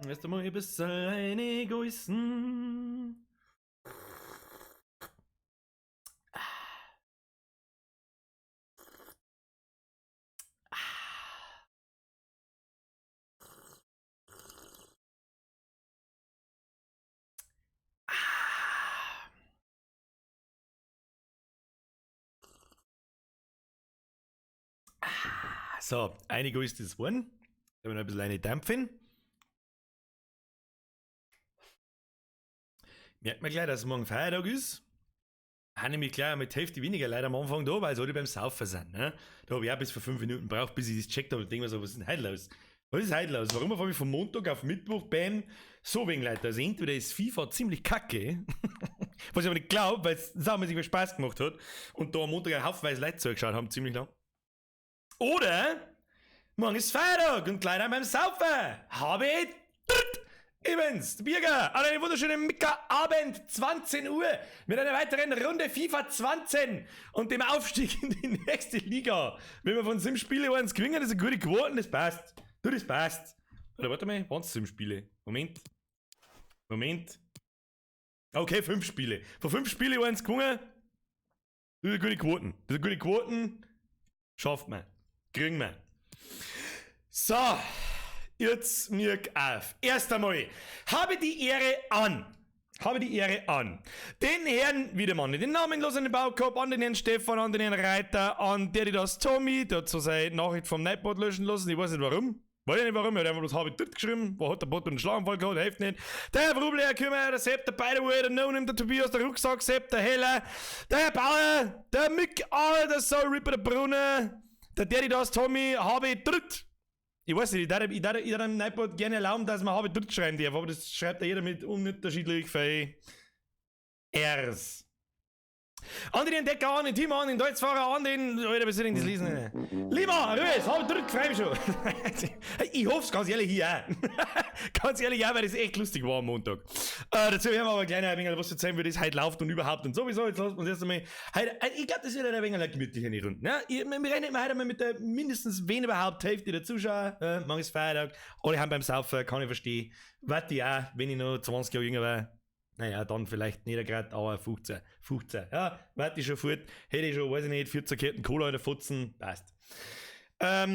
Erst einmal ein bisschen eine Egoisten. So, ein Egoist ist geworden. Da habe ich noch ein bisschen eine dampfen. Merkt man gleich, dass morgen Feiertag ist. Habe nämlich gleich mit Hälfte weniger Leute am Anfang da, weil sie alle beim Saufen sind. Ne? Da habe ich auch bis vor 5 Minuten gebraucht, bis ich das gecheckt habe und denke mir so, was ist denn heute los? Was ist heute los? Warum habe ich von Montag auf Mittwoch beim so wenig Leute? Also entweder ist FIFA ziemlich kacke, was ich aber nicht glaube, weil es saumäßig viel Spaß gemacht hat und da am Montag ein Haufenweise Leute zugeschaut haben, ziemlich lang. Oder morgen ist Feiertag und leider beim Saufen. Habe ich Übrigens, Birger, an einem wunderschönen Mickerabend, 20 Uhr, mit einer weiteren Runde FIFA 20 und dem Aufstieg in die nächste Liga. Wenn wir von 7 Spiele eins gewinnen, das sind gute Quoten, das passt. Du, das passt. Oder warte mal, waren es 7 Spiele? Moment. Moment. Okay, 5 Spiele. Von 5 Spiele eins gewonnen, das sind gute Quoten. Das sind gute Quoten. Schafft man. Kriegen wir. So, jetzt mir auf. Erst einmal, habe die Ehre an. Habe die Ehre an. Den Herrn Wiedemann, den namenlosen Baukorb, an den Herrn Stefan, an den Herrn Reiter, an der, die das Tommy, der hat so seine Nachricht vom Nightbot löschen lassen, ich weiß nicht warum. Weiß ich nicht warum, er hat einfach bloß habe ich dort geschrieben, wo hat der Bot einen Schlaganfall gehabt, hilft nicht. Der Herr Rubel, Herr Kümmer, der Sepp, der By the Way, der No Name, der Tobias, der Rucksack, Sepp, der Heller, der Herr Bauer, der Mick, der Soul Ripper, der Brunner, der Daddy, das Tommy, habe ich dritt. Ich weiß nicht, ich darf, ich darf, ich darf dem Nightbot gerne erlauben, dass man habe dritt schreiben darf, aber das schreibt ja jeder mit unterschiedlich viel Rs. An den Entdecker, an den Team, an den Deutschfahrer, an den. Alter, was soll ich denn das lesen? Lima, Rös, hab drück, freu mich schon. Ich hoff's ganz ehrlich hier auch. Ganz ehrlich auch, weil das echt lustig war am Montag. Dazu werden wir aber gleich noch ein wenig was erzählen, wie das heute läuft und überhaupt und sowieso. Jetzt lassen wir uns erst einmal. Heute, ich glaub, das wird ein wenig eine gemütliche Runde. Ne? Wir rechnen heute einmal mit der mindestens, wen überhaupt, Hälfte der Zuschauer. Morgen ist Feiertag. Alle haben beim Saufen, kann ich verstehen. Warte ich auch, wenn ich noch 20 Jahre jünger war. Naja, dann vielleicht nicht grad, aber 15. 15. Ja, warte ich schon fort. Hätte ich schon, weiß ich nicht, 14 Ketten Cola in der Fotzen. Passt. Der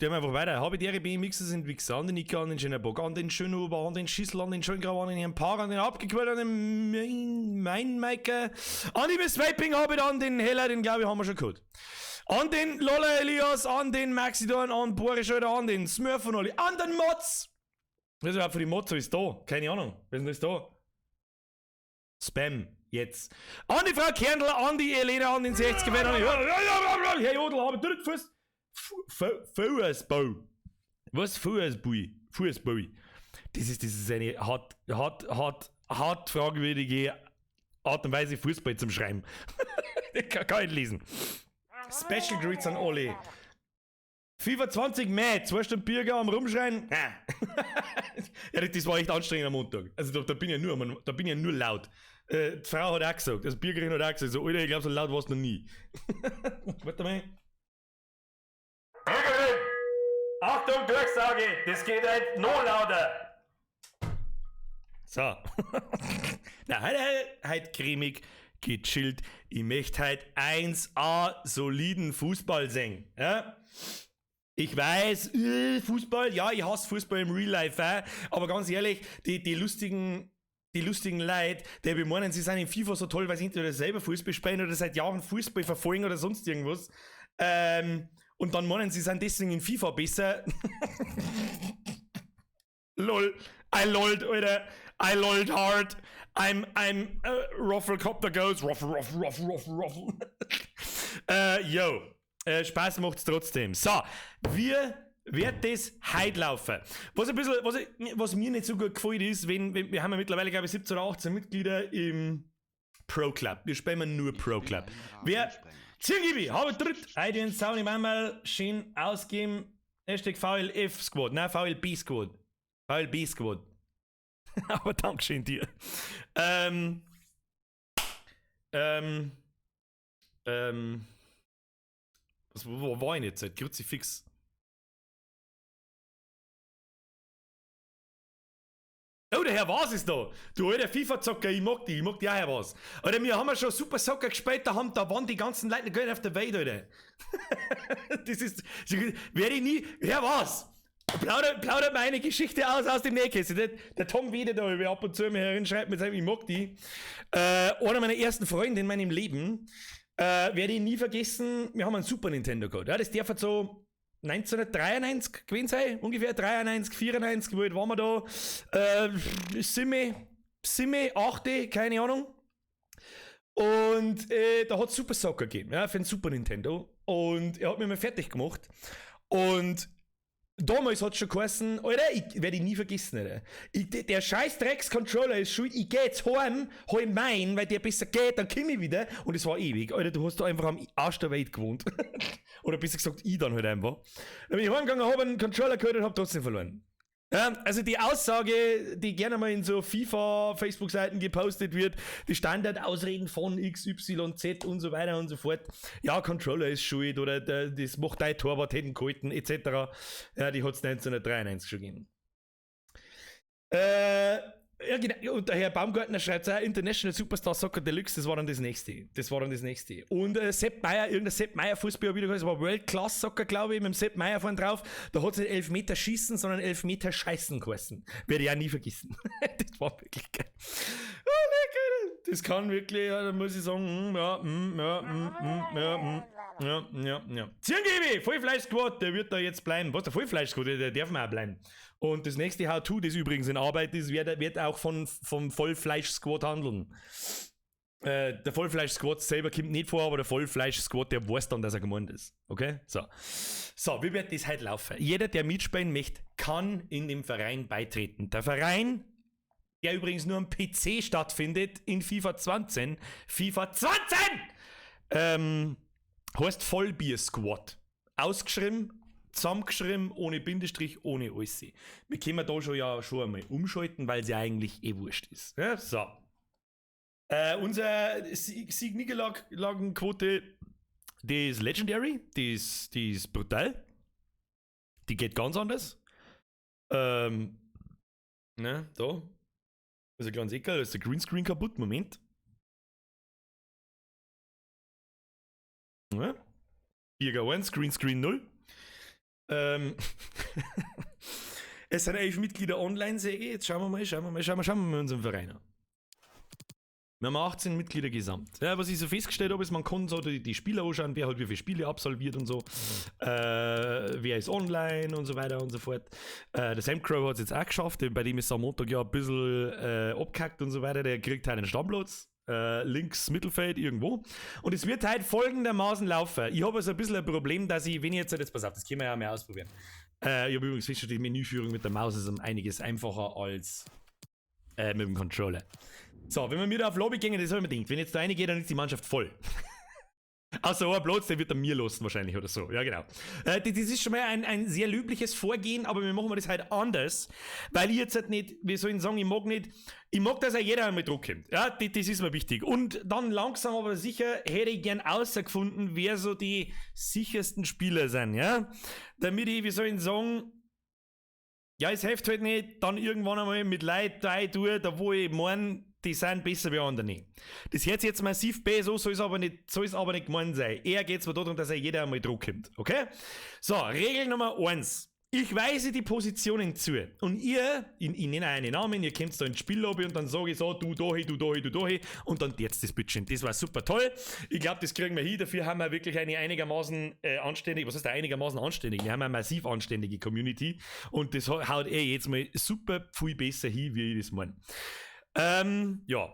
einfach weiter. Habe die BMXer sind Wichser, an den Nicker, an den Schönerbock, an den Schönhuber, an den Schissel, an den Schöngrau, an den Herrn Paar, an den Abgequält, an den Mein Maiker, an die Miss Vaping habe ich, an den Heller, den glaube ich haben wir schon gehabt. An den Lolla Elias, an den Maxidorn, an Boris Schröder, an den Smurf von Olli, an den Mods. Was ist überhaupt für die Mods? Was ist da? Keine Ahnung. Wer ist denn das da? Spam. Jetzt. An die Frau Kerndl, an die Elena, an den 60er, an die Herr Jodl, habe ich durchgefußt. Fußball. Was? Fußball? Fußball. Das ist eine hart, hart, hart, hart fragwürdige Art und Weise, Fußball zum Schreiben. Ich kann nicht lesen. Special Greets an alle. FIFA 20 Mai, 2 Stunden Bürger am Rumschreien. Ja, das war echt anstrengend am Montag. Also da bin ich ja nur, da bin ich ja nur laut. Die Frau hat auch gesagt, also die Bürgerin hat auch gesagt, so, Alter, ich glaub, so laut war's noch nie. Warte mal. Bürgerin! Achtung, Durchsage! Das geht halt noch lauter! So. Na, heute cremig, gechillt. Ich möchte heute 1A soliden Fußball sehen. Ja? Ich weiß, Fußball, ja, ich hasse Fußball im Real Life, aber ganz ehrlich, die lustigen Leute, die meinen, sie sind in FIFA so toll, weil sie entweder selber Fußball spielen oder seit Jahren Fußball verfolgen oder sonst irgendwas. Und dann meinen, sie sind deswegen in FIFA besser. Lol, I lolled, Alter. I lolled hard. I'm Rufflecopter goes. Ruffle, ruffle, ruffle, ruffle, ruffle. Yo. Spaß macht's trotzdem. So, wir wird das heute laufen. Was ein bisschen, was, ich, was mir nicht so gut gefällt ist, wenn, wir haben ja mittlerweile, glaub ich, 17 oder 18 Mitglieder im Pro Club. Wir spielen nur Pro Club. Wer, Zirgibi, habe dritt, heute den Sound im einmal schön ausgeben. Hashtag VLF Squad, nein, VLB Squad. VLB Squad. Aber Dankeschön dir. Was, wo war ich jetzt? Kruzifix. Oh, der Herr Was ist da. Du alter FIFA-Zocker, ich mag dich, ich mag dich auch, Herr Was. Alter, wir haben ja schon Super Soccer gespielt, da waren die ganzen Leute noch gar nicht auf der Welt, Alter. Das ist, werde ich nie, Herr Was, plaudert meine Geschichte aus dem Nähkästchen. Der Tom Wede da, der ab und zu mir herinschreibt mit seinem, ich mag die. Einer meiner ersten Freunde in meinem Leben, werde ich nie vergessen, wir haben einen Super Nintendo gehabt. Ja, das darf halt so 1993 gewesen sein, ungefähr 93, 94, wie alt waren wir da? Simme, 8, keine Ahnung. Und da hat es Super Soccer gegeben, ja, für den Super Nintendo. Und er hat mich mal fertig gemacht. Und damals hat es schon geheißen, Alter, ich werde ich nie vergessen, Alter. Der scheiß Drecks-Controller ist schuld, ich geh jetzt heim, hol meinen, weil der besser geht, dann komm ich wieder. Und es war ewig. Alter, du hast da einfach am Arsch der Welt gewohnt. Oder besser gesagt, ich dann halt einfach. Dann bin ich heimgegangen, hab einen Controller geholt und hab trotzdem verloren. Ja, also die Aussage, die gerne mal in so FIFA-Facebook-Seiten gepostet wird, die Standardausreden von X, Y, Z und so weiter und so fort. Ja, Controller ist schuld oder das macht dein Torwart hätten gehalten, et cetera. Ja, die hat's 1993 schon gegeben. Ja, genau. Und der Herr Baumgartner schreibt auch, International Superstar Soccer Deluxe, das war dann das nächste. Das war dann das nächste. Und Sepp Maier, irgendein Sepp Maier Fußball wieder, das war World Class Soccer, glaube ich, mit dem Sepp Maier vorne drauf. Da hat's nicht Elfmeter schießen, sondern Elfmeter scheißen geheißen. Werde ich auch nie vergessen. Das war wirklich geil. Oh, lecker. Das kann wirklich, ja, da muss ich sagen, ja, ja, ja, ja, ja, ja. Zirngebi, Vollfleisch-Squad, der wird da jetzt bleiben. Was, der Vollfleisch-Squad, der darf man auch bleiben. Und das nächste How-To, das übrigens in Arbeit ist, wird auch vom Vollfleisch-Squad handeln. Der Vollfleisch-Squad selber kommt nicht vor, aber der Vollfleisch-Squad, der weiß dann, dass er gemeint ist. Okay? So. So, wie wird das heute laufen? Jeder, der mitspielen möchte, kann in dem Verein beitreten. Der Verein, der übrigens nur am PC stattfindet, in FIFA 20, FIFA 20! Heißt Vollbier-Squad. Ausgeschrieben, zusammengeschrieben, ohne Bindestrich, ohne alles. Wir können da schon ja schon einmal umschalten, weil es ja eigentlich eh wurscht ist. Ja, so. Unser Sieg-Niederlagenquote, die ist legendary, die ist brutal. Die geht ganz anders. Ne, da. Ist ein kleines Eckerl, da ist der Greenscreen kaputt. Moment. Ja. 4 1, Greenscreen 0. Es sind 11 Mitglieder online, sehe ich. Jetzt schauen wir mal unseren Verein an. Wir haben 18 Mitglieder gesamt. Ja, was ich so festgestellt habe, ist, man kann so die Spieler anschauen, wer halt wie viele Spiele absolviert und so. Wer ist online und so weiter und so fort. Der Sam Crow hat es jetzt auch geschafft, bei dem ist am Montag ja ein bisschen abgehackt und so weiter. Der kriegt halt einen Stammplatz. Links Mittelfeld irgendwo. Und es wird halt folgendermaßen laufen. Ich habe also ein bisschen ein Problem, dass ich, wenn ich jetzt pass auf, das können wir ja mal ausprobieren. Ich habe übrigens festgestellt, die Menüführung mit der Maus ist um einiges einfacher als mit dem Controller. So, wenn wir mir da auf Lobby gehen, das habe ich mir gedacht, wenn jetzt da reingeht, dann ist die Mannschaft voll. Außer ein Platz, der wird dann mir lassen wahrscheinlich oder so. Ja, genau. Das ist schon mal ein sehr löbliches Vorgehen, aber wir machen das halt anders, weil ich jetzt halt nicht, wie soll ich sagen, ich mag nicht, ich mag, dass auch jeder einmal Druck kommt. Ja, das ist mir wichtig. Und dann langsam aber sicher hätte ich gern außergefunden, wer so die sichersten Spieler sind, ja. Damit ich, wie soll ich sagen, ja, es hilft halt nicht, dann irgendwann einmal mit Leuten da tue, da wo ich meine, die sind besser wie andere. Das hört sich jetzt massiv besser, so soll es aber nicht, soll es aber nicht gemeint sein. Eher geht's mir darum, dass er jeder einmal Druck kommt. Okay? So, Regel Nummer 1. Ich weise die Positionen zu. Und ihr, ich nenne einen Namen, ihr kommt da ins Spiellobby und dann sage ich so, du da hin, du da hin, du da hin und dann jetzt das Bitchen. Das war super toll. Ich glaube, das kriegen wir hin. Dafür haben wir wirklich eine einigermaßen anständige, was heißt einigermaßen anständige? Wir haben eine massiv anständige Community und das haut eh jetzt mal super viel besser hin, wie ich das meine. Ja.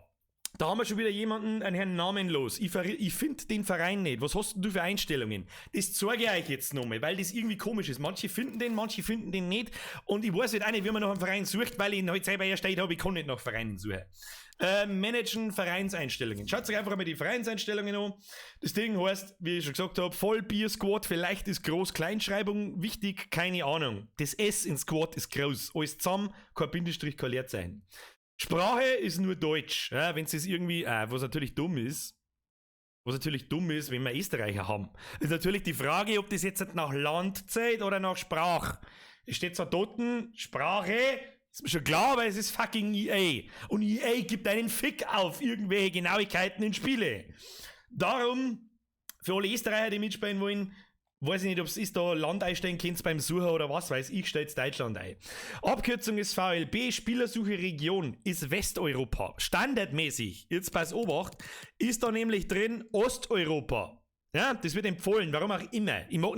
Da haben wir schon wieder jemanden, einen Herrn Namenlos. Ich finde den Verein nicht. Was hast denn du für Einstellungen? Das zeige ich euch jetzt nochmal, weil das irgendwie komisch ist. Manche finden den nicht. Und ich weiß halt auch nicht, wie man nach einem Verein sucht, weil ich ihn halt selber erstellt habe. Ich kann nicht nach Vereinen suchen. Managen Vereinseinstellungen. Schaut euch einfach mal die Vereinseinstellungen an. Das Ding heißt, wie ich schon gesagt habe, Vollbier-Squad. Vielleicht ist Groß-Kleinschreibung wichtig, keine Ahnung. Das S in Squad ist groß. Alles zusammen, kein Bindestrich, kein Leerzeichen. Sprache ist nur Deutsch. Ja, wenn es irgendwie, was natürlich dumm ist, Was natürlich dumm ist, wenn wir Österreicher haben. Ist natürlich die Frage, ob das jetzt nach Land zählt oder nach Sprache. Es steht zwar dort, Sprache, ist mir schon klar, aber es ist fucking EA. Und EA gibt einen Fick auf irgendwelche Genauigkeiten in Spiele. Darum, für alle Österreicher, die mitspielen wollen, weiß ich nicht, ob es ist, da Land einstellen könnt beim Sucher oder was weiß ich, stellt Deutschland ein. Abkürzung ist VLB, Spielersuche Region ist Westeuropa. Standardmäßig, jetzt pass Obacht, ist da nämlich drin Osteuropa. Ja, das wird empfohlen, warum auch immer. Ich mag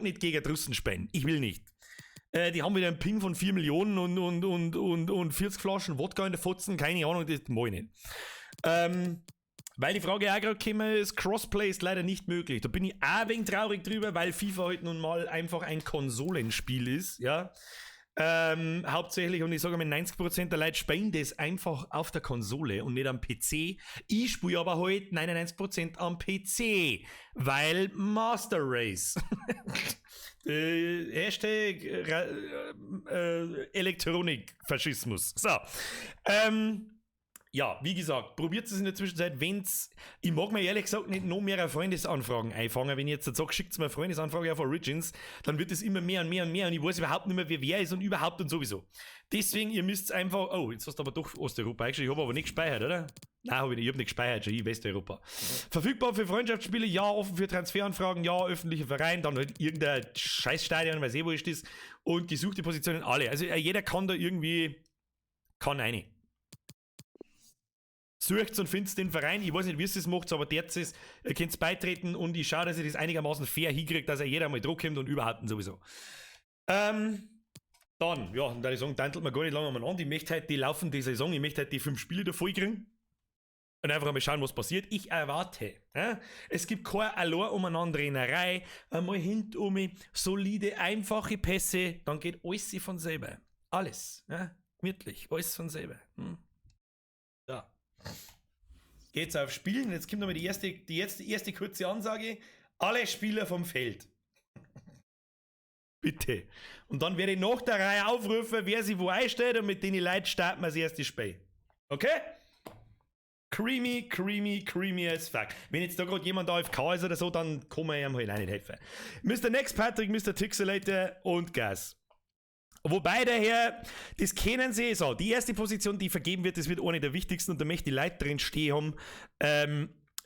nicht gegen Russen spielen, ich will nicht. Die haben wieder einen Ping von 4 Millionen und 40 Flaschen Wodka in der Fotzen, keine Ahnung, das mag ich nicht. Weil die Frage auch gerade gekommen ist, Crossplay ist leider nicht möglich. Da bin ich auch ein wenig traurig drüber, weil FIFA halt nun mal einfach ein Konsolenspiel ist, ja. Hauptsächlich, und ich sage mal, 90% der Leute spielen das einfach auf der Konsole und nicht am PC. Ich spiele aber halt 99% am PC, weil Master Race. Hashtag Elektronikfaschismus. So. Ja, wie gesagt, probiert es in der Zwischenzeit, wenn's. Ich mag mir ehrlich gesagt nicht noch mehr Freundesanfragen einfangen. Wenn ich jetzt sage, schickt mir Freundesanfrage auf Origins, dann wird es immer mehr und mehr und mehr und ich weiß überhaupt nicht mehr, wer ist und überhaupt und sowieso. Deswegen, ihr müsst einfach. Oh, jetzt hast du aber doch Osteuropa eingestellt. Ich habe aber nicht gespeichert, oder? Nein, hab ich nicht. Ich habe nicht gespeichert, schon ich Westeuropa. Verfügbar für Freundschaftsspiele, ja, offen für Transferanfragen, ja, öffentlicher Verein, dann halt irgendein Scheißstadion, weiß eh, wo ist das. Und gesuchte Positionen alle. Also jeder kann da irgendwie. Kann eine. Sucht und findet den Verein. Ich weiß nicht, wie es das macht, aber der ist, ihr könnt beitreten und ich schaue, dass ich das einigermaßen fair hinkriege, dass er jeder mal Druck kommt und überhaupt und sowieso. Dann, ja, und da ich sagen, tantelt man gar nicht lange umeinander. Ich möchte halt die laufende Saison, ich möchte halt die 5 Spiele da voll kriegen. Und einfach einmal schauen, was passiert. Ich erwarte. Ja? Es gibt keine Allure umeinander Rennerei. Einmal hintum, solide, einfache Pässe, dann geht alles von selber. Alles. Ja? Gemütlich, alles von selber. Hm. Ja. Geht's auf Spielen. Jetzt kommt nochmal die erste kurze Ansage. Alle Spieler vom Feld. Bitte. Und dann werde ich nach der Reihe aufrufen, wer sich wo einstellt und mit den Leuten starten wir das erste Spiel. Okay? Creamy, creamy, creamy as fuck. Wenn jetzt da gerade jemand AFK ist oder so, dann kann man ihm halt auch nicht helfen. Mr. Next Patrick, Mr. Tixelator und Gas. Wobei der Herr, das kennen Sie, so, die erste Position, die vergeben wird, das wird eine der wichtigsten und da möchte ich Leute drin stehen haben,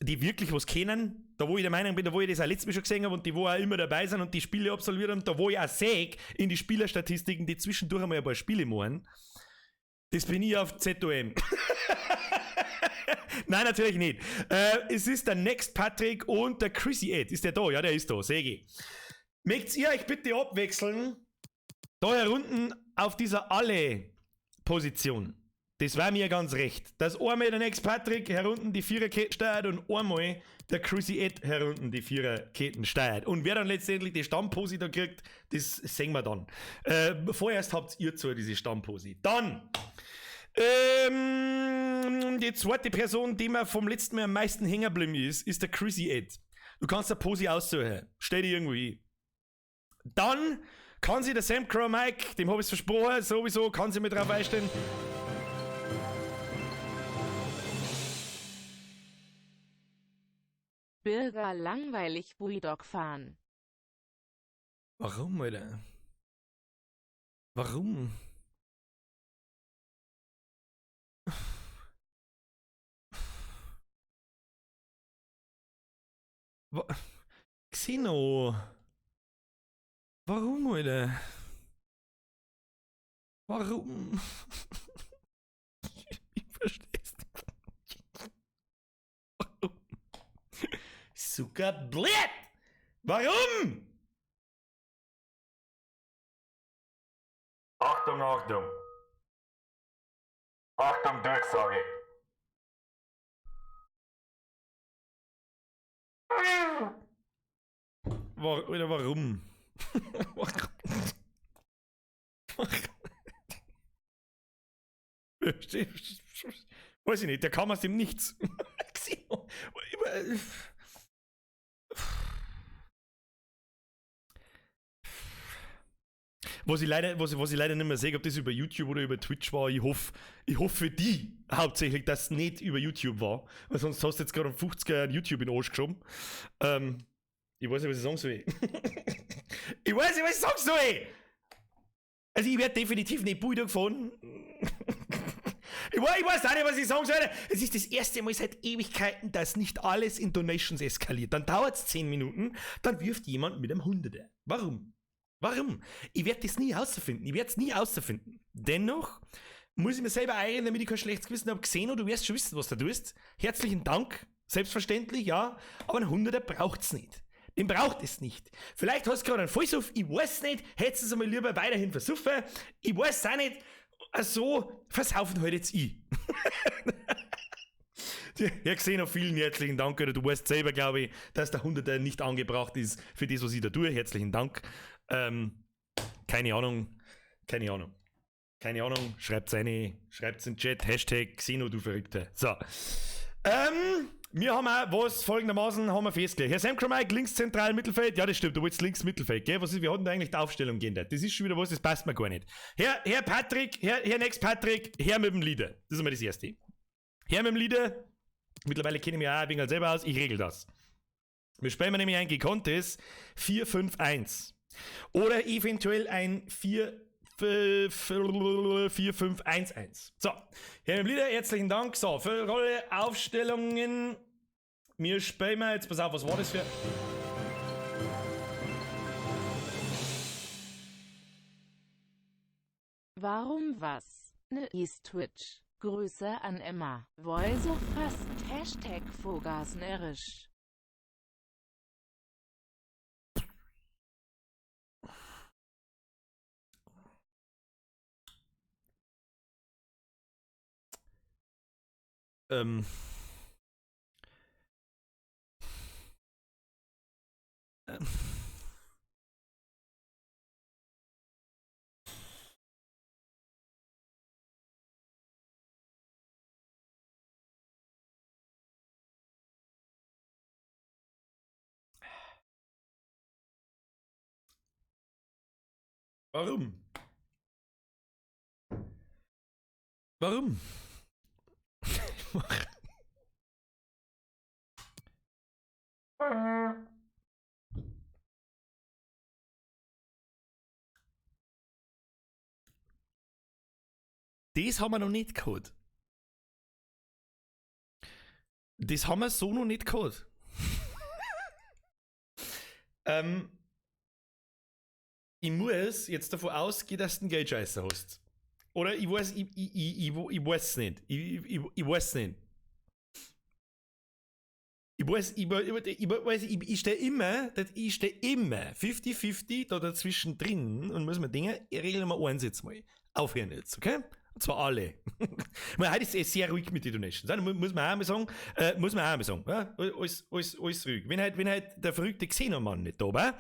die wirklich was kennen, da wo ich der Meinung bin, da wo ich das auch letztes Mal schon gesehen habe und die wo auch immer dabei sind und die Spiele absolviert haben, da wo ich auch sehe, in die Spielerstatistiken, die zwischendurch einmal ein paar Spiele machen, das bin ich auf ZOM. Nein, natürlich nicht. Es ist der Next Patrick und der Chrissy Ed. Ist der da? Ja, der ist da, sehe ich. Möchtet ihr euch bitte abwechseln? Da herunten auf dieser Alle-Position. Das war mir ganz recht. Dass einmal der Next Patrick herunten die Viererketten steuert und einmal der Chrissy Ed herunten die Viererketten steuert. Und wer dann letztendlich die Stammposi da kriegt, das sehen wir dann. Vorerst habt ihr zu diese Stammposi. Dann die zweite Person, die mir vom letzten Mal am meisten hängen geblieben ist, ist der Chrissy Ed. Du kannst der Posi aussuchen. Stell dich irgendwo hin. Dann kann sie der Sam Crow Mike, dem habe ich es versprochen, sowieso, kann sie mit drauf einstellen. Bürger langweilig Bulldog fahren. Warum, Alter? Warum? Xeno. Warum, Alter? Warum? Ich versteh's nicht. Warum? Suka blöd! Warum? Achtung, Achtung! Achtung, Durchsage! Oder warum? Weiß ich nicht, der kam aus dem Nichts. Was ich leider nicht mehr sehe, ob das über YouTube oder über Twitch war. Ich hoff für die hauptsächlich, dass es nicht über YouTube war. Weil sonst hast du jetzt gerade einen 50er YouTube in den Arsch geschoben. Ich weiß nicht, was ich sagen soll. Ich weiß nicht, was ich sagen soll! Also ich werde definitiv nicht Bulldog fahren. Ich weiß auch nicht, was ich sagen soll. Es ist das erste Mal seit Ewigkeiten, dass nicht alles in Donations eskaliert. Dann dauert es 10 Minuten, dann wirft jemand mit einem Hunderter. Warum? Warum? Ich werde das nie herausfinden. Ich werde es nie herausfinden. Dennoch muss ich mir selber einreden, damit ich kein schlechtes Gewissen habe. Xeno, du wirst schon wissen, was du tust. Herzlichen Dank. Selbstverständlich, ja. Aber ein Hunderter braucht's nicht. Den braucht es nicht. Vielleicht hast du gerade einen Vollsuff, ich weiß nicht. Hättest du es einmal lieber weiterhin versuffen. Ich weiß auch nicht. So versaufen halt jetzt ich. Ja, Xeno, vielen herzlichen Dank. Oder du weißt selber, glaube ich, dass der Hunderter nicht angebracht ist für das, was ich da tue. Herzlichen Dank. Keine Ahnung. Keine Ahnung. Keine Ahnung. Schreibt's in den Chat. #Xeno, du Verrückter. So. Wir haben auch was folgendermaßen haben wir festgelegt. Herr Sam Mike, links zentral Mittelfeld. Ja, das stimmt. Du wolltest links Mittelfeld, gell? Was ist, wir hatten da eigentlich die Aufstellung geändert. Das ist schon wieder was, das passt mir gar nicht. Herr Patrick, Herr Next Patrick, her mit dem Leader. Das ist einmal das Erste. Her mit dem Leader. Mittlerweile kenne ich mich auch ein wenig selber aus. Ich regel das. Wir spielen nämlich ein gekonntes 4-5-1. Oder eventuell ein 4 4, 5, 1, 1. So, Herr Leader, herzlichen Dank. So, für Rolle, Aufstellungen. Wir spielen wir jetzt, pass auf, was war das für. Warum was? Ne ist Twitch. Grüße an Emma. Voice of fast #Vogasnärrisch. Warum? Warum? Das haben wir noch nicht gehabt. Das haben wir so noch nicht gehabt. Ich muss jetzt davon ausgehen, dass du einen Geldscheißer hast. Oder ich weiß, ich weiß es nicht. Ich weiß es nicht. Ich weiß, ich weiß, ich stehe immer 50-50 da dazwischen drin und muss mir denken, ich regel Nummer eins jetzt mal. Aufhören jetzt, okay? Und zwar alle. Meine, heute ist eh sehr ruhig mit den Donations. Muss man auch mal sagen, muss man auch mal sagen. Ja? Alles, alles, alles ruhig. Wenn halt der verrückte Xenomann nicht da war,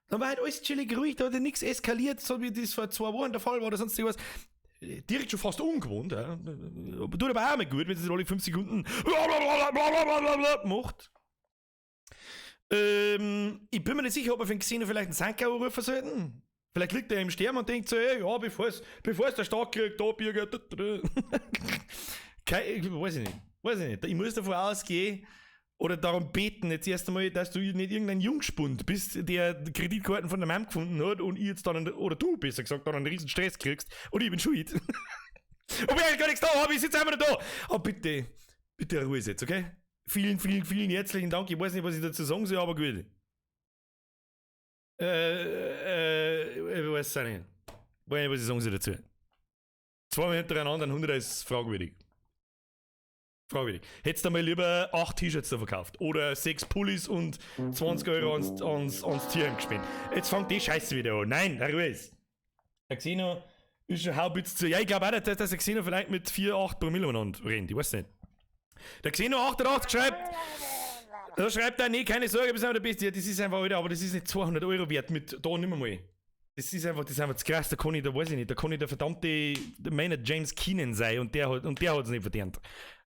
dann war halt alles chillig ruhig, da hat ja nichts eskaliert, so wie das vor 2 Wochen der Fall war oder sonst irgendwas. Direkt schon fast ungewohnt. Ja. Tut aber auch mal gut, wenn es alle 5 Sekunden macht. Ich bin mir nicht sicher, ob wir für den Xeno vielleicht einen Sanker rufen sollten. Vielleicht liegt er im Sterben und denkt so, ey, ja, bevor es der Staat kriegt, da, Birger. Weiß ich nicht. Weiß ich nicht. Ich muss davon ausgehen oder darum beten jetzt erst einmal, dass du nicht irgendein Jungspund bist, der Kreditkarten von der Mom gefunden hat und ich jetzt dann, oder du besser gesagt, dann einen riesen Stress kriegst und ich bin schuld. Obwohl ich gar nichts da habe, ich sitze einfach nur da. Aber bitte, bitte Ruhe jetzt, okay? Vielen, vielen, vielen herzlichen Dank. Ich weiß nicht, was ich dazu sagen soll, aber gut. Ich weiß es auch nicht. Ich weiß nicht, was ich sagen soll dazu. Zweimal hintereinander ein Hunderter ist fragwürdig. Fragwürdig. Hättest du mal lieber acht T-Shirts da verkauft oder sechs Pullis und 20 € ans Tierheim gespendet. Jetzt fängt die Scheiße wieder an. Nein, Ruhe ist. Der Xeno ist schon haubitz zu. Ja, ich glaube auch, dass der Xeno vielleicht mit 4, 8 Promille umeinander rennt. Ich weiß nicht. Der Xeno 88 schreibt, da schreibt er, nee, keine Sorge, wir sind der Beste. Ja, das ist einfach, Alter, aber das ist nicht 200 € wert mit da nimmer mal. Das ist einfach zu krass, da kann ich, da weiß ich nicht, da kann ich der verdammte Manager James Keenan sein und der hat es nicht verdient.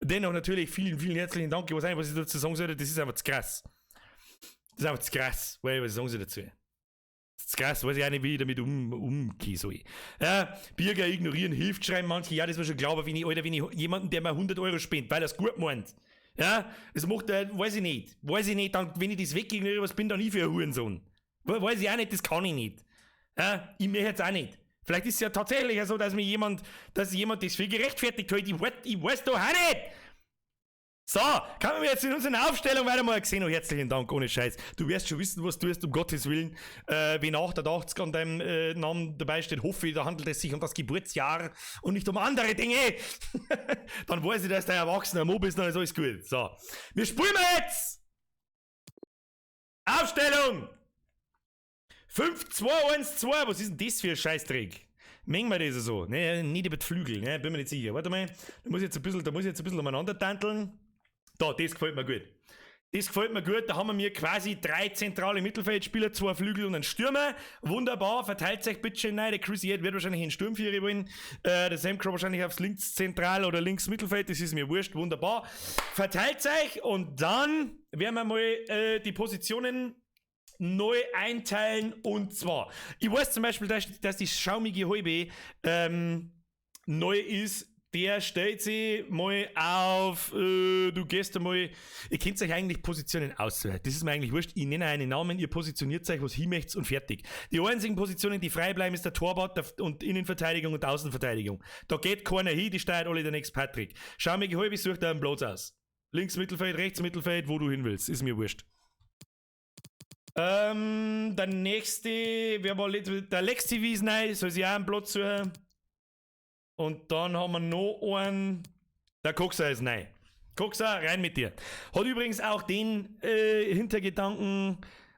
Dennoch natürlich vielen, vielen herzlichen Dank. Ich weiß nicht, was ich dazu sagen soll, das ist einfach zu krass. Das ist einfach zu krass, weil was sagen sie dazu? Das ist krass, weiß ich auch nicht, wie ich damit umgehen soll. Ja, Birger ignorieren hilft, schreiben manche. Ja, das war schon klar, aber wenn ich, Alter, wenn ich jemanden, der mir 100 Euro spendet, weil er es gut meint, ja, das macht er, weiß ich nicht. Weiß ich nicht, dann, wenn ich das wegignoriere, was bin dann ich für ein Hurensohn? Weiß ich auch nicht, das kann ich nicht. Ja, ich mir jetzt auch nicht. Vielleicht ist es ja tatsächlich so, dass jemand das für gerechtfertigt hält. Ich weiß doch auch nicht. So, kommen wir jetzt in unsere Aufstellung weiter mal. Xeno, herzlichen Dank, ohne Scheiß. Du wirst schon wissen, was du tust, um Gottes Willen. Wenn 88 an deinem Namen dabei steht, hoffe ich, da handelt es sich um das Geburtsjahr und nicht um andere Dinge. Dann weiß ich, dass der erwachsener Mob ist, dann ist alles gut. So, wir spielen jetzt! Aufstellung! 5, 2, 1, 2. Was ist denn das für ein Scheißdreck? Mengen wir das so? Ne, nicht über die Flügel, ne? Bin mir nicht sicher. Warte mal, da muss ich jetzt ein bisschen, da muss ich jetzt ein bisschen umeinander tanteln. Da, das gefällt mir gut. Das gefällt mir gut. Da haben wir mir quasi 3 zentrale Mittelfeldspieler, 2 Flügel und einen Stürmer. Wunderbar, verteilt sich bitte schön rein. Der Chris Ed wird wahrscheinlich einen Sturmvierer wollen. Der Sam Crow wahrscheinlich aufs links zentral oder links Mittelfeld. Das ist mir wurscht. Wunderbar. Verteilt sich und dann werden wir mal die Positionen neu einteilen. Und zwar, ich weiß zum Beispiel, dass die schaumige Halbe neu ist. Der stellt sich mal auf, du gehst einmal, ihr könnt euch eigentlich Positionen aussuchen. Das ist mir eigentlich wurscht. Ich nenne einen Namen, ihr positioniert euch, was hin möchtet und fertig. Die einzigen Positionen, die frei bleiben, ist der Torwart und Innenverteidigung und Außenverteidigung. Da geht keiner hin, die steuert alle der nächste Patrick. Schau mir halb, ich suche da einen Platz aus. Links Mittelfeld, rechts Mittelfeld, wo du hin willst, ist mir wurscht. Der nächste, wer war der Lex TV ist neu, soll sich auch einen Platz suchen. Und dann haben wir noch einen, der Coxer ist neu. Coxer, rein mit dir. Hat übrigens auch den Hintergedanken,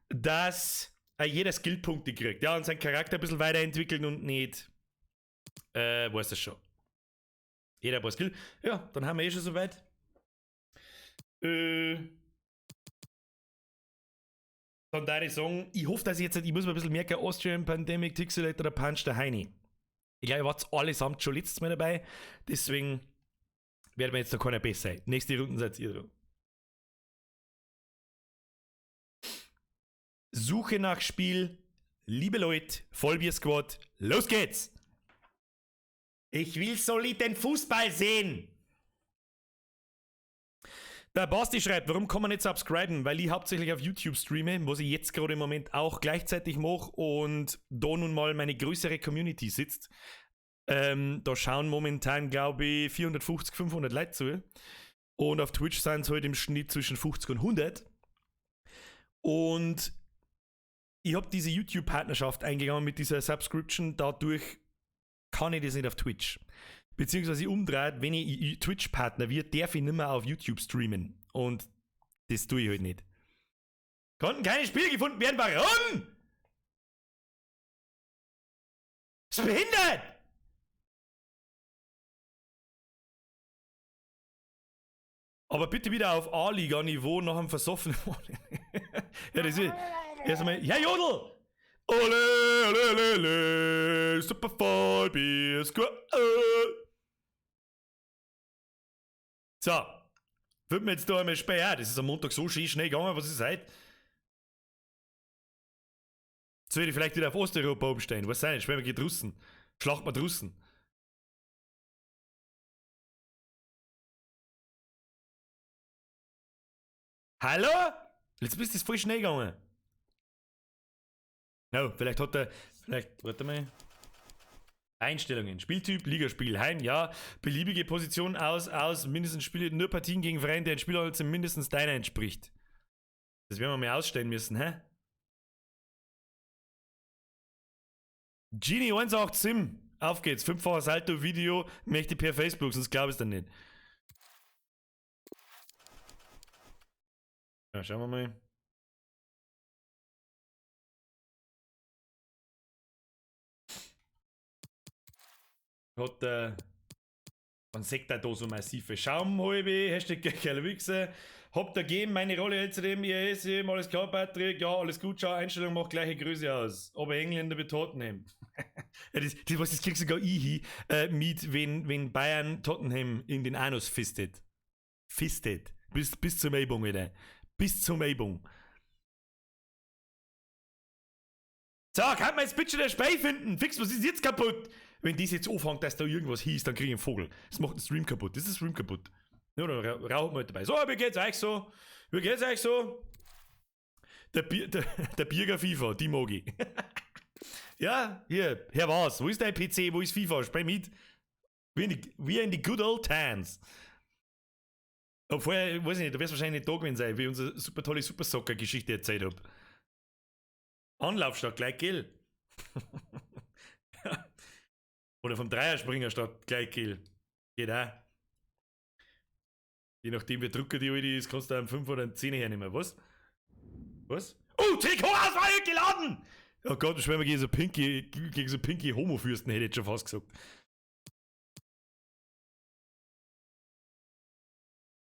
dass jeder Skillpunkte kriegt. Ja, und seinen Charakter ein bisschen weiterentwickeln und nicht, weiß das schon. Jeder ein paar Skill. Ja, dann haben wir eh schon soweit. Dann darf ich sagen, ich hoffe, dass ich jetzt, ich muss mir ein bisschen merken, Austrian Pandemic, Tixelator, der Punch, der Heini. Ich glaube, ihr wart allesamt schon letztes Mal dabei, deswegen werden wir jetzt noch keiner besser sein. Nächste Runde seid ihr dran. Suche nach Spiel, liebe Leute, Vollbier Squad, los geht's! Ich will soliden Fußball sehen! Der Basti schreibt, warum kann man nicht subscriben? Weil ich hauptsächlich auf YouTube streame, was ich jetzt gerade im Moment auch gleichzeitig mache und da nun mal meine größere Community sitzt. Da schauen momentan, glaube ich, 450, 500 Leute zu. Und auf Twitch sind es halt im Schnitt zwischen 50 und 100. Und ich habe diese YouTube-Partnerschaft eingegangen mit dieser Subscription. Dadurch kann ich das nicht auf Twitch. Beziehungsweise umdreht, wenn ich Twitch-Partner wird, darf ich nicht mehr auf YouTube streamen. Und das tue ich halt nicht. Konnten keine Spiele gefunden werden. Warum? Ist behindert! Aber bitte wieder auf A-Liga-Niveau nach dem versoffenen. Ja, das ist. Erstmal. Ja, Jodl! Ole, ole, ole, ole, super Vollbier, Squad. So, wird mir jetzt da einmal später. Das ist am Montag so schön schnell gegangen, was ist heute? Soll ich vielleicht wieder auf Osteuropa umsteigen? Was sei denn? Spielen wir gegen Russen. Schlacht man Russen. Hallo? Jetzt bist du voll schnell gegangen. No, vielleicht hat er. Vielleicht, warte mal. Einstellungen. Spieltyp, Ligaspiel, Heim, ja. Beliebige Position aus, mindestens Spiele, nur Partien gegen Verein, der ein Spieler mindestens deiner entspricht. Das werden wir mal ausstellen müssen, hä? Genie 187, auf geht's. 5-facher Salto Video möchte ich per Facebook, sonst glaube ich es dann nicht. Ja, schauen wir mal. Hat der. Man sieht da so massive Schaumhalbe, Hashtag geile Wichse. Hab da gegeben, meine Rolle hält zu dem IAS, alles klar, Patrick, ja, alles gut, schau, Einstellung macht gleiche Größe aus. Aber Engländer bei Tottenham. Ja, das kriegst sogar ich hin, mit, wenn Bayern Tottenham in den Anus fistet. Fistet. Bis zum Eibung wieder. Bis zum Eibung. So, kann man jetzt bitte schon das Spiel finden? Fix, was ist jetzt kaputt? Wenn das jetzt anfängt, dass da irgendwas hieß, dann krieg ich einen Vogel. Das macht den Stream kaputt. Das ist Stream kaputt. Ja, dann raucht man halt dabei. So, wie geht's euch so? Wie geht's euch so? Der Birger FIFA, die mag ich. Ja, hier, Herr was? Wo ist dein PC? Wo ist FIFA? Spiel mit. Wie in the good old times. Aber vorher, weiß ich nicht, du wirst wahrscheinlich nicht da gewesen sein, wie ich unsere super tolle Super Soccer-Geschichte erzählt hab. Anlaufstart gleich gell. Oder vom Dreierspringer statt gleich gell. Geht auch. Je nachdem, wie Drucker die alte ist, kannst du einen 5 oder einen 10 hernehmen. Was? Was? Oh, Trikot-Auswahl geladen! Oh Gott, ich schwöre gegen so pinky Homo-Fürsten, hätte ich jetzt schon fast gesagt.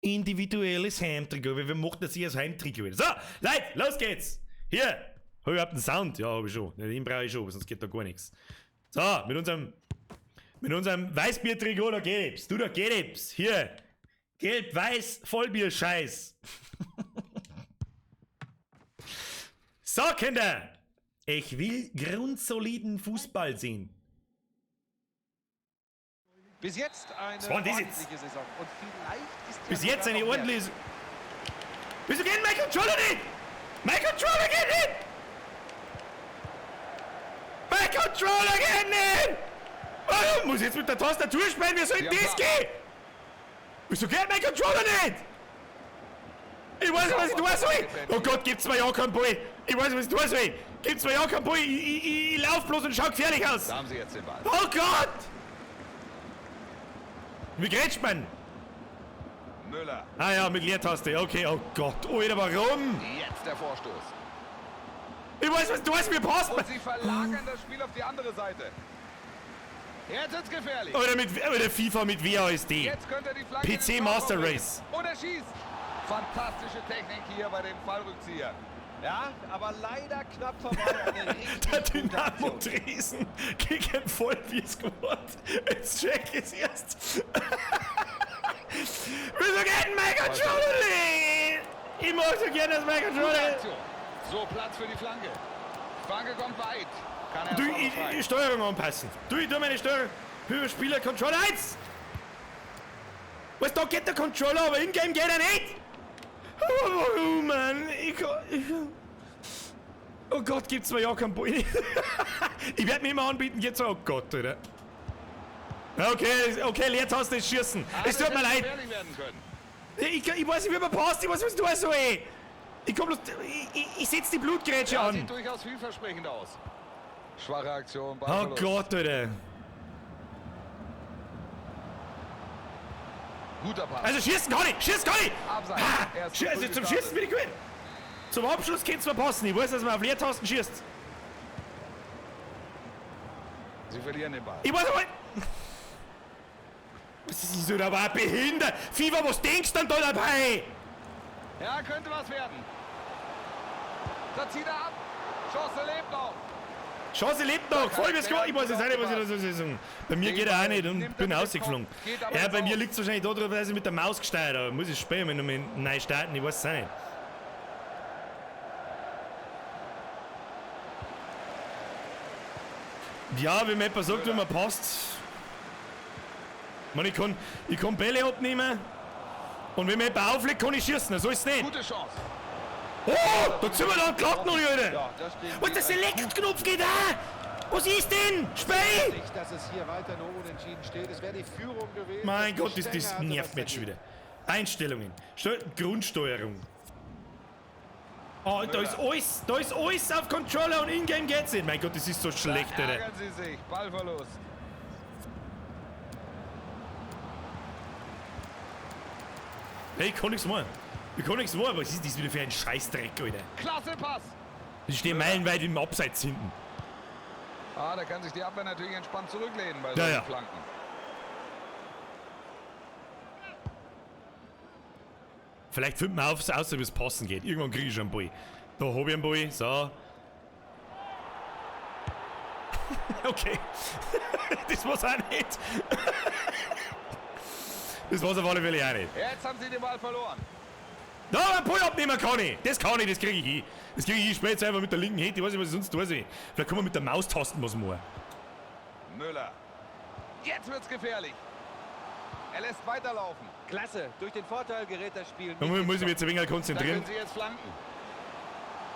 Individuelles Heimtrikot. Wer macht das hier als Heimtrikot? So, Leute, los geht's! Hier! Hab ich überhaupt einen Sound? Ja, hab ich schon. Den brauche ich schon, sonst geht da gar nichts. So, mit unserem Weißbier-Trikot, da geht es. Du, da geht es. Hier! Gelb, weiß, Vollbier-Scheiß. So, Kinder! Ich will grundsoliden Fußball sehen. Bis jetzt eine Was war denn das jetzt? ordentliche Saison. Und vielleicht ist ja Bis jetzt sogar eine noch mehr. ordentliche. Wieso geht mein Controller nicht? Mein Controller geht nicht! Mein Controller geht nicht! Warum muss ich jetzt mit der Tastatur spielen? Wie soll denn Ja, das klar. gehen? Wieso geht mein Controller nicht? Ich weiß nicht, was ich tun soll! Oh Gott, gibt's mir ja keinen Ball! Ich weiß nicht, was ich tun soll! Gibt's mir ja keinen Ball! Ich lauf bloß und schau gefährlich aus! Da haben sie jetzt den Ball. Oh Gott! Wie grätscht man? Müller. Ah ja, mit Leertaste. Okay, oh Gott. Alter, warum? Jetzt der Vorstoß. Ich weiß, was du weißt, mir passt. Und sie verlagern das Spiel auf die andere Seite. Jetzt wird's gefährlich. Oder FIFA mit WASD. Jetzt könnte er die Flanke PC in den Strafraum Master bringen. Race. Und er schießt. Fantastische Technik hier bei dem Fallrückzieher. Ja, aber leider knapp vorbei. Eine richtig Der gute Dynamo Aktion. Dresden gegen Vollbier-Squad. Jetzt check ich's erst. Wieso geht denn mein Controller nicht? Ich mag so gerne das mein Gute Controller. Aktion. So, Platz für die Flanke. Flanke kommt weit. Kann er Du, erstmal ich, befreien. ich, Steuerung anpassen. Du, ich tu meine Steuerung. Spieler Controller 1. Was, da geht der Controller, aber in-game geht er nicht. Oh, warum, Mann? Oh Gott, gibt's mir ja keinen Ball. Ich werd mir immer anbieten, jetzt. Oh Gott, Alter. Okay, okay, Leertaste ist Schießen. Es tut mir Alles hätte leid. gefährlich werden können. Ich weiß nicht, wie man passt, ich weiß nicht, was du soll. Ich komm bloß. Ich setz die Blutgrätsche Ja, an. sieht durchaus vielversprechend aus. Schwache Aktion. Oh Ballverlust. Gott, Alter. Guter Pass. Also schießen kann ich! Schießen kann ich! Abseits. Ah, Er ist zu also früh zum gestartet. Schießen bin ich gut. Zum Abschluss kann's mir passen. Ich weiß, dass man auf Leertasten schießt. Sie verlieren den Ball. Ich weiß aber. Was ist das aber auch behindert? FIFA, was denkst du denn da dabei? Ja, könnte was werden. Da zieht er ab. Chance lebt noch. Chance lebt noch. Voll bis Ich weiß jetzt auch nicht, was ich da so sagen. Bei mir geht er auch nicht und bin rausgeflogen. Ja, bei mir liegt es wahrscheinlich da drauf, dass ich mit der Maus gesteuert habe. Muss ich spielen, wenn ich neu starten, ich weiß es auch nicht. Ja, wenn mir jemand sagt, wenn man passt. Ich meine, ich kann Bälle abnehmen. Und wenn mir jemand auflegt, kann ich schießen. So ist es nicht. Gute Chance. Oh, da sind wir dann glatt noch, Alter. Ja, das steht Und der Select-Knopf geht auch. Was ist denn? Spiel! Nicht, dass es hier weiter nur unentschieden steht. Es wäre die Führung gewesen. Mein Das Gott, das Gestänge hatte nervt was mich jetzt schon dagegen. wieder. Einstellungen. Grundsteuerung. Oh, da ist alles auf Controller und Ingame geht's nicht. Mein Gott, das ist so schlecht, Da Alter. ärgern Sie sich. Ballverlust. Hey, ich kann nichts machen. Ich kann nichts machen. Was ist das wieder für ein Scheißdreck, Alter? Klasse Pass. Ich stehe meilenweit im Abseits hinten. Ah, da kann sich die Abwehr natürlich entspannt zurücklehnen bei Ja, solchen ja. Flanken. Vielleicht finden wir auf, außer wie es passen geht. Irgendwann kriege ich schon einen Ball. Da hab ich einen Ball. So. Okay. Das war's auch nicht. Das war's auf alle Fälle auch nicht. Jetzt haben sie den Ball verloren. Da, aber Pull abnehmen kann ich. Das kann ich, das kriege ich hin. Das kriege ich hin. Ich spiele jetzt einfach mit der linken Hand. Ich weiß nicht, was ich sonst tue. Vielleicht kann man mit der Maustasten was machen. Müller. Jetzt wird's gefährlich. Er lässt weiterlaufen. Klasse. Durch den Vorteil gerät das Spiel Da nicht muss ich mich jetzt ein wenig Da konzentrieren. können sie jetzt flanken.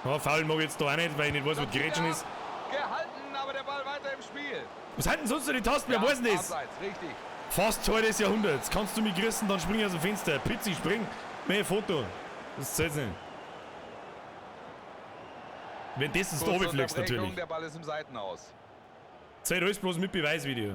Ja, Foul mag ich jetzt da auch nicht, weil ich nicht weiß, was Dann zieht Gerätschen er ist. ab. Gehalten, aber der Ball weiter im Spiel. Was sind denn sonst noch die Tasten? Wer weiß denn das? Abseits, richtig. Fast Tor des Jahrhunderts. Kannst du mich grüßen, dann spring ich aus dem Fenster. Pizzi, spring. Mehr Foto. Das zählt nicht. Wenn das ins Kurze Tor fliegst, Unterbrechung, natürlich. Der Ball ist im Seitenaus. Zählt alles bloß mit Beweisvideo.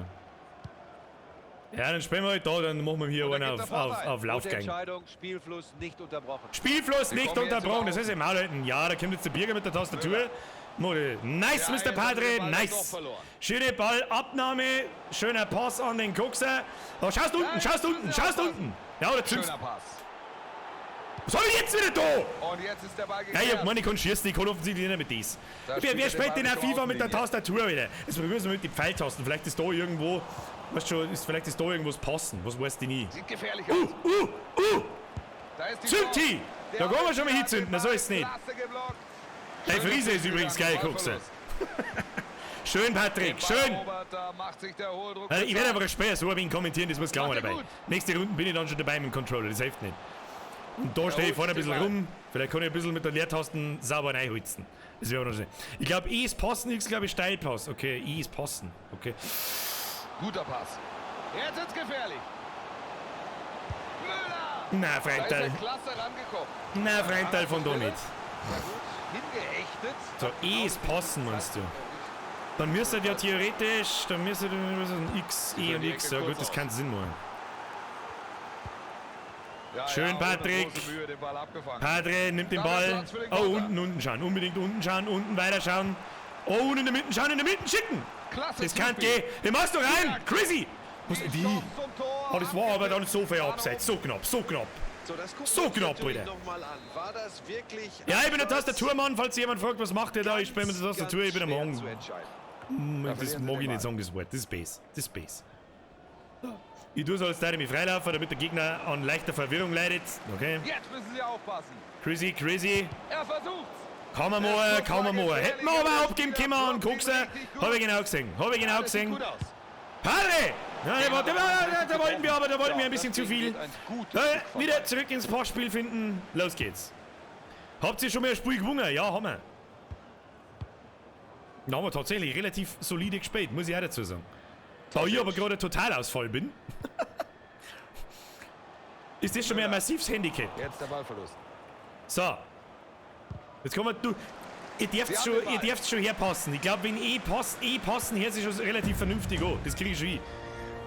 Ja, dann spielen wir halt da, dann machen wir hier Und da einen gibt's auf, einen auf, Vorteil. auf Gute Laufgang. Entscheidung, Spielfluss nicht unterbrochen. Spielfluss Wir nicht kommen jetzt unterbrochen, das überhaupt- heißt im Maul halten. Ja, da kommt jetzt der Birger mit der Tastatur. Mode. Nice, Ja, Mr. jetzt haben sie Padre, den Ball dann doch nice. verloren. Schöne Ballabnahme, schöner Pass an den Kokser. Oh, schaust unten, Ja, schaust jetzt unten, müssen sie schaust aufpassen. unten. Ja, oder zündst. Schöner Pass. Was hab ich jetzt wieder da? Und jetzt ist der Ball Ja, ich hab geklärt. gemeint, ich kann schießen, ich kann offensichtlich nicht mit das. Da Wer, spielt wer er den spielt Ball denn auch Richtung FIFA mit der Außenlinie. Tastatur wieder? Jetzt probieren wir mit den Pfeiltasten. Vielleicht ist da irgendwo, weißt schon, ist, vielleicht ist da irgendwas passen. Was weißt du nie? Sieht gefährlich aus. Da ist die Zünd Chance. die! Der Da kann man schon mal Abwehrspieler hinzünden, hat den so ist's Ball nicht. klasse geblockt. Dein Schöner Friese ist übrigens geil, guckst du. Ballverlust. Schön, Patrick, Den Ball schön! erobert, Da macht sich der hohe Druck Also, ich werde bezahlt. einfach später so ein wenig kommentieren, das muss klar Macht er dabei. gut. Nächste Runde bin ich dann schon dabei mit dem Controller, das hilft nicht. Und da stehe ich holt vorne ein sich bisschen den Ball. rum. Vielleicht kann ich ein bisschen mit der Leertasten sauber reinholzen. Das wäre aber noch schön. Ich glaube, E ist passen, X glaube ich Steilpass. Okay, E ist passen. Okay. Guter Pass. Jetzt wird's gefährlich. Müller! Na, Da ist Freundal. er klasse rangekommen. Na, Freundal von da nicht. Sehr gut. Hingeächtet. So, E ist passen, meinst du? Dann müsste ja theoretisch, dann müsste ein X, E und X. Ja gut, das kann Sinn machen. Ja, Schön, ja, ohne Patrick. große Mühe den Ball abgefangen. Padre nimmt den Da ist Ball. Platz für den Oh, Konter. unten, unten schauen. Unbedingt unten schauen, unten weiter schauen. Oh, und in der Mitte schauen, in der Mitte schicken. Klasse Das kann Zuspiel. gehen. Den machst du rein. Chrissy. Was, Die wie? Chance zum Tor. Oh, das war aber dann so viel Abseits. So knapp, so knapp. So, das gucken So wir uns knapp, natürlich Alter. noch mal an. War das wirklich Ja, ich bin der abseits? Tastaturmann, falls jemand fragt, was macht der da? Ich spiele mit der Ganz, Tastatur, ich bin am schwer Morgen. zu entscheiden. Da Das verlieren sie mag den ich nicht Ball. sagen, das Wort. Das ist Base. Das ist Base. Ich tue so, als würde ich mich freilaufen, damit der Gegner an leichter Verwirrung leidet. Okay. Jetzt müssen sie aufpassen. Chrissy, Chrissy. Er versucht's. Kann man Der machen, Schuss kann man war machen. Hätten wir gefährlich, aber aber abgeben der können an blockt ihn Kokser. richtig gut. Hab ich genau gesehen. Hab ich genau Ja, das sieht gesehen. gut aus. Padre! Ja, da, da, da, da wollten wir aber, da wollten wir ein bisschen das zu Ding viel. geht ein gutes Da, Stück vorbei. wieder zurück ins Passspiel finden. Los geht's. Habt ihr schon mal ein Spiel gewonnen? Ja, haben wir. Da haben wir tatsächlich relativ solide gespielt, muss ich auch dazu sagen. Da ich aber gerade Totalausfall bin, ist das schon mal ein massives Handicap. Jetzt der Ballverlust. So. Jetzt kommen wir, du. Ihr dürft Sie haben schon, den Ball. ihr dürft schon herpassen. Ich glaube, wenn eh passt, eh passen, hört sich schon relativ vernünftig an. Das kriege ich schon hin.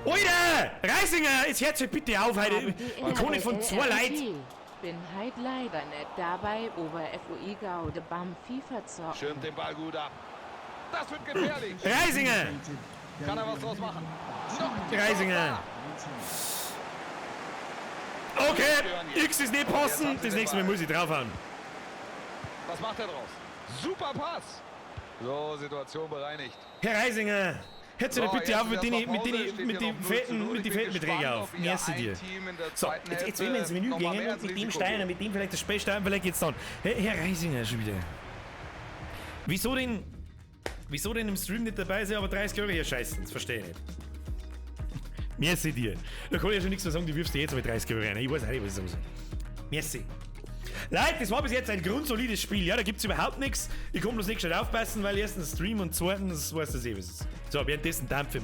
Alter! Reisinger, jetzt hört sich bitte auf heute. Ich kann nicht von zwei Leuten. Bin halt leider nicht dabei, Ober FOI Gaude beim FIFA zocken. Schirmt den Ball gut ab. Das wird gefährlich. Reisinger! Kann er was draus machen? Noch die Reisinger! Chance Okay, X ist nicht passen. Das nächste Mal muss ich draufhauen. da. Was macht er draus? Super Pass. So, Situation bereinigt. Herr Reisinger, hört sich So, doch bitte jetzt auf mit ist den, erstmal mit Pause, den, steht mit hier den noch 0 zu fetten, 0. mit den Ich bin fetten Beträgen gespannt, auf. ob ihr Merci ein dir. Team in der So, zweiten jetzt wenn wir ins Hälfte Menü noch mal gehen mehr und mit ins dem Risiko Steiner, geht. mit dem vielleicht das Spiel starten, vielleicht geht's dann. Herr Reisinger schon wieder. Wieso denn im Stream nicht dabei sein, aber 30 Euro hier scheißen? Das verstehe ich nicht. Merci dir. Da kann ich ja schon nichts mehr sagen, du wirfst dir jetzt mit 30 Euro rein. Ich weiß auch nicht, was ich sagen soll. Merci. Leute, das war bis jetzt ein grundsolides Spiel. Ja, da gibt's überhaupt nichts. Ich kann bloß nicht gescheit aufpassen, weil erstens Stream und zweitens weiß das eh, was ist. So, währenddessen dampfen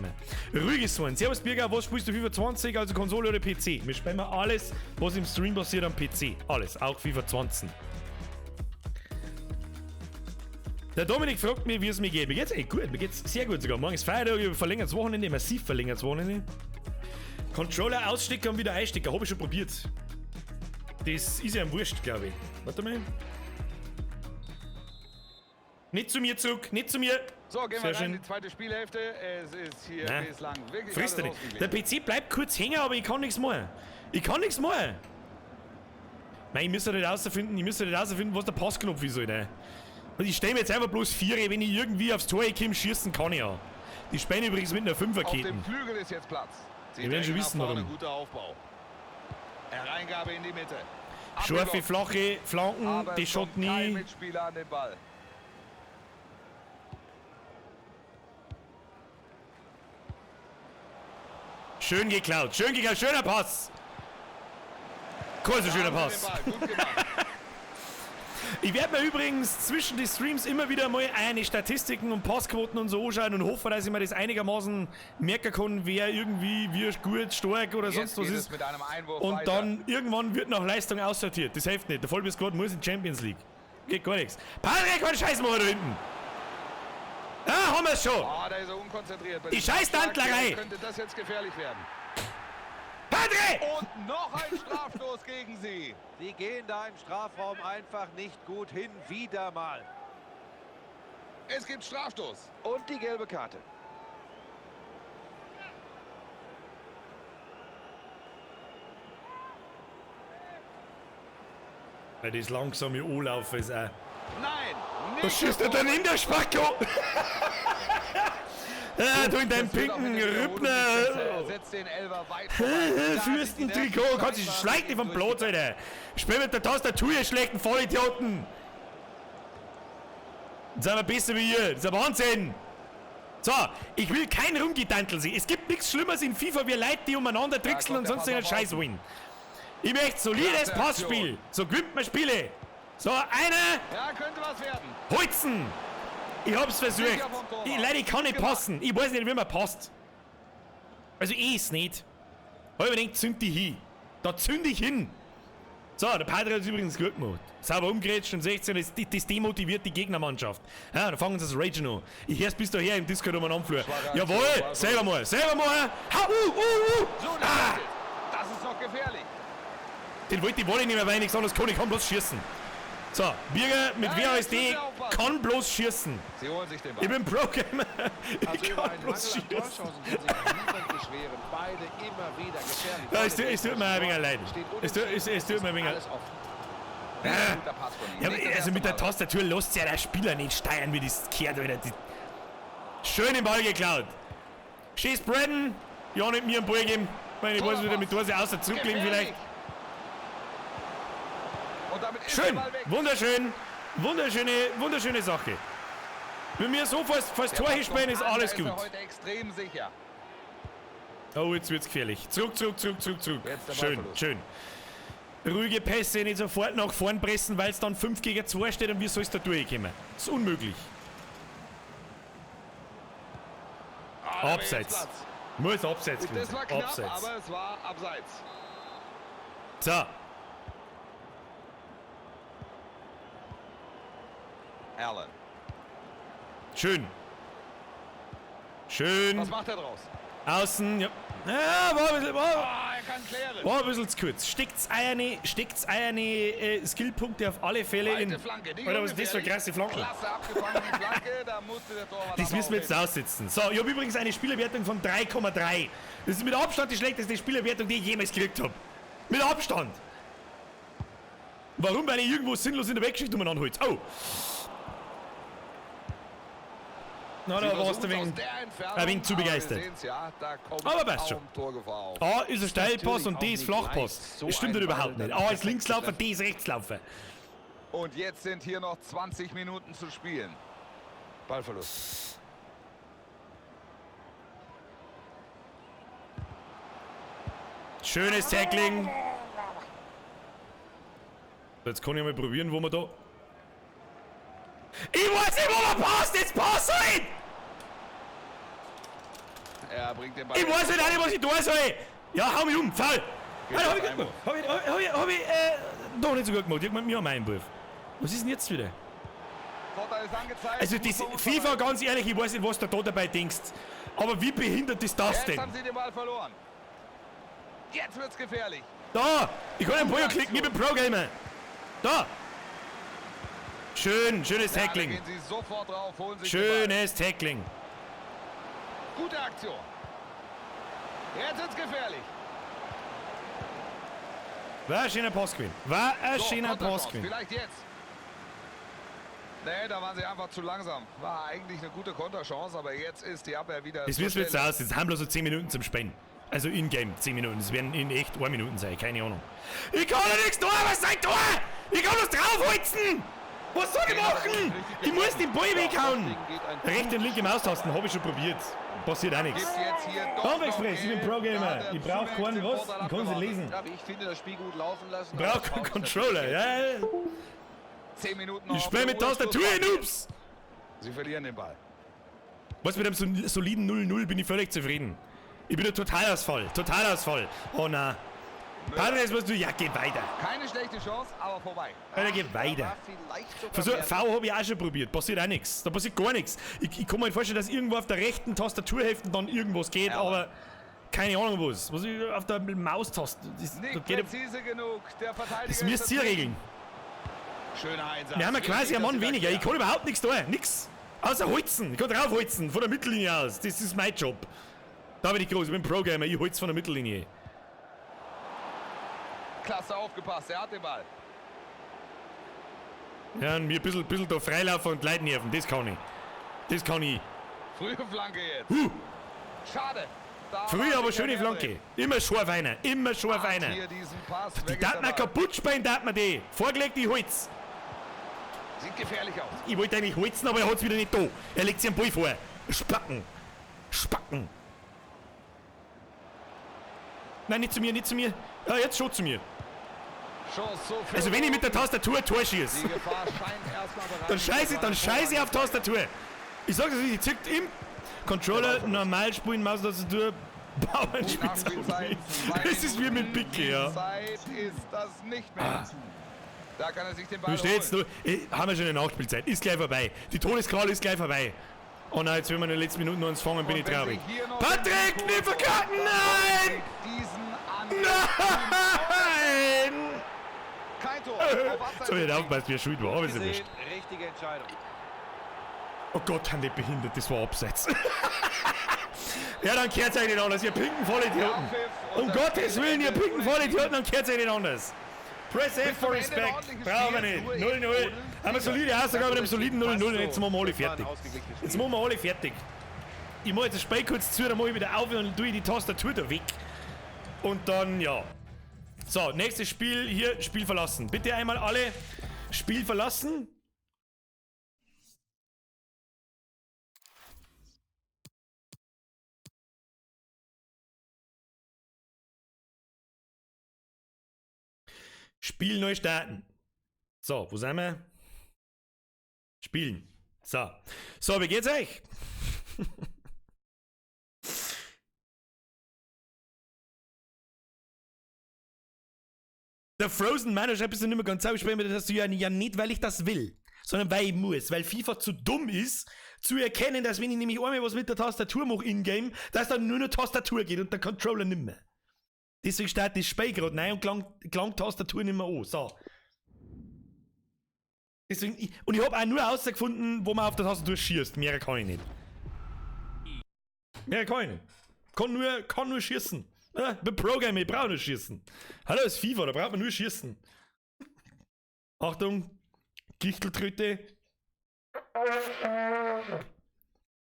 wir. Ruhiges Sohn. Servus Birger, was spielst du FIFA 20, also Konsole oder PC? Wir spielen mal alles, was im Stream passiert am PC. Alles, auch FIFA 20. Der Dominik fragt mich, wie es mir geht. Mir geht's echt gut, mir geht's sehr gut sogar. Morgen ist Feiertag, ich habe verlängertes Wochenende, massiv verlängertes Wochenende. Controller ausstecken und wieder einstecken, habe ich schon probiert. Das ist ja ein Wurscht, glaube ich. Warte mal. Nicht zu mir zurück, nicht zu mir. So, gehen Sehr wir rein schön. in die zweite Spielhälfte. Es ist hier Nein. bislang wirklich Frisst er alles nicht. Der ausgeglichen. PC bleibt kurz hängen, aber ich kann nichts machen. Ich kann nichts machen. Nein, ich müsste nicht rausfinden, was der Passknopf ist, Alter. Und ich stelle mir jetzt einfach bloß Viere, wenn ich irgendwie aufs Tor komme, schießen kann ich ja. Die spielen übrigens mit einer Auf dem Fünferkette. Flügel ist jetzt Platz. Sie Wir werden schon drängen nach wissen, vorne, warum. Guter Aufbau. Hereingabe in die Mitte. Scharfe, flache Flanken, Aber die es schaut kommt kein nie. Mitspieler an den Ball. Schön geklaut, schön geklaut, schöner Pass. Kurzer schöner Da haben sie Pass. den Ball. Gut gemacht. Ich werde mir übrigens zwischen die Streams immer wieder mal eine Statistiken und Passquoten und so anschauen und hoffe, dass ich mir das einigermaßen merken kann, wer irgendwie wie gut, stark oder Jetzt sonst was geht ist. es mit einem Einwurf Und weiter. dann irgendwann wird nach Leistung aussortiert. Das hilft nicht. Der Vollbiss Squad muss in die Champions League. Geht gar nichts. Patrick, keinen Scheiß machen da hinten. Ah, haben wir's schon. Ah, da ist er unkonzentriert. Bei Die diesem Scheißdantlerei. Abschlag könnte das jetzt gefährlich werden. Patrick! Und noch ein Strafstoß gegen sie. Sie gehen da im Strafraum einfach nicht gut hin. Wieder mal. Es gibt Strafstoß. Und die gelbe Karte. Weil das langsame Anlaufen ist auch. Nein, nicht Was schießt er denn in der Spacko? Ah, du in deinem Das wird auch pinken mit der Wiederholung Rüppner. nicht besser. Er setzt den Elfer weit vorbei. Da sind die Fürstentrikot, Nerven kannst dich scheinbar schleicht nicht vom Platz, durchgegangen. Alter. Spiel mit der Tastatur, ihr schlechten Vollidioten. Jetzt sind wir besser wie ihr. Das ist ein Wahnsinn. So, ich will kein Rumgedantel sehen. Es gibt nichts Schlimmeres in FIFA, wie Leute, die umeinander trickseln und kommt der sonst irgendeinen Pass auf Scheiß wollen. Ich möchte solides Klasse Passspiel. Aktion. So gewinnt man Spiele. So, einer, Ja, könnte was werden. Holzen! Ich hab's versucht. Sicher vom Torwart. Ich, leider, ich kann nicht Gut gemacht. passen. Ich weiß nicht, wie man passt. Also ich ist nicht. Hab ich mir gedacht, zünd die hin. Da zünd ich hin. So, der Padre hat's übrigens gut gemacht. Sauber umgerätscht und 16, das demotiviert die Gegnermannschaft. Ja, da fangen sie das Ragen an. Ich hör's bis daher im Discord um Anflur. Schwache Jawohl, Aktion, selber mal, selber mal. Ha, So, das, Ah! ist es. Das ist noch gefährlich. Den wollte ich wolle nicht mehr, weil ich nichts anderes kann. Ich kann bloß schießen. So, Birger mit Ja, jetzt WASD müssen Sie aufpassen. kann bloß schießen. Sie holen sich den Ball. Ich bin Pro-Gamer. Ich Also über kann einen bloß Mangel an schießen. Torchancen kann sich niemand beschweren. Beide immer wieder gefährlich. Ja, es tut mir ein wenig leid. Steht Es tut mir ein wenig Alles offen. Guter Pass von ihm. Ja, Nicht aber das also erste mit der Mal. Tastatur lässt sich ja der Spieler nicht steuern, wie das gehört, Alter. Die Schön den Ball geklaut. Schieß Braden. Ja, nicht mir einen Ball geben. Ich meine, ich weiß wieder mit Torse außer zurücklegen Gefährlich. vielleicht. Und damit ist Schön. der Ball weg. Wunderschön. Wunderschöne, wunderschöne Sache. Wenn wir so vors Der Tor Pass hinspielen, kommt ist an, alles da ist gut. er heute extrem sicher. Oh, jetzt wird's gefährlich. Zurück, zurück, zurück, zurück, zurück. Jetzt der Schön, Ballverlust. schön. Ruhige Pässe, nicht sofort nach vorn pressen, weil es dann 5 gegen 2 steht und wie soll's da durchkommen? Das ist unmöglich. Ah, da wäre jetzt Abseits. Platz. Muss abseits Das gewesen war sein. knapp, Abseits. aber es war abseits. So, Allen. schön. Schön. Was macht er draus? Außen, ja. Ja, war ein bisschen, war, Ah, er kann klären. war ein bisschen zu kurz. Steckt's eierne, steckt's eierne Skillpunkte auf alle Fälle Weite in. Flanke, nicht Alter, was ist das für eine ungefährlich. krasse Flanke? Klasse abgefangen, die Flanke, da musste der Torwart Das aber müssen wir jetzt auch hin. aussitzen. So, ich habe übrigens eine Spielerwertung von 3,3. Das ist mit Abstand die schlechteste Spielerwertung, die ich jemals gekriegt habe. Mit Abstand. Warum? Weil ich irgendwo sinnlos in der Weggeschichte umeinander holz. Oh. Na, Sie da warst du versuchen's wegen. aus der Entfernung, ein wenig zu aber wir begeistert. sehen's ja, da kommt Aber passt kaum schon. Torgefahr auf. A ist ein Steilpass natürlich und D auch ist nicht Flachpass. leicht, so Das stimmt doch einen Ball überhaupt nicht. dann A ist perfekt zu Linkslaufer, treffen. D ist Rechtslaufer. Und jetzt sind hier noch 20 Minuten zu spielen. Ballverlust. Schönes Tackling. Jetzt kann ich mal probieren, wo wir da. Ich weiß nicht, wo man passt! Jetzt pass halt! Er bringt den Ball. Ich weiß nicht, auch nicht, was ich tun soll! Ja, hau mich um, faul! Geht Alter, hab ich auf gut gemacht. Hab ich doch nicht so gut gemacht. Ich hab mir einen Einwurf. Was ist denn jetzt wieder? Vorteil ist angezeigt. Also, das Muss man FIFA, unterhalten. ganz ehrlich, ich weiß nicht, was du da dabei denkst. Aber wie behindert ist das Jetzt denn? haben sie den Ball verloren. Jetzt wird's gefährlich. Da! Ich kann den Ball klicken, ich bin Pro-Gamer! Da! Schön, schönes Ja, da Tackling. gehen sie sofort drauf, holen sich den Ball. Schönes Tackling. Gute Aktion. Jetzt wird's gefährlich. War ein schöner Pass gewesen. War ein So, schöner Pass Konterchance. gewesen. Vielleicht jetzt. Nee, da waren sie einfach zu langsam. War eigentlich eine gute Konterchance, aber jetzt ist die Abwehr wieder. Das zur müssen wir jetzt Stelle. aus. Jetzt haben wir so 10 Minuten zum Spielen. Also in-game 10 Minuten. Es werden in echt 1 Minuten sein, keine Ahnung. Ich kann ja nichts tun, was ist ein Tor? Ich kann das draufholzen! Was soll ich machen? Ich muss den Ball weghauen! Rechte und linke Maustasten habe ich schon probiert. Passiert auch nichts. Gibt jetzt hier doch Komm, noch Express, ich bin Gelb. Pro-Gamer. Da hat er Ich brauch zunächst keinen den was. Vorteil Ich kann sie abgewartet. lesen. Ja, wie ich finde, das Spiel gut laufen lassen. Ich brauch keinen Controller. Ja, ja. 10 Minuten noch Ich auf spiele der mit Uhr. Tastatur, ihr Noobs! Sie verlieren den Ball. Was mit einem soliden 0-0 bin ich völlig zufrieden. Ich bin ein Totalausfall. Totalausfall. Oh na. Padres, was du. Ja, geh weiter. Keine schlechte Chance, aber vorbei. Alter, geh weiter. Versuch, V habe ich auch schon probiert. Passiert auch nichts. Da passiert gar nichts. Ich kann mir nicht vorstellen, dass irgendwo auf der rechten Tastaturhälfte dann irgendwas geht, Ja. aber keine Ahnung was. Was ich auf der Maustaste. Das, da Nicht geht, präzise genug. Der Verteidiger das müsst ihr regeln. Schöner Einsatz. Wir haben ja quasi einen Mann Wichtig, dass sie weniger. da Ich kann überhaupt nichts da. Nix. Außer holzen. Ich kann draufholzen. Von der Mittellinie aus. Das ist mein Job. Da bin ich groß. Ich bin Pro-Gamer. Ich hol's von der Mittellinie. Klasse aufgepasst. Er hat den Ball. Ja, und mir ein bisschen da freilaufen und Leute nerven. Das kann ich. Das kann ich. Frühe Flanke jetzt. Schade. Da Früh, war aber sicher schöne mehr Flanke. drin. Immer scharf einer. Immer scharf Hat einer. Hier diesen Pass. Die Weg ist darf der man Ball. kaputt spielen, darf man die. Vorgelegt, ich hol's. Sieht gefährlich aus. Ich wollte eigentlich holzen, aber er hat's wieder nicht da. Er legt sich einen Ball vor. Spacken. Spacken. Nein, nicht zu mir, nicht zu mir. Ja, jetzt schon zu mir. Chance so für Also wenn ich mit der Tastatur Tor schieße, Die Gefahr scheint erstmal bereit dann scheiße, dann scheiße ich auf Tastatur. Ich sag das nicht, ich zückt im Controller normal spielen, Maustastatur, Bauernspitze. Nachspielzeit, zwei Das ist wie mit Minuten. Picke, ja. Die Zeit ist das nicht mehr. Da kann er sich den Ball Du stehst holen. nur, haben wir schon eine Nachspielzeit, ist gleich vorbei. Die Todesqual ist gleich vorbei. Oh nein, jetzt wenn wir in den letzten Minuten noch uns fangen, bin Und ich wenn traurig. sie hier noch Patrick, den nicht verkacken, dann nein! Diesen Angriff. Nein! Kein Tor. Auf Abseits Jetzt hab ich nicht aufgepasst, wer schuld war, aber ist ja gesehen. wurscht. Richtige Entscheidung. Oh Gott, haben die behindert, das war abseits. Ja, dann kehrt's euch nicht anders, ihr pinken Vollidioten. Der Um Abpfiff und das Gottes Spiel Willen, ihr endet pinken Vollidioten, dann kehrt's euch nicht anders. Press F for zum Ende ein Respect. ordentliches Brauchen wir Spiel, nicht. nur eben 0-0. ohne Haben wir solide Ausgabe mit einem soliden 0-0 und jetzt machen wir alle Das war ein fertig. ausgeglichenes Jetzt Spiel. machen wir alle fertig. Ich mache jetzt das Spiel kurz zu, dann mache ich wieder auf und dann tue ich die Tastatur da weg. Und dann, ja. So, nächstes Spiel hier, Spiel verlassen. Bitte einmal alle Spiel verlassen. Spiel neu starten. So, wo sind wir? Spielen. So. So, wie geht's euch? Der Frozen Manu schreibt, bist du nicht mehr ganz sauber. Ich spreche mir das ja nicht, weil ich das will, sondern weil ich muss, weil FIFA zu dumm ist, zu erkennen, dass wenn ich nämlich einmal was mit der Tastatur mache in-game, dass dann nur noch Tastatur geht und der Controller nicht mehr. Deswegen startet das Spiel gerade neu und klang Tastatur nicht mehr an. So. Deswegen, und ich hab auch nur herausgefunden, wo man auf der Tastatur schießt. Mehr kann ich nicht. Mehr kann ich nicht. Kann nur schießen. Ja, bin Pro-Gamer, ich brauch nur schießen. Hallo, ist FIFA, da braucht man nur schießen. Achtung, Gichteltröte.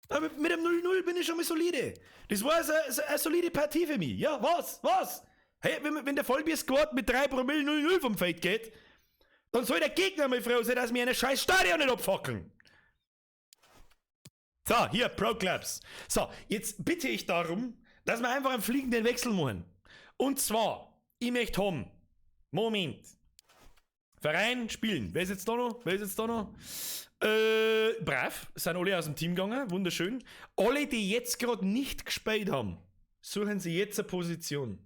Aber mit dem 0-0 bin ich schon mal solide. Das war so eine solide Partie für mich. Ja, was? Was? Hey, wenn der Vollbier-Squad mit 3 Promille 0-0 vom Feld geht, dann soll der Gegner mal froh sein, dass wir eine scheiß Stadion nicht abfackeln. So, hier, Pro Clubs. So, jetzt bitte ich darum, dass wir einfach einen fliegenden Wechsel machen. Und zwar, ich möchte haben, Moment, Verein spielen. Wer ist jetzt da noch? Wer ist jetzt da noch? Brav, sind alle aus dem Team gegangen, wunderschön. Alle, die jetzt gerade nicht gespielt haben, suchen sie jetzt eine Position.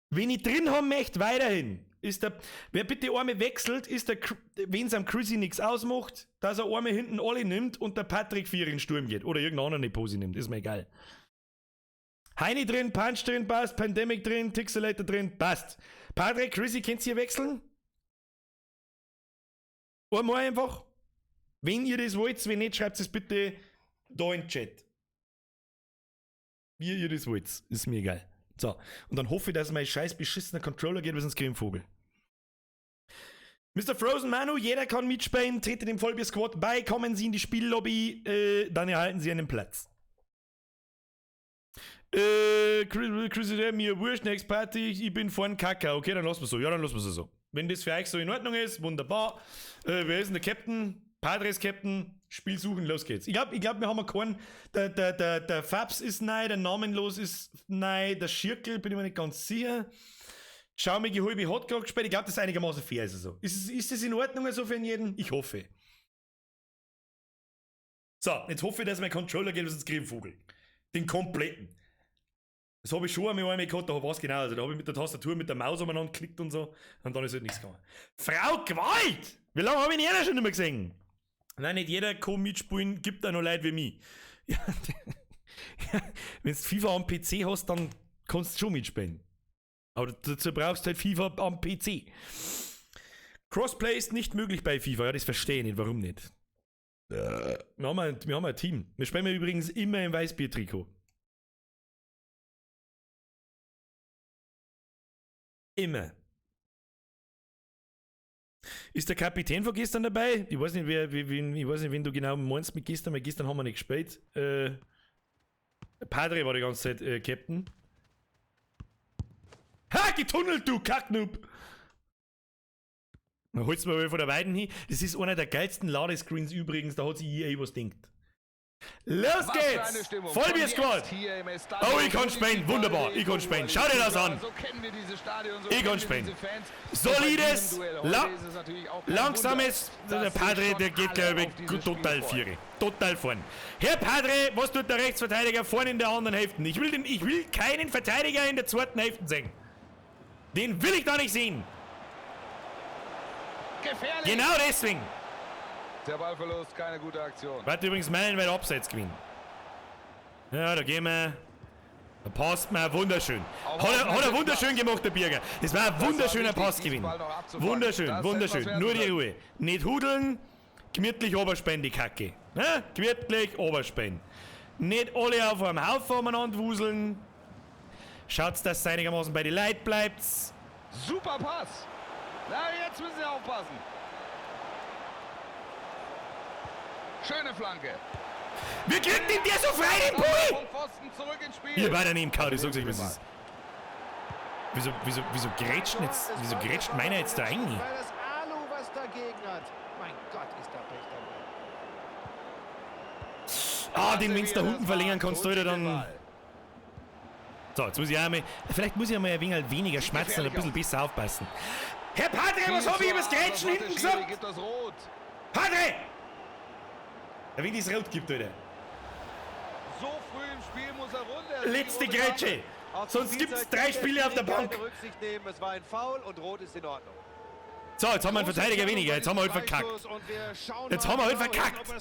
Wenn ich drin haben möchte, weiterhin, ist der, wer bitte einmal wechselt, ist der, wenn's am Chrissy nichts ausmacht, dass er einmal hinten alle nimmt und der Patrick 4 in den Sturm geht. Oder irgendein anderer eine Pose nimmt, ist mir egal. Heini drin, Punch drin, passt, Pandemic drin, Tixelator drin, passt. Patrick, Chrissy, könnt ihr wechseln? Einmal einfach. Wenn ihr das wollt, wenn nicht, schreibt es bitte da in den Chat. Wie ihr das wollt, ist mir egal. So, und dann hoffe ich, dass mein scheiß beschissener Controller geht, weil sonst krieg ich einen Vogel. Mr. Frozen Manu, jeder kann mitspielen, trete dem Vollbier Squad bei, kommen Sie in die Spiellobby, dann erhalten Sie einen Platz. Chris, mir wurscht, next Party, ich bin vorn Kacker. Okay, dann lassen wir so. Ja, dann lassen wir es so. Wenn das für euch so in Ordnung ist, wunderbar. Wer ist denn der Captain? Padres Captain, Spiel suchen, los geht's. Ich glaube, wir haben keinen. Der Fabs ist neu, der Namenlos ist neu, der Schirkel, bin ich mir nicht ganz sicher. Schaumige Halbe hat gerade gespielt. Ich glaube, das ist einigermaßen fair. Ist so. Ist das in Ordnung so für jeden? Ich hoffe. So, jetzt hoffe ich, dass mein Controller geht, sonst kriege ich einen Vogel. Den kompletten. Das habe ich schon einmal gehabt, da war es genau. Also, da habe ich mit der Tastatur, mit der Maus umeinander geklickt und so. Und dann ist halt nichts gegangen. Frau Gewalt! Wie lange habe ich ihn schon nicht mehr gesehen? Nein, nicht jeder kann mitspielen, gibt auch noch Leute wie mich. Ja, wenn du FIFA am PC hast, dann kannst du schon mitspielen. Aber dazu brauchst du halt FIFA am PC. Crossplay ist nicht möglich bei FIFA. Ja, das verstehe ich nicht. Warum nicht? Wir haben ein Team. Wir spielen übrigens immer im Weißbier-Trikot. Immer. Ist der Kapitän von gestern dabei? Ich weiß nicht, ich weiß nicht, wen du genau meinst mit gestern, weil gestern haben wir nicht gespielt. Padre war die ganze Zeit Captain. Ha, getunnelt, du Kacknoob! Dann holst du mir mal von der Weiden hin. Das ist einer der geilsten Ladescreens übrigens, da hat sich EA was denkt. Los geht's! Vollbier-Squad! Oh, ich kann spielen! Wunderbar! Ich kann spielen! Schau dir das an! Ich kann spielen! Solides, langsames, der Padre, der geht, glaube ich, total viere. Total vorn. Herr Padre, was tut der Rechtsverteidiger vorne in der anderen Hälfte? Ich will keinen Verteidiger in der zweiten Hälfte sehen. Den will ich da nicht sehen! Gefährlich. Genau deswegen! Der Ballverlust, keine gute Aktion. Warte übrigens meilenweit abseits gewinnen. Ja, da gehen wir. Da passt mir wunderschön. Hat er wunderschön gemacht, der Birger. Das war ein wunderschöner Passgewinn. Wunderschön, wunderschön. Nur die Ruhe. Nicht hudeln, gemütlich oberspenden, die Kacke. Ne? Gemütlich oberspenden. Nicht alle auf einem Haufen umeinander wuseln. Schaut, dass es einigermaßen bei den Leuten bleibt. Super Pass. Na, jetzt müssen sie aufpassen. Schöne Flanke. Wir kriegen den der so frei, den Ball! Ihr weiter neben Kaudi, ich sag's euch, was ist. Wieso grätscht jetzt, wieso grätscht meiner jetzt da rein? Weil das Alu was dagegen hat. Mein Gott, ist da Pech dabei. Ah, den, wenn's da unten verlängern kannst, du dann. So, jetzt muss ich auch mal, vielleicht muss ich einmal ein wenig weniger schmerzen und ein bisschen besser aufpassen. Herr Padre, was hab ich über das Grätschen hinten gesagt? Padre! Ja, wenn es rot gibt, Alter. So früh im Spiel muss er runter. Letzte Grätsche. Sonst gibt es 3 Spiele auf der Bank. Rücksicht nehmen. Es war ein Foul und rot ist in Ordnung. So, jetzt haben wir einen Verteidiger weniger. Jetzt haben wir halt verkackt. Jetzt haben wir halt verkackt.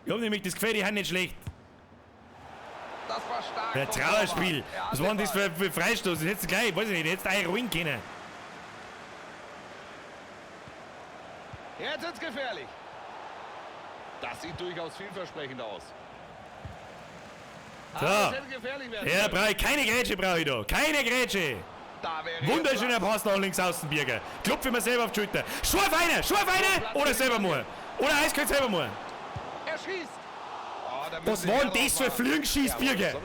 Ich hab nämlich das Gefühl, die haben nicht schlecht. Das war stark. Der Trauerspiel. Was war denn das für Freistoß? Das hättest du gleich, weiß ich nicht, hättest du einruhen können. Jetzt wird's gefährlich. Das sieht durchaus vielversprechend aus. So. Ja, brauche ich keine Grätsche, brauche ich da. Keine Grätsche. Wunderschöner Pass nach links außen, Birger. Klopfe mir selber auf die Schulter. Schwarf einer, schwarf einer oder selber mal. Oder eiskalt selber mal. Er schießt. Oh, Was war denn das für Flügenschiss, Birger?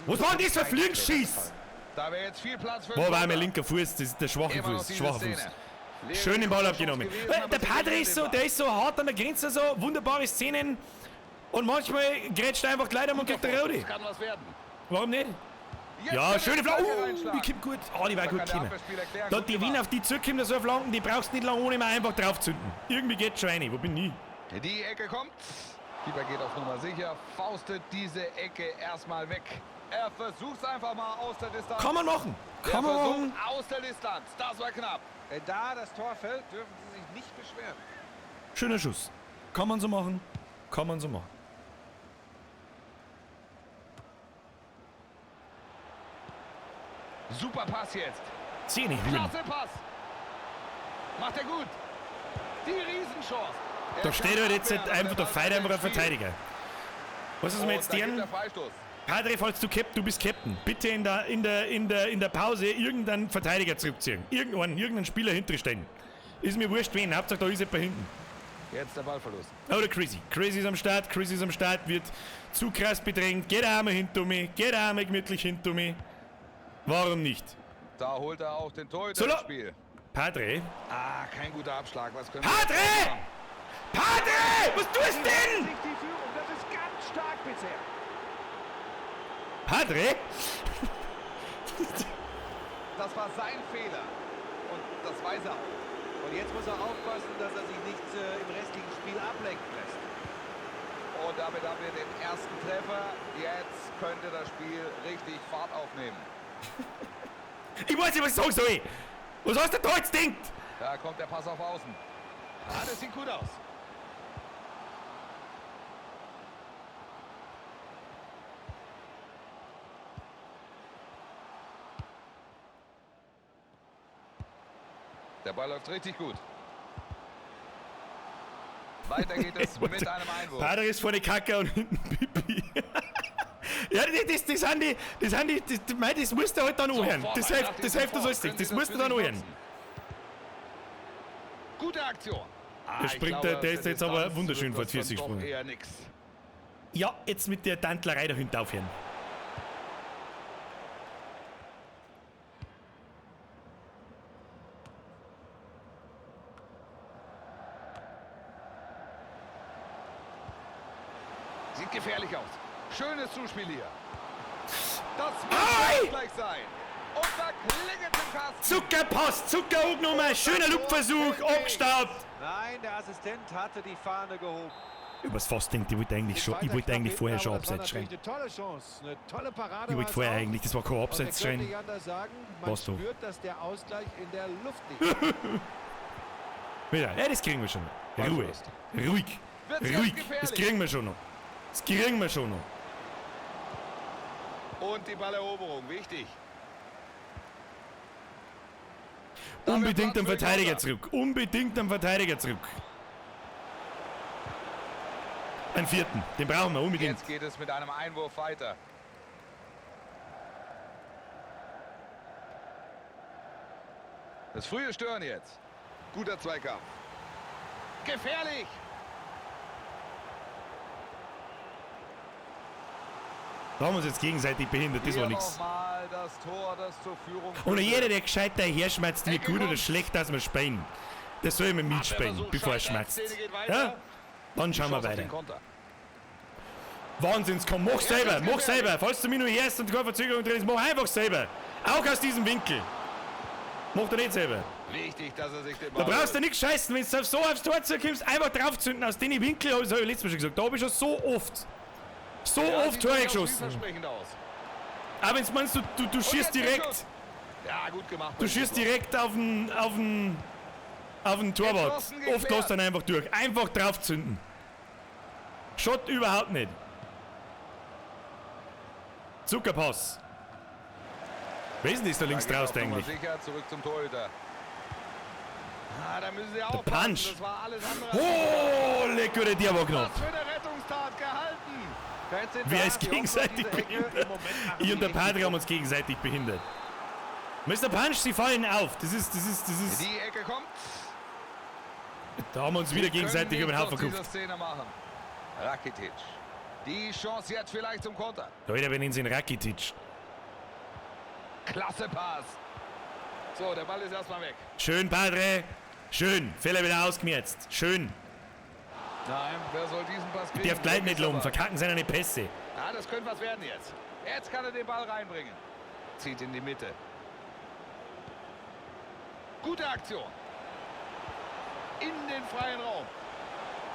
Was war denn das für Flügenschiss? Da wäre jetzt viel Platz für. Wo war mein linker Fuß? Das ist der schwache Fuß. Schwacher Fuß. Schön den Ball abgenommen. Der Padre ist so, der ist so hart an der Grenze, so wunderbare Szenen. Und manchmal grätscht er einfach gleich und kriegt der Rode. Warum nicht? Ja, schöne Flanke. Die kommt gut. Oh, die war gut gekommen. Da die Wien auf die zukommt, so eine Flanken, die brauchst du nicht lange ohne mal einfach draufzünden. Irgendwie geht's schon rein. Wo bin ich? Die Ecke kommt. Keeper geht auf Nummer sicher. Faustet diese Ecke erstmal weg. Er versucht es einfach mal aus der Distanz. Kann man machen. Kann man machen. Aus der Distanz. Das war knapp. Wenn da das Tor fällt, dürfen sie sich nicht beschweren. Schöner Schuss. Kann man so machen. Kann man so machen. Super Pass jetzt. Zehn. Klasse Pass. Macht er gut. Die Riesenchance. Da steht halt jetzt einfach, da feiert einfach ein Verteidiger. Was ist mir jetzt deren? Padre, falls du Captain, du bist Captain. Bitte in der Pause irgendeinen Verteidiger zurückziehen. Irgendeinen Spieler hinterstellen. Ist mir wurscht wen, Hauptsache da ist jemand hinten. Jetzt der Ballverlust. Oh, der Chrissy. Chrissy ist am Start, Chrissy ist am Start, wird zu krass bedrängt. Geht einmal hinter mir, geht einmal gemütlich hinter mir. Warum nicht? Da holt er auch den Torhüter Solo. ins Spiel. Padre? Ah, kein guter Abschlag. Was können wir Padre! jetzt machen? Padre! Was tust du denn? Sich die Führung, das ist ganz stark bisher. Padre? Das war sein Fehler. Und das weiß er auch. Und jetzt muss er aufpassen, dass er sich nicht im restlichen Spiel ablenken lässt. Und damit haben wir den ersten Treffer. Jetzt könnte das Spiel richtig Fahrt aufnehmen. Ich weiß nicht, was ich sagen soll. Was hast du da jetzt denkt? Da kommt der Pass auf Außen. Ah, das sieht gut aus. Der Ball läuft richtig gut. Weiter geht es mit einem Einwurf. Padre ist vorne Kacke und hinten Pipi. Ja, das sind die, das sind die, das, mei, das musst du halt dann anhören. Das Vorteil hilft, nach das diesem hilft das Tor. alles Können nicht. Das sie musst du das dann für sich anhören. nutzen? Gute Aktion. Ah, Der ich springt, glaube, der ist aus der jetzt aber Distanz wunderschön wird vor das die Füße dann doch gesprungen. eher nix. Ja, jetzt mit der Tantlerei dahinter aufhören. Sieht gefährlich aus. Schönes Zuspiel hier. Das Ei! muss gleich sein. Und da klingelt im Kasten. Zuckerpass, Zucker angenommen, schöner Lupfversuch, abgestaubt. Nein, der Assistent hatte die Fahne gehoben. Übers Fass denkt, ich wollte eigentlich schon, ich wollte eigentlich vorher schon Aber das war Abseits schreien. natürlich eine tolle Chance, eine tolle Parade Ich wollte war es vorher auch. eigentlich, das war kein Und Abseits wir können schreien. nicht anders sagen, man Was du? spürt, dass der Ausgleich in der Luft liegt. Wieder, ja, das kriegen wir schon. Ruhe. Ballverlust. Ruhig. Wird's jetzt Ruhig. Das gefährlich. kriegen wir schon noch. Das kriegen wir schon noch. Und die Balleroberung, wichtig. Da wird Unbedingt Platz am für den Verteidiger Konter. zurück. Unbedingt am Verteidiger zurück. Einen vierten. Den brauchen wir unbedingt. Jetzt geht es mit einem Einwurf weiter. Das frühe Stören jetzt. Guter Zweikampf. Gefährlich! Da haben wir uns jetzt gegenseitig behindert. Das Hier war nix. nochmal das Tor, das zur Führung Und führte. jeder, der gescheit daher schmatzt, wie Ecke gut oder kommt. schlecht, dass wir spielen, der soll immer mitspielen, Abwehrversuch bevor er scheitert. schmatzt. Szene geht weiter. Ja? Dann schauen wir Chance auf weiter. den Konter. Wahnsinns, komm, mach Jetzt selber, ist mach gefährlich. selber. Falls du mich nur hörst und keine Verzögerung drin ist, mach einfach selber. Auch aus diesem Winkel. Mach doch nicht selber. Wichtig, dass er sich den Da Ball brauchst du holt. nichts scheißen, wenn du so aufs Tor zukommst, einfach draufzünden aus den Winkel, das habe ich letztes Mal schon gesagt, da habe ich schon so oft, so Ja, oft sieht Tore durchaus geschossen. vielversprechend aus. Aber wenn du meinst, du Und schießt jetzt der direkt, Schuss. Ja, gut gemacht. du schießt direkt auf den, auf den, auf den Torwart. Entschlossen geklärt. Oft lässt dann einfach durch. Einfach draufzünden. Schott überhaupt nicht. Zuckerpass. Wer ist denn das da links Da geht draußen auf Nummer eigentlich? Sicher, zurück zum Torhüter. Ah, da müssen sie aufpassen. Punch. Das war alles andere. als- Oh, lecker, der war knapp. Was für eine Rettungstat gehalten. Fans sind Wer da, ist die Hoffnung gegenseitig dieser Ecke. behindert? Im Moment machen Ich sie und der richtig Padre haben Druck. uns gegenseitig behindert. Mr. Punch, sie fallen auf. Das ist, das ist, das ist. Die Ecke kommt. Da haben wir uns wieder gegenseitig Können über den nichts Haufen aus dieser geguckt. Szene machen. Rakitic. Die Chance jetzt vielleicht zum Konter. Leute, wir nennen sie ihn Rakitic. Klasse Pass. So, der Ball ist erstmal weg. Schön, Padre. Schön. Fehler wieder ausgemerzt. Schön. Nein, wer soll diesen Pass kriegen? Darf gleich nicht loben. Aber- Verkacken seine Pässe. Ah, das könnte was werden jetzt. Jetzt kann er den Ball reinbringen. Zieht in die Mitte. Gute Aktion. In den freien Raum.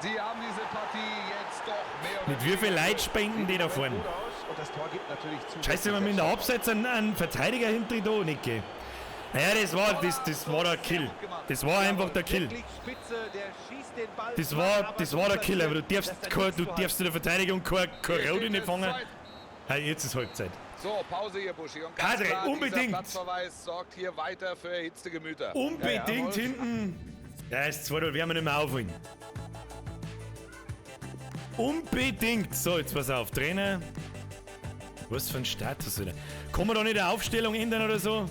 Sie haben diese Partie jetzt doch mehr oder Mit wie viel weniger Leid spenden die da vorne? Gut aus und das Tor gibt natürlich zu. Scheiße, wenn man in der Abseits einen Verteidiger hinter da, Nicke. Naja, das war der Kill. Das war einfach der Kill. Wirklich spitze, der schießt den Ball Das flach, war, aber das so war der Kill, aber du platziert, darfst, dass da kein, nichts du zu darfst in der Verteidigung kein Rot Steht nicht es fangen. zwei- Hey, jetzt ist Halbzeit. So, Pause hier, Buschi. Und ganz Padre, klar, dieser unbedingt. Platzverweis sorgt hier weiter für erhitzte Gemüter. Unbedingt hinten. Ja, ist 2-0, werden wir nicht mehr aufholen. Unbedingt. So, jetzt pass auf, Trainer. Was für ein Status, oder? Kann man da nicht eine Aufstellung ändern oder so?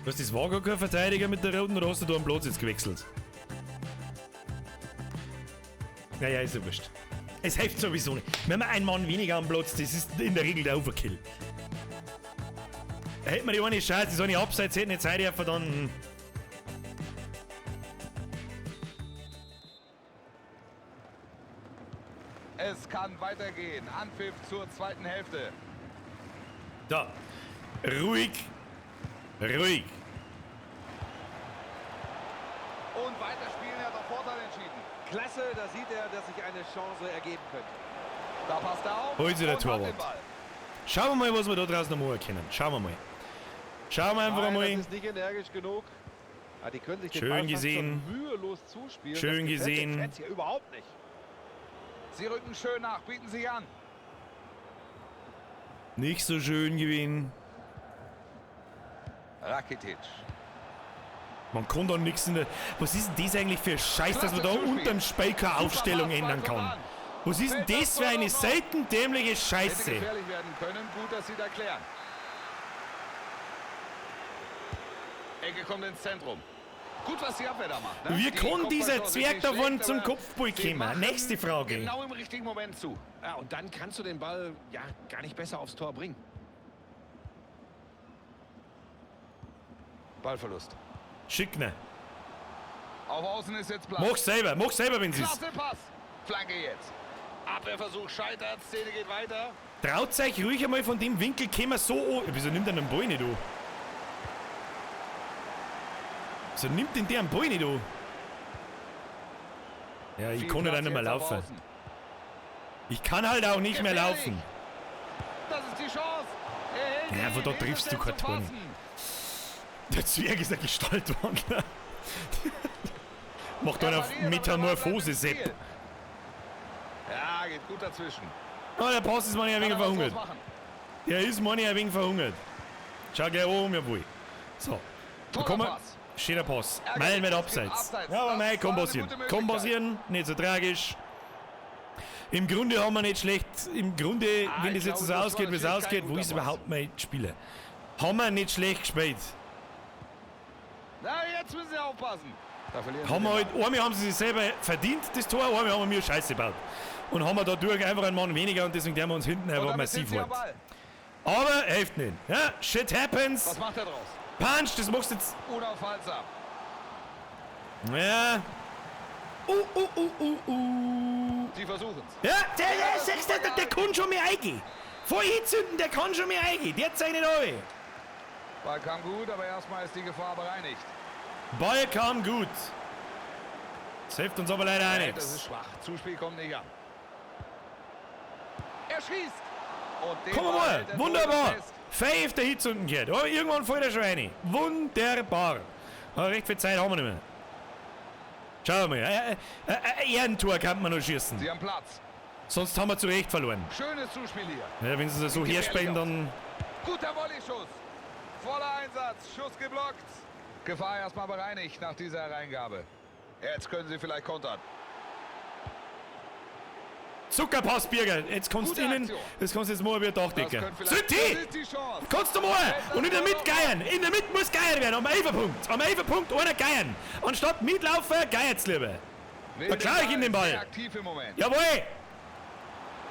Was, das war gar kein Verteidiger mit der roten oder hast du da einen Platz jetzt gewechselt? Naja, ist ja wurscht. Es hilft sowieso nicht. Wenn man einen Mann weniger am Platz, das ist in der Regel der Overkill. Da hätten wir die eine Scheiße, das eine Abseits hätten jetzt heute einfach dann. Es kann weitergehen. Anpfiff zur zweiten Hälfte. Da. Ruhig. Ruhig. Und weiterspielen, er hat auf Vorteil entschieden. Klasse, da sieht er, dass sich eine Chance ergeben könnte. Da passt er auf. Hol sie der und hat Torwart. den Ball. Schauen wir mal, was wir da draußen noch machen können. Schauen wir mal. Schauen wir einfach Nein, mal. das ist nicht energisch genug. Ah, die können sich den Schön Ball fast gesehen. schon mühelos zuspielen. Schön Das gefällt den gesehen. Fans hier überhaupt nicht. Sie rücken schön nach, bieten sich an. Nicht so schön gewesen. Rakitic. Man kann da nichts in der. Was ist denn das eigentlich für Scheiß, dass man da Klasse Zuspiel. unterm Spiel keine Aufstellung Pass, ändern Ball kann? kommt an. Was ist denn Fällt das für eine das Tor noch? selten dämliche Hätte Scheiße? gefährlich werden können. Gut, dass sie da klären. Ecke kommt ins Zentrum. Gut, was die Abwehr da macht. Ne? Wie Die kann dieser Kopfballchance ist Zwerg nicht davon schlecht, zum aber Kopfball sie kommen? machen Nächste Frage. Genau im richtigen Moment zu. Ja, und dann kannst du den Ball ja gar nicht besser aufs Tor bringen. Ballverlust. Schickner. Auf Außen ist jetzt Platz. Mach selber, wenn es ist. Klasse Pass. Flanke jetzt. Abwehrversuch scheitert. Szene geht weiter. Traut euch ruhig einmal von dem Winkel, kämen so an. Wieso nimmt er den Ball nicht an? Wieso nimmt denn der einen Ball nicht an? Ja, ich Viel kann halt auch Platz nicht mehr jetzt auf laufen. Außen. Ich kann halt auch nicht mehr Gefährlich. laufen. Das ist die Chance. Er hält Ja, aber ihn. da Ist triffst es du denn kein zu Tor. fassen? Der Zwerg ist ein Gestaltwandler. Macht Er einen auf verliert, aber der Ball bleibt im Metamorphose, Sepp. Spiel. Ja, geht gut dazwischen. Oh, der Pass ist manchmal ein wenig Kann er was verhungert. draus machen. Der ist manchmal ein wenig verhungert. Schau gleich oben, jawohl. So. Da Toller kommen wir. Pass. Schöner Pass. Ärgerlich, Meilenweit es gibt abseits. Abseits. Ja, aber Das mei, kann war eine passieren. gute Kann Möglichkeit. passieren, nicht so tragisch. Im Grunde haben wir nicht schlecht. Im Grunde, Ah, wenn ich das jetzt glaube, so das war ausgeht, wie es natürlich kein ausgeht, wo guter ist Pass. überhaupt mein Spieler? Haben wir nicht schlecht gespielt. Na, jetzt müssen sie aufpassen. Da verlieren sie Haben wir den halt, Ball. einmal haben sie sich selber verdient, das Tor, einmal haben wir mir Scheiße gebaut. Und haben wir dadurch einfach einen Mann weniger und deswegen tun wir uns hinten Und einfach damit sind massiv sie am hart. Ball. Aber hilft nicht. Ja, shit happens. Was macht er draus? Punch, das machst du jetzt. Unaufhaltsam. Ja. Sie versuchen's. Ja, der, der, der kann schon mehr eingehen. Voll hinzünden, der kann schon mehr eingehen. Der zeigt nicht runter. Ball kam gut, aber erstmal ist die Gefahr bereinigt. Ball kam gut. Das hilft uns aber leider auch Nee, das ist nichts. schwach. Zuspiel kommt nicht an. Er schießt. Und den Komm Ball mal, hält der Torhüter wunderbar. fest. Pfeif der Hitzünden gehört. Aber irgendwann fällt er schon rein. Wunderbar. Aber recht viel Zeit haben wir nicht mehr. Schauen wir mal. Ein Ehrentor kann man noch schießen. Sie haben Platz. Sonst haben wir zu Recht verloren. Schönes Zuspiel hier. Ja, wenn sie das so Gefährlich herspielen, aus. dann. Guter Volley-Schuss. Voller Einsatz. Schuss geblockt. Gefahr erstmal bereinigt nach dieser Hereingabe. Jetzt können sie vielleicht kontern. Zuckerpass, Birger. Jetzt kannst du Gute innen. Aktion. Das kannst du jetzt mal wieder Das Dachdecker. könnte vielleicht. Sündi! Das ist die Chance. Kannst du mal! Und in der Mitte geiern! In der Mitte muss geiern werden! Am Elferpunkt! Am Elferpunkt einer geiern! Anstatt mitlaufen, geiert's lieber! Will Da klar ich ihm den Ball. Sehr aktiv im Moment. Jawohl!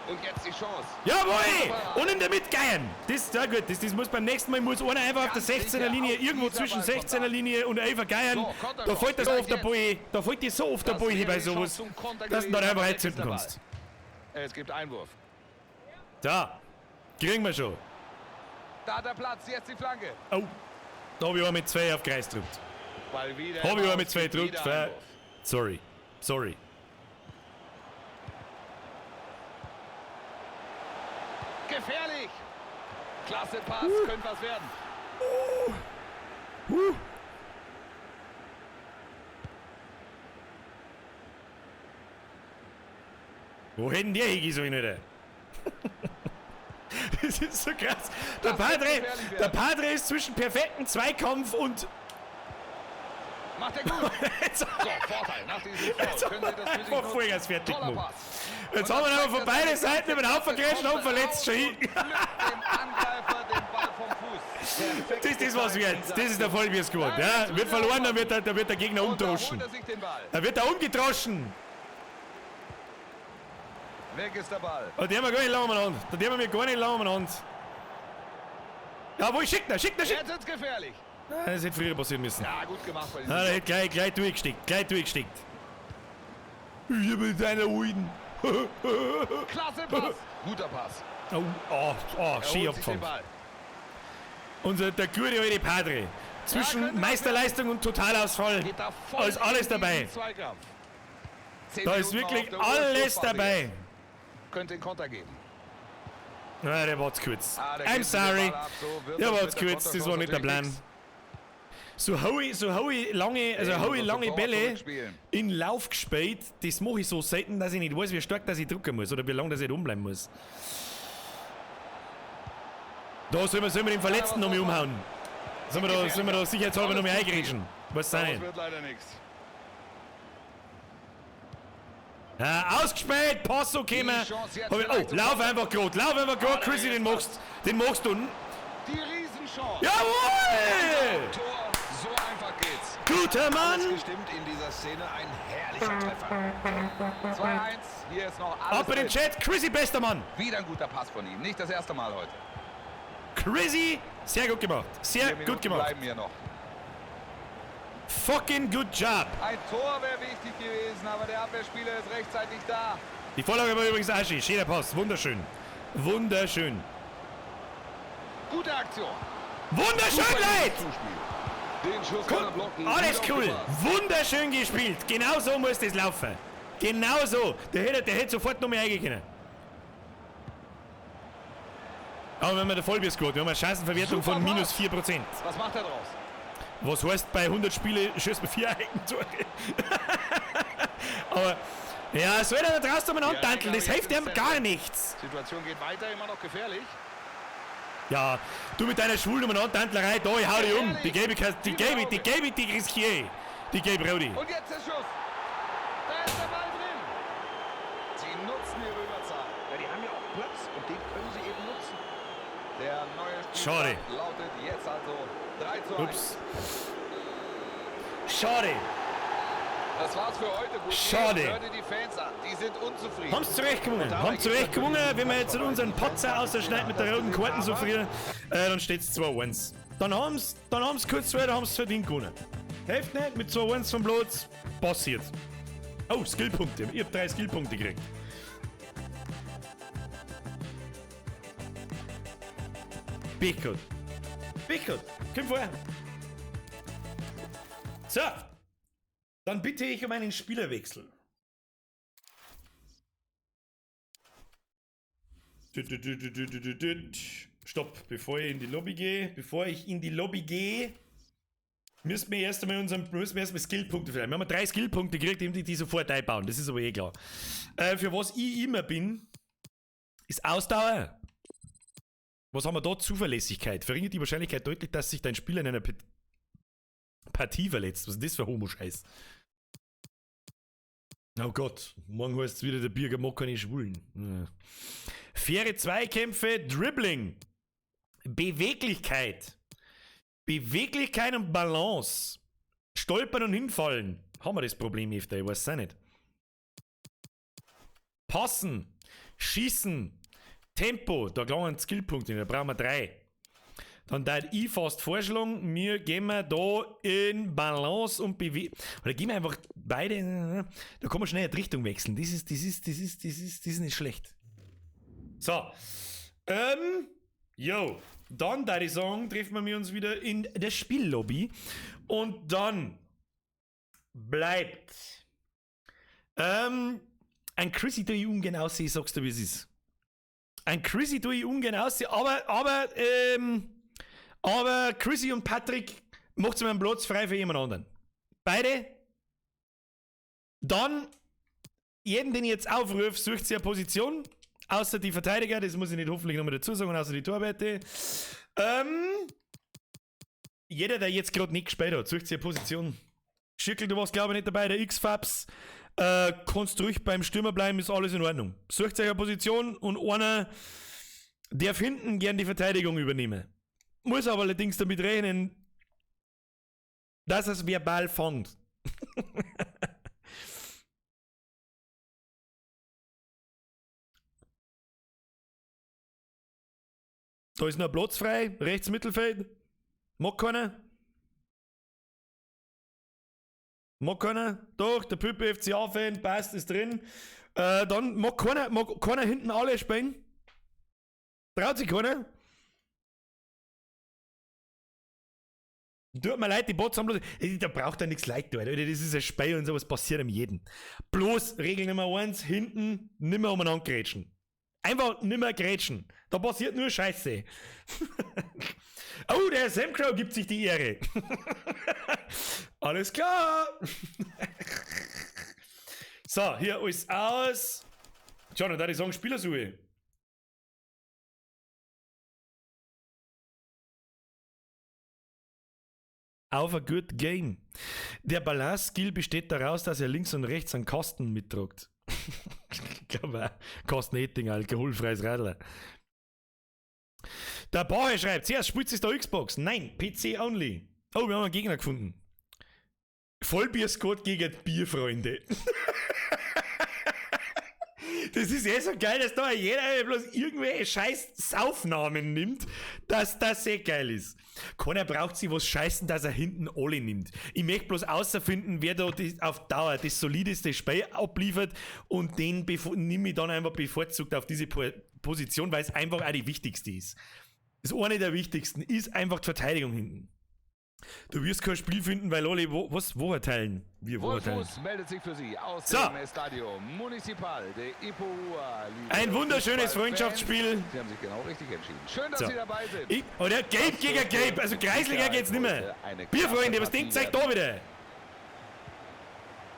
Und jetzt die Chance. Jawohl! Und in der Mitte geiern! Das, ja gut, das muss beim nächsten Mal muss einer einfach auf der Ganz 16er sicher, Linie, auch irgendwo dieser zwischen Ball kommt 16er an. Linie und 11er geiern. So, Da Konterchance, fällt das so oft der vielleicht Ball, da fällt dir so oft der Das Ball hin wäre bei die Chance sowas, zum Konter dass du dann gewesen, einfach aber weg ist einzünden der Ball. kannst. Es gibt Einwurf. Da, kriegen wir schon. Da hat er Platz. Jetzt die Flanke. Oh, da hab ich auch mit zwei auf Kreis gedrückt. Ball wieder. Hab ich auch im mit Aus, zwei gibt gedrückt. wieder Einwurf. Sorry, sorry. Gefährlich. Klasse Pass. Könnte was werden. Wo hätten der hingehen sollen, Alter? Das ist so krass. Der Das könnte Padre, gefährlich werden. der Padre ist zwischen perfektem Zweikampf und. Macht er gut. Jetzt, So, Vorteil. Nach diesem Foul können sie das für sich einfach nutzen. Vollgas fertig Toller gemacht. Pass. Jetzt haben wir aber von beiden Seiten über den Haufen gerätscht und haben verletzt schon hin. hinten. Dem Angreifer den Ball vom Fuß. Das ist das, was wird. Das ist der Vollbier-Squad. Ja? Wird verloren, dann wird der Gegner Und da umdroschen. holt er sich den Ball. Da wird er umgedroschen. Weg ist der Ball. Da der wir gar nicht lange umeinander. Da der wir gar nicht lange umeinander. Jawohl, schick da, schick da, schick. Jetzt wird's gefährlich. Ah, das hätte früher passieren müssen. Ja, gut gemacht bei diesem Ah, der hätte gleich durchgesteckt. Gleich durchgesteckt. Ich mit deiner Alten. Klasse Pass. Guter Pass. Oh, oh, oh, Er schön holt sich den abgefangen. Ball. Unser, der gute alte Padre. Zwischen Ja, könnte Meisterleistung und Totalausfall. Geht da voll Da ist alles in dabei. diesen Zweikampf. 10 Da ist Minuten wirklich auf der Uhr, alles Schlussphase dabei. jetzt. Könnte den Konter geben. Na, der war zu kurz. Ah, der I'm gibt den sorry. Ball ab, so wird Der das war mit zu der kurz, das war nicht der Konterchance Plan. natürlich So hau ich, so hau ich lange, also Den hau ich muss lange sofort Bälle zurückspielen. in Lauf gespielt, das mache ich so selten, dass ich nicht weiß, wie stark dass ich drücken muss oder wie lange dass ich umbleiben muss. Da sollen wir den Verletzten noch mal umhauen. Sollen wir da sicherheitshalber noch mal eingrätschen? Was Daraus sein? wird leider nichts. Ja, ausgespielt, Pass so gekommen. Die Chance jetzt Hab ich, oh, vielleicht zum lauf einfach grad, lauf einfach grad, Chrissy, den machst du. Die Riesenchance. Jawohl! Tor, so einfach geht's. Guter Alles Mann! gestimmt in dieser Szene, ein herrlicher Treffer. 2-1, hier ist noch alles Ab in den drin. Chat, Chrissy, bester Mann! Wieder ein guter Pass von ihm, nicht das erste Mal heute. Chrissy, sehr gut gemacht. Sehr Vier Minuten gut gemacht. bleiben hier noch. Fucking good job. Ein Tor wäre wichtig gewesen, aber der Abwehrspieler ist rechtzeitig da. Die Vorlage war übrigens auch schön. Schöner Pass. Wunderschön. Wunderschön. Gute Aktion. Wunderschön, Super Leute! Zuspiel. Den Schuss kann er blocken. Alles Gut cool. aufgepasst. Wunderschön gespielt. Genau so muss das laufen. Genau so. Der hätte sofort noch mehr eingehen können. Aber wenn wir der Vollbier-Squad, wir haben eine Chancenverwertung Super von Pass. minus 4%. Was macht er draus? Was heißt, bei 100 Spiele schießt man 4 Eigentore? Aber, ja, soll er da draußen umeinander Ja, tanteln, das jetzt hilft ihm ins gar nichts. Situation geht weiter, immer noch gefährlich. Ja, du mit deiner schwulen Umeinander-Tantlerei, da, ich hau dich um. Die gebe ich, die gebe ich, die gebe ich, die riskiere ich. Die gebe Rudi. Und jetzt der Schuss. Da ist der Ball drin. Sie nutzen ihre Überzahl. Ja, die haben ja auch Platz und den können sie eben nutzen. Der neue Spielstand Schade. lautet jetzt also 3:1. Ups. Schade. Das war's für heute. Gut, Schade. Hört ihr die Fans an. Die sind unzufrieden. Haben's zurecht gewonnen. Haben zurecht gewonnen. Wenn wir jetzt unseren Patzer ausschneiden mit der roten Karten so früh, dann steht's 2-1. Dann haben's kurz zwei, dann haben's verdient gewonnen. Hilft nicht, mit 2-1 vom Platz. Passiert. Oh, Skillpunkte. Ich hab 3 Skillpunkte gekriegt. Pech gehabt. Pech gehabt. Komm vorher. So. Dann bitte ich um einen Spielerwechsel. Stopp, bevor ich in die Lobby gehe, müssen wir erst einmal Skillpunkte verleihen. Wir haben 3 Skillpunkte gekriegt, die die sofort einbauen, das ist aber eh klar. Für was ich immer bin, ist Ausdauer. Was haben wir da? Zuverlässigkeit. Verringert die Wahrscheinlichkeit deutlich, dass sich dein Spieler in einer Partie verletzt. Was ist denn das für Homo-Scheiß? Oh Gott, morgen heißt es wieder, der Birger mag keine Schwulen. Ja. Faire Zweikämpfe, Dribbling, Beweglichkeit. Beweglichkeit und Balance. Stolpern und hinfallen. Haben wir das Problem öfter, ich weiß es auch nicht. Passen, Schießen, Tempo, da gelangen Skillpunkte, da brauchen wir 3. Dann darf ich fast vorschlagen, wir gehen wir da in Balance und Bewegung. Oder gehen wir einfach beide, da kann man schnell die Richtung wechseln. Das ist nicht schlecht. So. Yo. Dann, da ich sagen, treffen wir uns wieder in der Spiellobby. Und dann bleibt ein Chrissy, der ich ungern aussehe, sagst du, wie es ist. Ein Chrissy, der ich ungern aussehe, aber Chrissy und Patrick macht's mir einen Platz frei für jemand anderen. Beide. Dann, jeden, den ich jetzt aufrufe, sucht sich eine Position. Außer die Verteidiger, das muss ich nicht hoffentlich nochmal dazu sagen, außer die Torwarte. Jeder, der jetzt gerade nicht gespielt hat, sucht sich eine Position. Schirkel, du warst glaube ich nicht dabei, der X-Fabs. Kannst ruhig beim Stürmer bleiben, ist alles in Ordnung. Sucht sich eine Position und einer darf hinten gern die Verteidigung übernehmen. Muss aber allerdings damit rechnen, dass es verbal fängt. Da ist noch Platz frei, rechts Mittelfeld. Mag keiner. Mag keiner. Doch, der Püppe FCA-Fan, passt, ist drin. Dann mag keiner hinten alle spielen. Traut sich keiner. Tut mir leid, die Bots haben bloß. Da braucht er nichts leid, Alter. Das ist ein Spiel und sowas passiert ihm jedem. Bloß Regel Nummer 1, hinten nimmer umeinander grätschen. Einfach nimmer grätschen. Da passiert nur Scheiße. Oh, der Sam Crow gibt sich die Ehre. Alles klar. So, hier alles aus. Tja, dann darf ich sagen, Spielersuche. Auf a good game. Der Balance-Skill besteht daraus, dass er links und rechts einen Kasten mittragt. Ich glaube, Kasten Etting, alkoholfreies Radler. Der Bauer schreibt, zuerst spielt es der Xbox. Nein, PC only. Oh, wir haben einen Gegner gefunden. Vollbier-Squad gegen Bierfreunde. Das ist eh so geil, dass da jeder bloß irgendwelche scheiß Saufnamen nimmt, dass das sehr geil ist. Keiner braucht sich was scheißen, dass er hinten alle nimmt. Ich möchte bloß außerfinden, wer da auf Dauer das solideste Spiel abliefert und den nehme ich dann einfach bevorzugt auf diese Position, weil es einfach auch die wichtigste ist. Das eine der wichtigsten ist einfach die Verteidigung hinten. Du wirst kein Spiel finden, weil alle was teilen. Wir Wolfuß teilen. meldet sich für Sie aus So. dem Estadio Municipal de Ipurua, liebe Ein wunderschönes Fußballfans. Freundschaftsspiel. Sie haben sich genau richtig entschieden. Schön, dass So. Sie dabei sind. Oder Gelb gegen Gelb, also kreisliger geht's nimmer. Bierfreunde, was denkt euch da wieder?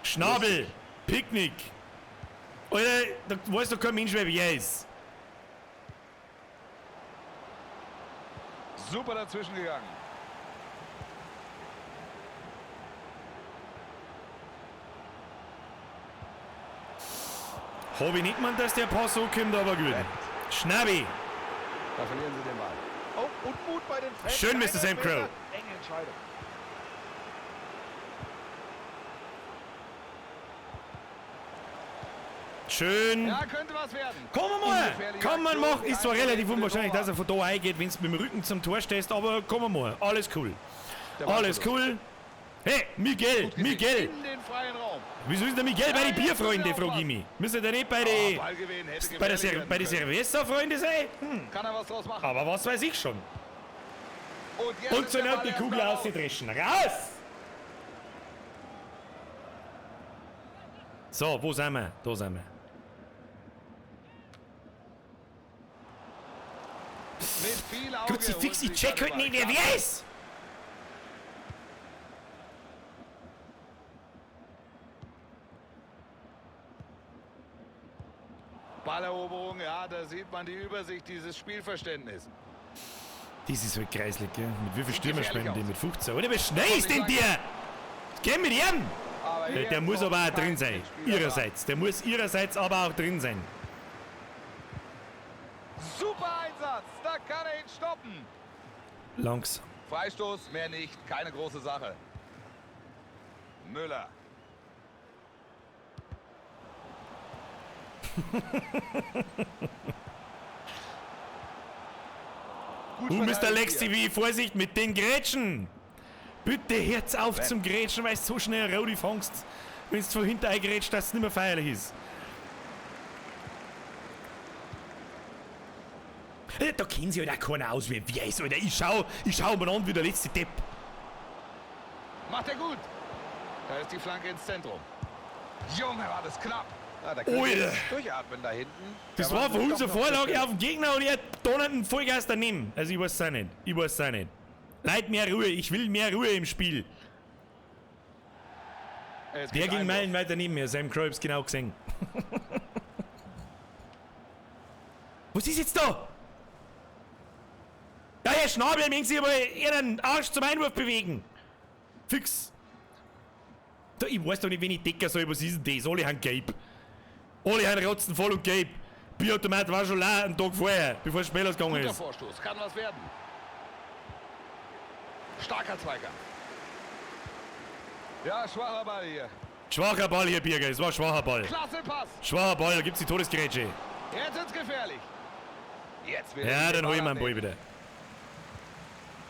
Schnabel, Picknick. Alter, da weiß doch kein Mensch mehr, wer ist. Super dazwischen gegangen. Hab ich nicht gemeint, dass der Pass so kommt, aber gut. Schnabbi. Da verlieren sie den Ball. Oh, Unmut bei den Fans. Schön, Mr. Sam Crow. Enge Entscheidung. Schön. Ja, könnte was werden. Komm mal, Ungefährliche kann man Aktion. machen. Ist zwar relativ unwahrscheinlich, Kein dass er von da eingeht, wenn du mit dem Rücken zum Tor stehst, aber komm mal. Alles cool. Der Ball Alles verloren. cool. Hey, Miguel, Gut gesehen. Miguel. In den freien Raum. Wieso ist der Miguel bei den Ja, jetzt Bierfreunde, müssen wir frag ich mich. Müsste der nicht bei den Oh, Ballgewinn hätte bei der gefährlich Ser werden bei den können. Cerveza-Freunde sein? Hm. Kann er was draus machen? Aber was weiß ich schon. Und, jetzt Und ist zur der Not Ball die Kugel erstmal raus. auszudreschen. Raus! So, wo sind wir? Da sind wir. Mit viel Auge Kruzifix, holen ich sie check sich heute den nicht, wer Ball. wer ist! Balleroberung, ja, da sieht man die Übersicht, dieses Spielverständnis. Das ist halt kreislig, gell? Mit wie viel Stürmer Gefährlich spielen die? aus. Mit 15. Oder wie schnell ist denn der? Geh mit ihm! Aber hier Der muss kommt aber auch kein drin sein. Spieler Ihrerseits. Der muss ihrerseits aber auch drin sein. dran. Super Einsatz, da kann er ihn stoppen. Langsam. Freistoß, mehr nicht, keine große Sache. Müller. Gut Du, Mr. verteidigt Lex hier. TV, Vorsicht mit den Grätschen! Bitte hört's auf zum Grätschen, weil du so schnell Rodi fangst. Wenn du von hinten eingrätscht, dass es nicht mehr feierlich ist. Da kennt sich halt auch keiner aus, wer wer ist, Alter. Ich schau mir an wie der letzte Depp. Macht er gut. Da ist die Flanke ins Zentrum. Junge, war das knapp. Ja, da können Alter. sie durchatmen da hinten. Das Da war waren von sie uns doch eine noch Vorlage besser. auf den Gegner und er donnert einen Vollgas daneben. Also ich weiß es auch nicht. Ich weiß es auch nicht. Leid, mehr Ruhe. Ich will mehr Ruhe im Spiel. Es Der gibt ging Einwurf. meilenweit daneben mir. Sam Crow hab's genau gesehen. Was ist jetzt da? Ja, Herr Schnabel, mögen Sie aber Ihren Arsch zum Einwurf bewegen. Fix. Da, ich weiß doch nicht, wen ich decken soll. Was ist denn das? Alle haben gelb. Alle haben rotzen voll und gelb. Bierautomat war schon leer einen Tag vorher, bevor das Spiel ausgegangen Guter ist. Vorstoß, kann was werden. Starker Zweikampf. Ja, schwacher Ball hier. Schwacher Ball hier, Birger. Es war schwacher Ball. Klasse Pass. Schwacher Ball, da gibt's die Todesgrätsche. Jetzt wird's gefährlich. Jetzt wird Ja, er den dann hol ich mir den Ball annehmen. wieder.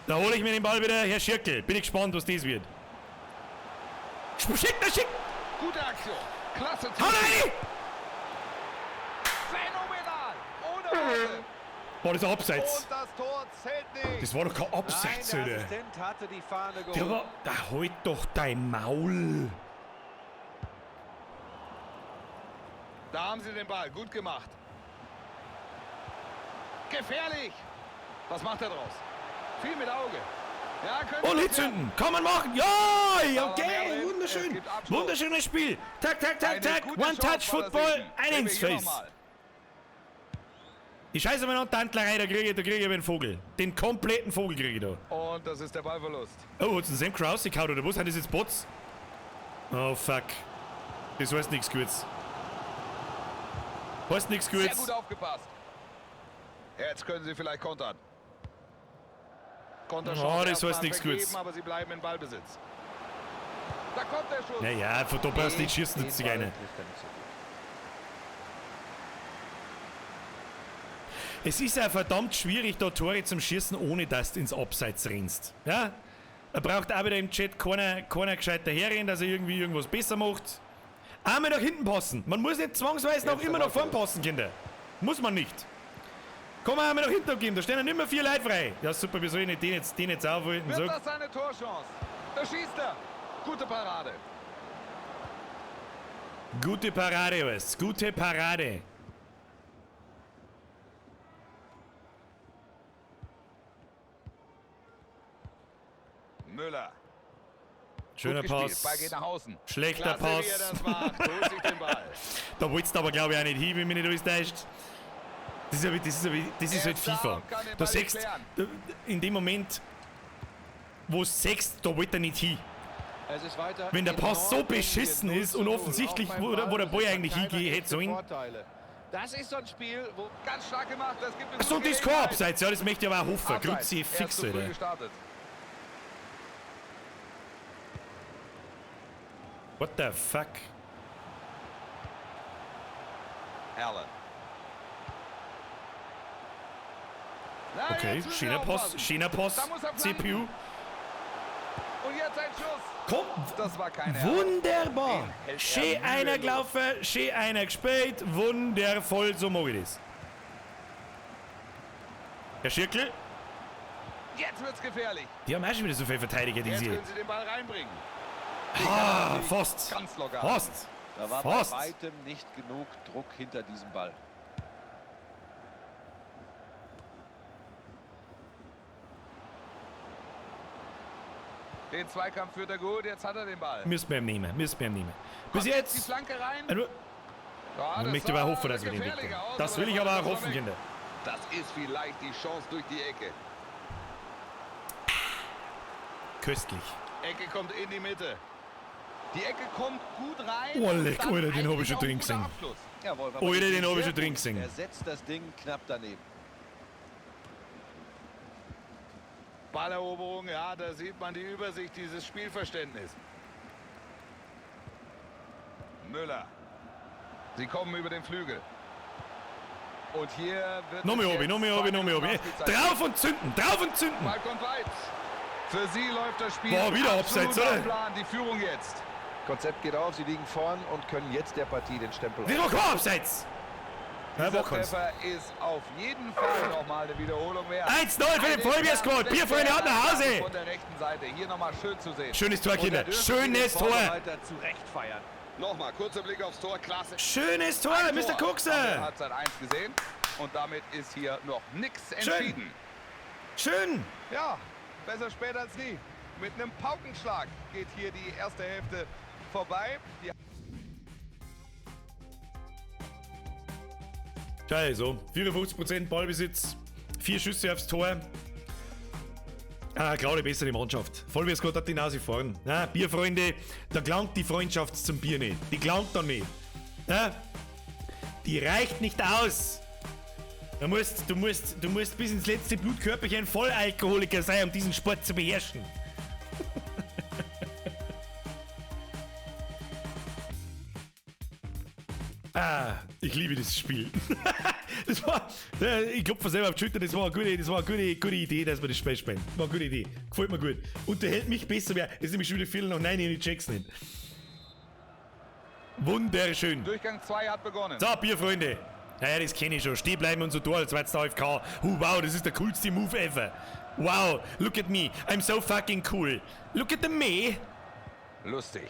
Da hole ich mir den Ball wieder. Herr Schirkel, bin ich gespannt, was das wird. Schick, schick! Gute Aktion. Klasse. Hau rein! Phänomenal. Ohne Worte. Boah, das ist ein Abseits. Und das Tor zählt nicht. Das war doch kein Abseits, Nein, der Alter. Assistent hatte die Fahne Der gehoben. war, da halt doch dein Maul. Da haben sie den Ball. Gut gemacht. Gefährlich. Was macht er draus? Viel mit Auge. Ja, könnte Und was hitzünden. Kann man machen. Ja, Aber okay, mehr wunderschön. es gibt Abstoß. Wunderschönes Spiel. Tak, tak, tak, Eine tak. gute Chance war das One-Touch-Football. eben. Ein Sehen wir ins hier Face. nochmal. Die Scheiße mit Tantlerei, da kriege ich den Vogel. Den kompletten Vogel kriege ich da. Und das ist der Ballverlust. Oh, hat's den Sam Krause gehauen oder was? Sind das jetzt Bots? Oh, fuck. Das heißt nichts Gutes. Heißt nichts Sehr Gutes. gut aufgepasst. Jetzt können sie vielleicht kontern. Konterchance Oh, das erstmal heißt nichts vergeben, Gutes. aber sie bleiben in Ballbesitz. Da kommt der Schuss. Naja, von da brauchst du nicht schießen, Den nützt sich Ball einer. trifft er nicht so gut. Es ist ja verdammt schwierig, da Tore zum Schießen, ohne dass du ins Abseits rennst. Ja? Er braucht auch wieder im Chat keiner gescheit daherrennen, dass er irgendwie irgendwas besser macht. Einmal nach hinten passen. Man muss nicht zwangsweise noch Jetzt immer der nach vorn Ballverlust. passen, Kinder. Muss man nicht. Komm, einmal nach hinten geben, da stehen ja nicht mehr 4 Leute frei. Ja, super, wie soll ich denn den jetzt aufhalten? Wird So. das seine Torchance? Da schießt er. Gute Parade. Gute Parade, was? Gute Parade. Müller. Schöner Gut gespielt. Pass. Ball geht nach außen. Schlechter Klasse, wie er Pass. das macht. Holt sich den Ball. Da wolltest du aber, glaube ich, auch nicht hin, wenn mich nicht alles täuscht. Das ist, ja, das ist Er halt ist da FIFA. und kann den Da Ball siehst klären. du, in dem Moment, wo du siehst, da wollte er nicht hin. Es ist weiter Wenn der Pass so enorm eng hier. beschissen ist und 0:0. offensichtlich, Auch beim wo der Ball Ballbesitz eigentlich hat keiner hingehen hätte echte sollen. Vorteile. Das ist so ein Spiel, wo Ganz stark gemacht. Das gibt eine Achso, gute und das kein Gelegenheit. Abseits, ja, das möchte ich aber auch hoffen. Abseits. Grüezi, Er ist fix, zu früh Alter. gestartet. What the fuck? Allen. Na, Okay, jetzt müssen wir schöner Pass, aufpassen. schöner Pass, Da muss er flanken. CPU. Und jetzt ein Schuss. Komm, Das war keine wunderbar. Den hält er Schön einer mühelos. gelaufen, schön einer gespielt. Wundervoll, so mag ich das. Herr Schirkel, Jetzt wird's gefährlich. die haben auch schon wieder so viele Verteidiger, die Jetzt sie. können sie den Ball reinbringen. Ah, fast. Ganz locker. Fast. Da war Fast. bei weitem nicht genug Druck hinter diesem Ball. Den Zweikampf führt er gut. Jetzt hat er den Ball. Müssen wir ihm nehmen, müssen wir ihm nehmen. Bis Kommt jetzt die jetzt. Flanke rein. Also, Ja, ich das möchte aber sah hoffen, dass wir den gefährlicher wegkommen. aus, Das aber will ich der aber Ball auch ist hoffen, weg. Kinder. Das ist vielleicht die Chance durch die Ecke. Köstlich. Ecke kommt in die Mitte. Die Ecke kommt gut rein. Oh, und leck, dann Alter, den hab ich eigentlich schon auch drin ein guter gesehen. Abschluss. Jawohl, war Alter, wirklich den hab ich sehr schon drin gut. gesehen. Er setzt das Ding knapp daneben. Balleroberung, ja, da sieht man die Übersicht, dieses Spielverständnis. Müller. Sie kommen über den Flügel. Und hier wird Nochmal es obi, jetzt nochmal obi, zwei nochmal obi. Minuten Nachspielzeit. Drauf und zünden, drauf und zünden. Ball kommt weit. Für sie läuft das Spiel. Boah, wieder absolut Abseits, oder? nach Plan, die Führung jetzt. Konzept geht auf, sie liegen vorn und können jetzt der Partie den Stempel Das war kein Abseits. Ja, Dieser war keins. Treffer ist auf jeden Fall nochmal eine Wiederholung wert. 1-0 für den Vollbier-Squad. Bierfreunde, ab nach Hause. Von der rechten Seite hier nochmal schön zu sehen. Schönes Tor, Und da Kinder. dürfen sie Schönes den Tor. Vorbereiter zu Recht feiern. Nochmal, kurzer Blick aufs Tor, klasse. Schönes Tor, Ein Mr. Tor. Haben wir in Kuxer. Halbzeit 1 gesehen und damit ist hier noch nichts Schön. entschieden. Schön. Ja, besser spät als nie. Mit einem Paukenschlag geht hier die erste Hälfte vorbei. Die Also, 54% Ballbesitz, 4 Schüsse aufs Tor. Ah, klare bessere Mannschaft. Vollbier-Squad hat die Nase vorn. Na, Bierfreunde, da gelangt die Freundschaft zum Bier nicht. Die gelangt da nicht. Na, die reicht nicht aus. Du musst bis ins letzte Blutkörperchen Vollalkoholiker sein, um diesen Sport zu beherrschen. Ah, ich liebe dieses Spiel. Das war, ich klopfe selber auf die Schulter, das war eine gute Idee, dass wir das Spiel spielen. War eine gute Idee. Gefällt mir gut. Unterhält mich besser, wer. Es ist nämlich schon wieder 8:15 und ich check's nicht. Wunderschön. Durchgang 2 hat begonnen. So, Bierfreunde. Naja, das kenne ich schon. Steh bleiben und so da, als wär's der AFK. Oh, wow, das ist der coolste Move ever. Wow, look at me. I'm so fucking cool. Look at the me. Lustig.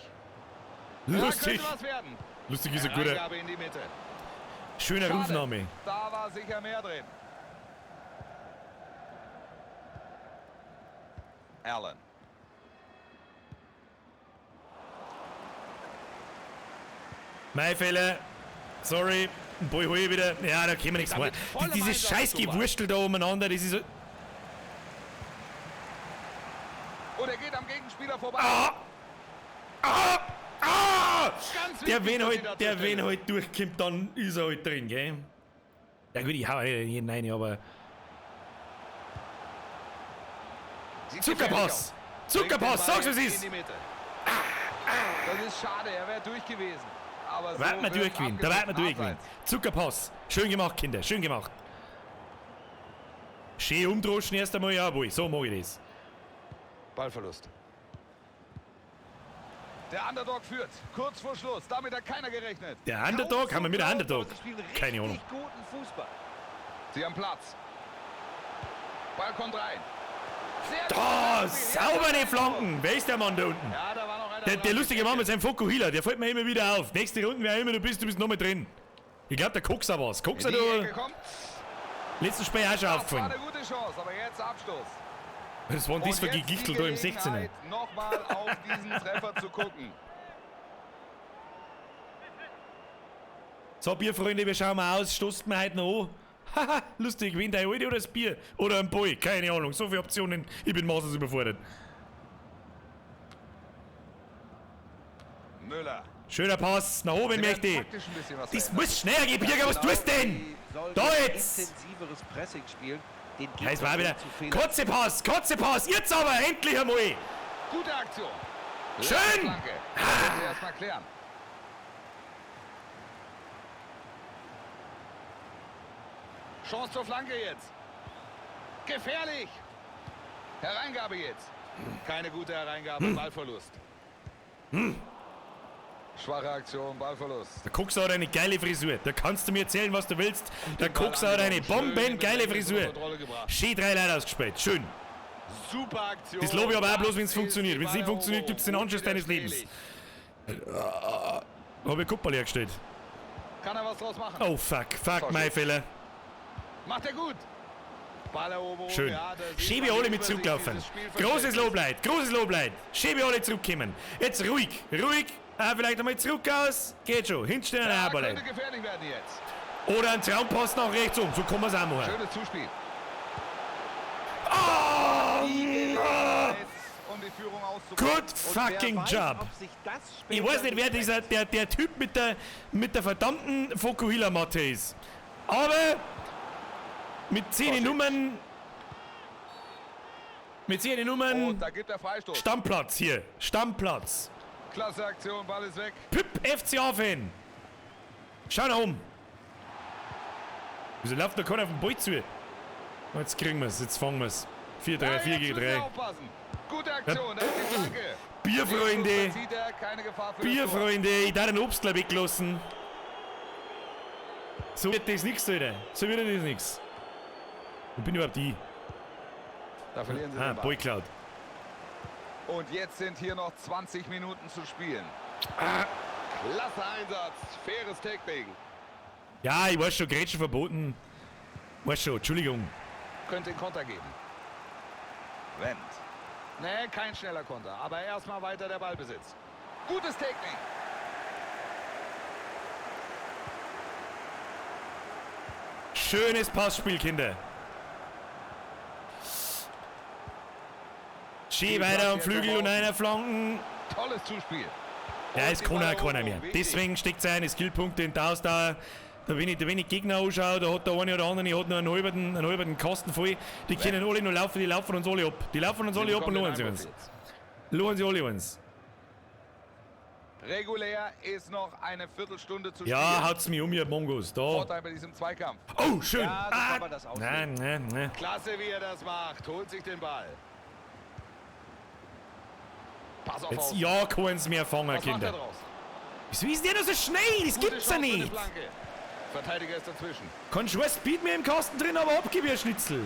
Lustig. Da könnte was werden. Lustig ist ein guter. Reingabe in die Mitte. Schöner Schade. Rufname. Da war sicher mehr drin. Allen. Mein Fehler. Sorry. Ein Ball hol ich wieder. Ja, da können wir nichts machen. Dieses Scheißgewurstel da umeinander, das ist so. Und er geht am Gegenspieler vorbei. Ah! Ah! Ah! Ganz Der, wichtig, wenn dass sie da halt, der, zur wenn Stelle halt durchkommt, dann ist er halt drin, gell? Ja gut, ich hau nicht jeden rein, aber. Sieht Zuckerpass! gefährlich aus. Zuckerpass, Bringt den sag's Ball was ist! in die Mitte. Das ist schade, er wäre durch gewesen. Aber so Da wird man wird's durchgewinnen, da wird man abgepfiffen. durchgewinnen. Abseits. Zuckerpass. Schön gemacht, Kinder, schön gemacht. Schön umdroschen erst einmal, jawohl, so mag ich das. Ballverlust. Der Underdog führt. Kurz vor Schluss. Damit hat keiner gerechnet. Der Underdog? Haben wir mit der Underdog? Sie spielen richtig Keine Ahnung. guten Fußball. Sie haben Platz. Ball kommt rein. Sehr Da, gutes Spiel. saubere Flanken. Wer ist der Mann da unten? Ja, da war noch einer Der, dran. der lustige Mann mit seinem Fokuhila, der fällt mir immer wieder auf. Nächste Runde, wer immer du bist nochmal drin. Ich glaube, der Coxer war's. Coxer, Die Ecke du. kommt. Letztes Spiel auch schon Das war aufgefallen. eine gute Chance, aber jetzt Abstoß. Das waren das Und für jetzt die Gegichtel da im 16er. Gelegenheit, Nochmal auf diesen Treffer zu gucken. So, Bierfreunde, wir schauen mal aus. Stoßt mir heute noch an. Haha, lustig, wen dein Alte oder das Bier? Oder ein Boy, keine Ahnung. So viele Optionen, ich bin maßlos überfordert. Müller. Schöner Pass, nach oben Sie werden möchte ich. taktisch ein bisschen was Das verändern. muss schneller gehen, Birger, was tust du denn? Sie sollten Da jetzt! Intensiveres Pressing spielen. Den Ja, es war Gegner wieder. zu Fehlern Kotzepass, Kotzepass, jetzt aber, endlich einmal! Gute Aktion. Schön! Flanke. Das müssen wir erstmal klären. Chance zur Flanke jetzt. Gefährlich. Hereingabe jetzt. Keine gute Hereingabe, Ballverlust. Schwache Aktion, Ballverlust. Der Coxer hat eine geile Frisur. Da kannst du mir erzählen, was du willst. Der Ball Coxer hat eine angenommen. Schön bombengeile in die Frisur. Kontrolle gebracht. Schön 3 Leute ausgespielt. Schön. Super Aktion. Das lobe ich aber auch bloß, wenn's Das funktioniert. ist Wenn's die nicht funktioniert, gibt's den Anschluss deines Lebens. Unwiderstehlich. Habe ich Kupperl hergestellt. Kann er was draus machen? Oh fuck, fuck, Sorry. mein Fehler. Macht er gut. Balleroberung. Schön. Ja, da sieht Schön, man wie alle die mit Übersicht, zurücklaufen. dieses Spielverständnis. Großes Lobleid, großes Lobleid. Schön, wie alle zurückkommen. Jetzt ruhig, ruhig. Ah, vielleicht einmal zurück aus. Geht schon. Hinstellen, Ja, ja, aber könnte gefährlich werden jetzt. Oder ein Traumpass nach rechts um. So kann man's auch machen. Schönes Zuspiel. Oh, Die ah, Gelegenheit, um die Führung auszubauen. good Und wer fucking weiß, job. ob sich das Ich später weiß nicht, wer dieser, der Typ mit der verdammten Fokuhila-Matte ist. Aber mit 10 Vorsicht. Nummern. Mit 10 Nummern. Und da gibt er Freistoß. Stammplatz hier. Stammplatz. Klasse Aktion, Ball ist weg. Püpp FCA-Fan. Schau nach oben. Wieso läuft da keiner auf den Ball zu? Jetzt kriegen wir's, jetzt fangen wir's. 4-3, Ja, 4 jetzt gegen müssen wir 3. aufpassen. Gute Aktion, da ist die Flanke. Bierfreunde, Da zieht er, keine Gefahr für das Tor. Bierfreunde, ich darf den Obstler weglassen. So wird das nix, Alter. So wird das nix. Wo bin überhaupt ich? Da verlieren sie Ah, den Ball. Ball klaut. Und jetzt sind hier noch 20 Minuten zu spielen. Ah. Klasse Einsatz, faires Tackling. Ja, ich weiß schon, Grätschen verboten. Weiß schon, Entschuldigung. Könnte den Konter geben. Wendt. Nee, kein schneller Konter, aber erstmal weiter der Ballbesitz. Gutes Tackling. Schönes Passspiel, Kinder. Schön weiter am Flügel und einer Flanken. Tolles Zuspiel. Ja, es Und die kann auch keiner Balleroberung, mehr. wichtig. Deswegen steckt seine Skillpunkte in die Ausdauer. Da wenn ich Gegner anschaue, da hat der eine oder andere hat noch einen halben Kasten voll. Die können alle noch laufen, die laufen uns alle ab. Die laufen uns Sie alle ab und bekommen lohnen den sie Einwurf uns. jetzt. Lohnen sie alle uns. Regulär ist noch eine Viertelstunde zu Ja, spielen. haut's mich um, ihr Mongos. Da. Vorteil bei diesem Zweikampf. Oh, schön. Ja, so kann man das auslegen. Nein, nein, nein. Klasse, wie er das macht. Holt sich den Ball. Pass auf. Jetzt Außen. ja keins mehr fangen, Was macht er Kinder. draus? Wieso ist der noch so schnell? Das Gute gibt's ja Chance für eine nicht. Flanke. Verteidiger ist dazwischen. Kein scheiß Speed mehr im Kasten drin, aber abgib ihr Schnitzel.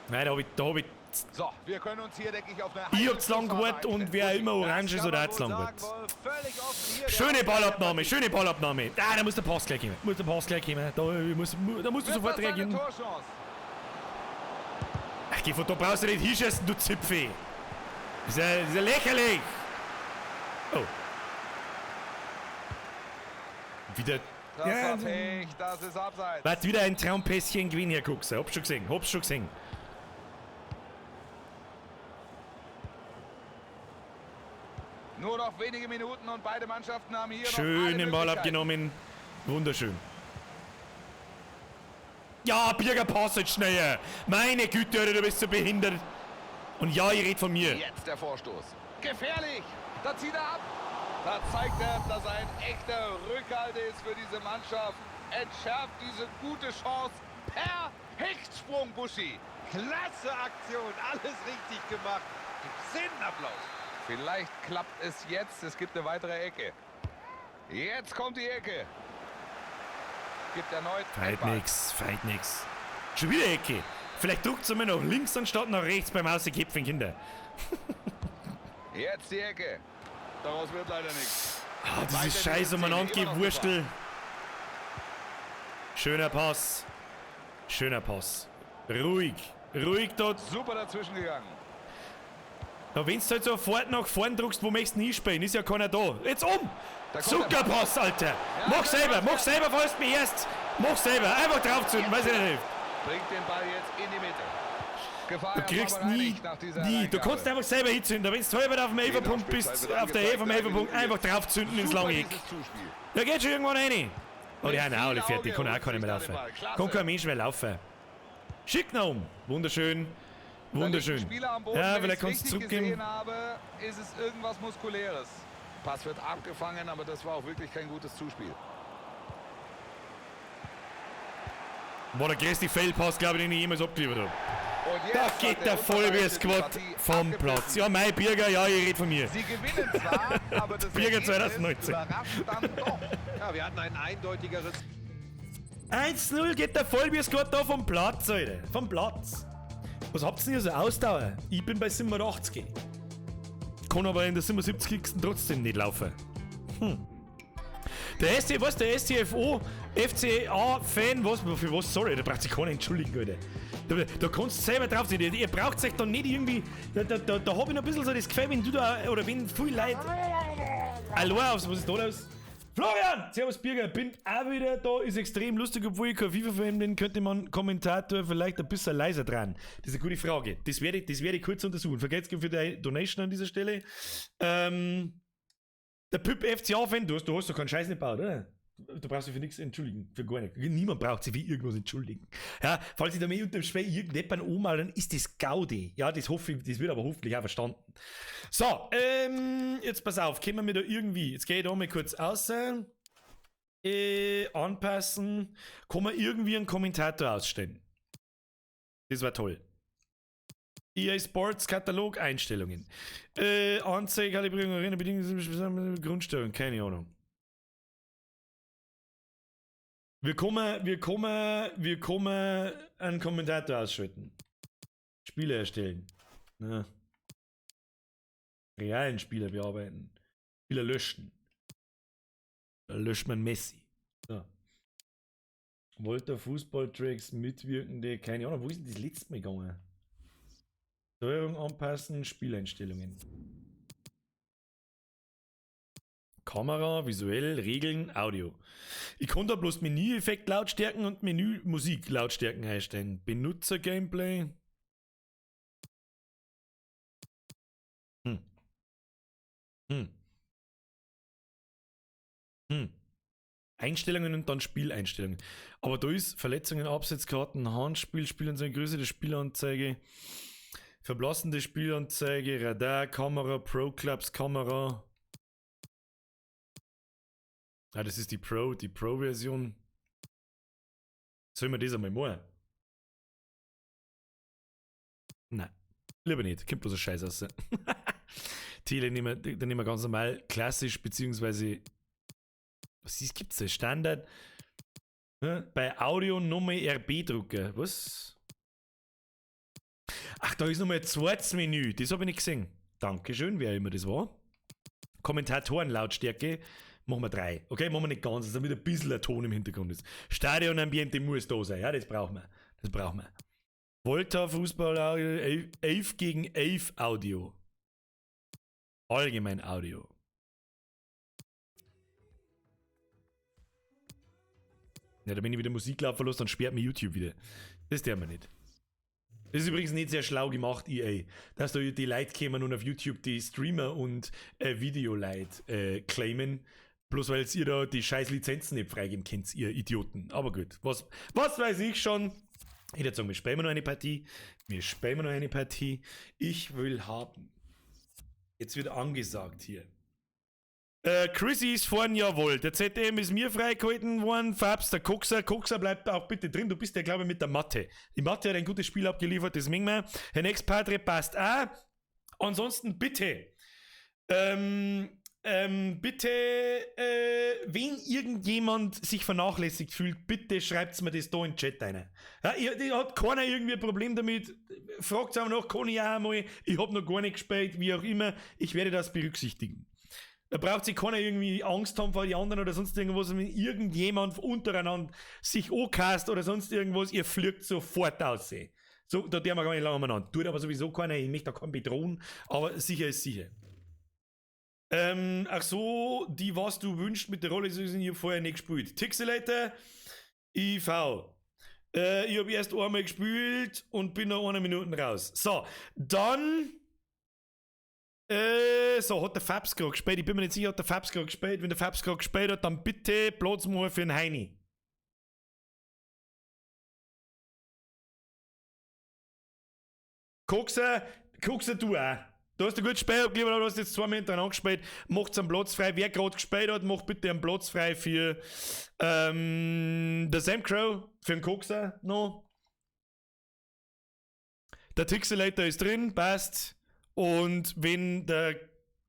Nein, da hab ich. So, wir können uns hier, denke ich, auf eine Ich hab's lang heiße gewartet und wer immer orange ist oder hat's lang gewartet. Völlig offen hier. Schöne Ballabnahme, schöne Ballabnahme. Ah, da muss der Pass gleich kommen. Muss der Pass gleich kommen. Da musst du Wird sofort das eine reagieren. Torchance? Ach, geh von da brauchst du nicht hinschießen, du Zipfel. Das ist ja lächerlich. Oh. Wieder. Das Ja, war Pech, das ist Abseits. Wird wieder ein Traumpässchen gewinnen, Herr Kuxer. Hab's schon gesehen, hab's schon gesehen. Nur noch wenige Minuten und beide Mannschaften haben hier noch Schön alle den Ball Möglichkeiten. abgenommen. Wunderschön. Ja, Birger, pass jetzt schneller. Meine Güte, Alter, du bist so behindert. Und ja, ich red von mir. Jetzt der Vorstoß. Gefährlich! Da zieht er ab. Da zeigt er, dass er ein echter Rückhalt ist für diese Mannschaft. Entschärft diese gute Chance per Hechtsprung, Buschi. Klasse Aktion, alles richtig gemacht. Gibt's den Applaus. Vielleicht klappt es jetzt. Es gibt eine weitere Ecke. Jetzt kommt die Ecke. Gibt erneut Feit Eckball. nix, feit nix. Schon wieder Ecke. Vielleicht druckt's immer nach links anstatt nach rechts beim Ausgekäpfen, Kinder. Jetzt die Ecke. Daraus wird leider nichts. Ah, Weiter dieses Scheiß diese Szene, umeinander immer noch Gewurstel. Schöner Pass. Schöner Pass. Ruhig. Ruhig dort. Super dazwischen gegangen. Na, wenn du halt sofort nach vorn druckst, wo möchtest du denn hinspielen? Ist ja keiner da. Jetzt um! Da kommt der Zuckerpass, Alter! Mach selber, mach selber, falls du mich erst. Mach selber, einfach draufzünden, weiß ich nicht hilft. Bringt den Ball jetzt in die Mitte. Gefahr Du erstmal kriegst nie, bereinigt nach dieser nie. Du Hereingabe. kannst einfach selber hinzünden. Wenn du halber auf dem Elferpunkt bist, Spielzeit wird auf der Höhe vom angezeigt, Elferpunkt, drei einfach draufzünden ins Super lange Eck. dieses Zuspiel. Da geht schon irgendwann rein. Oh ja, nein, alle viel fertig. Auge Kann auch holt keiner mehr sich da laufen. den Ball. Klasse. Kann kein Mensch mehr laufen. Schick nach um. Wunderschön. Da liegt ein Wunderschön. Spieler am Boden. Ja, Wenn vielleicht ich's kannst du richtig zurückgeben. gesehen habe, ist es irgendwas Muskuläres. Pass wird abgefangen, aber das war auch wirklich kein gutes Zuspiel. War der größte Fehlpass, glaube ich, den ich jemals abgeliefert habe. Und jetzt Da hat geht der Unparteiische Vollbier die Squad Partie vom abgepfiffen. Platz. Ja, mein Birger, ja, ich rede von mir. Sie gewinnen zwar, aber das Birger Ergebnis 2019. überrascht dann doch. Ja, wir hatten ein eindeutigeres 1-0 geht der Vollbier Squad da vom Platz, Alter. Vom Platz. Was habt ihr denn hier so Ausdauer? Ich bin bei 87. Kann aber in der 77. trotzdem nicht laufen. Der SC, was, der SCFO, FCA-Fan, was, für was, sorry, da braucht sich keiner entschuldigen, Alter. Da kannst du selber drauf sein. Ihr braucht euch da nicht irgendwie, da hab ich noch ein bisschen so das Gefühl, wenn du da, oder wenn viel Leute allein aufs, was ist da los? Florian! Servus Birger, bin auch wieder da, ist extrem lustig, obwohl ich kein FIFA-Fan bin, könnte man Kommentator vielleicht ein bisschen leiser dran. Das ist eine gute Frage. Das werde ich kurz untersuchen. Vergesst für die Donation an dieser Stelle. Der Püpp FCA-Fan, du hast doch keinen Scheiß nicht gebaut, oder? Du brauchst dich für nichts entschuldigen, für gar nichts. Niemand braucht sich für irgendwas entschuldigen. Ja, falls ich da mir unter dem Schwell irgendjemand anmale, dann ist das Gaudi. Ja, das hoffe ich, das wird aber hoffentlich auch verstanden. So, jetzt pass auf, können wir da irgendwie, jetzt gehe ich da mal kurz raus, anpassen, kann man irgendwie einen Kommentator ausstellen. Das war toll. EA Sports Katalog Einstellungen. Anzeige, Kalibrierung, Arena, Bedingungen, Grundsteuerung, keine Ahnung. Wir kommen einen Kommentator ausschalten. Spieler erstellen. Ja. Realen Spieler bearbeiten. Spieler löschen. Da löscht man Messi. So. Volta Fußballtracks, Mitwirkende, keine Ahnung, wo ist denn das letzte Mal gegangen? Steuerung anpassen, Spieleinstellungen. Kamera, visuell, Regeln, Audio. Ich konnte da bloß Menüeffekt Lautstärken und Menü Musik Lautstärken einstellen. Benutzer Gameplay. Einstellungen und dann Spieleinstellungen. Aber da ist Verletzungen, Absetzkarten, Handspiel, Spielanzeige, Größe der Spielanzeige, verblassende Spielanzeige, Radar, Kamera, Pro Clubs, Kamera. Ah, das ist die Pro-Version. Sollen wir das einmal machen? Nein, lieber nicht. Kommt bloß ein Scheiß raus. Tele nehmen wir, dann nehmen wir ganz normal klassisch, beziehungsweise was ist, gibt's da? Standard. Ne? Bei Audio nochmal RB drucken. Was? Ach, da ist nochmal ein zweites Menü. Das habe ich nicht gesehen. Dankeschön, wer immer das war. Kommentatoren-Lautstärke. Machen wir 3. Okay, machen wir nicht ganz, damit ein bisschen ein Ton im Hintergrund ist. Stadionambiente muss da sein. Ja, das brauchen wir. Das brauchen wir. Volta Fußball Audio, 11 gegen 11 Audio. Allgemein Audio. Ja, da bin ich wieder Musik laufen lasse, dann sperrt mir YouTube wieder. Das der mir nicht. Das ist übrigens nicht sehr schlau gemacht, EA. Dass da die Leute kommen und auf YouTube die Streamer und Videoleit claimen. Bloß weil ihr da die scheiß Lizenzen nicht freigeben könnt, ihr Idioten. Aber gut, was weiß ich schon? Ich würde sagen, wir spielen noch eine Partie. Wir spielen noch eine Partie. Ich will haben. Jetzt wird angesagt hier. Chrissy ist vorn, jawohl. Der ZM ist mir freigehalten worden. Fabs, der Coxer. Coxer bleibt auch bitte drin. Du bist ja, glaube ich, mit der Mathe. Die Mathe hat ein gutes Spiel abgeliefert, das mengen wir. Herr Next-Padre passt auch. Ansonsten bitte. Bitte, wenn irgendjemand sich vernachlässigt fühlt, bitte schreibt's mir das da in den Chat rein. Ja, hat keiner irgendwie ein Problem damit. Fragt's auch noch, kann ich auch einmal. Ich hab noch gar nicht gespielt, wie auch immer. Ich werde das berücksichtigen. Da braucht sich keiner irgendwie Angst haben vor die anderen oder sonst irgendwas. Wenn irgendjemand untereinander sich ankast oder sonst irgendwas, ihr fliegt sofort aus. So, da dürfen wir gar nicht lange umeinander. Tut aber sowieso keiner, ich möchte da keinen bedrohen, aber sicher ist sicher. Ach so, die, was du wünschst mit der Rolle, sind ich hab vorher nicht gespielt. Tixelator, IV. Ich hab erst einmal gespielt und bin nach einer Minute raus. So, dann. So, hat der Fabs gerade gespielt? Ich bin mir nicht sicher, hat der Fabs gerade gespielt. Wenn der Fabs gerade gespielt hat, dann bitte Platz machen für den Heini. Coxer, du auch. Du hast ein gutes Spiel abgeliefert, du hast jetzt 2 Minuten angespielt. Macht's einen Platz frei. Wer gerade gespielt hat, macht bitte einen Platz frei für der Sam Crow, für den Coxer noch. Der Tixelator ist drin, passt. Und wenn der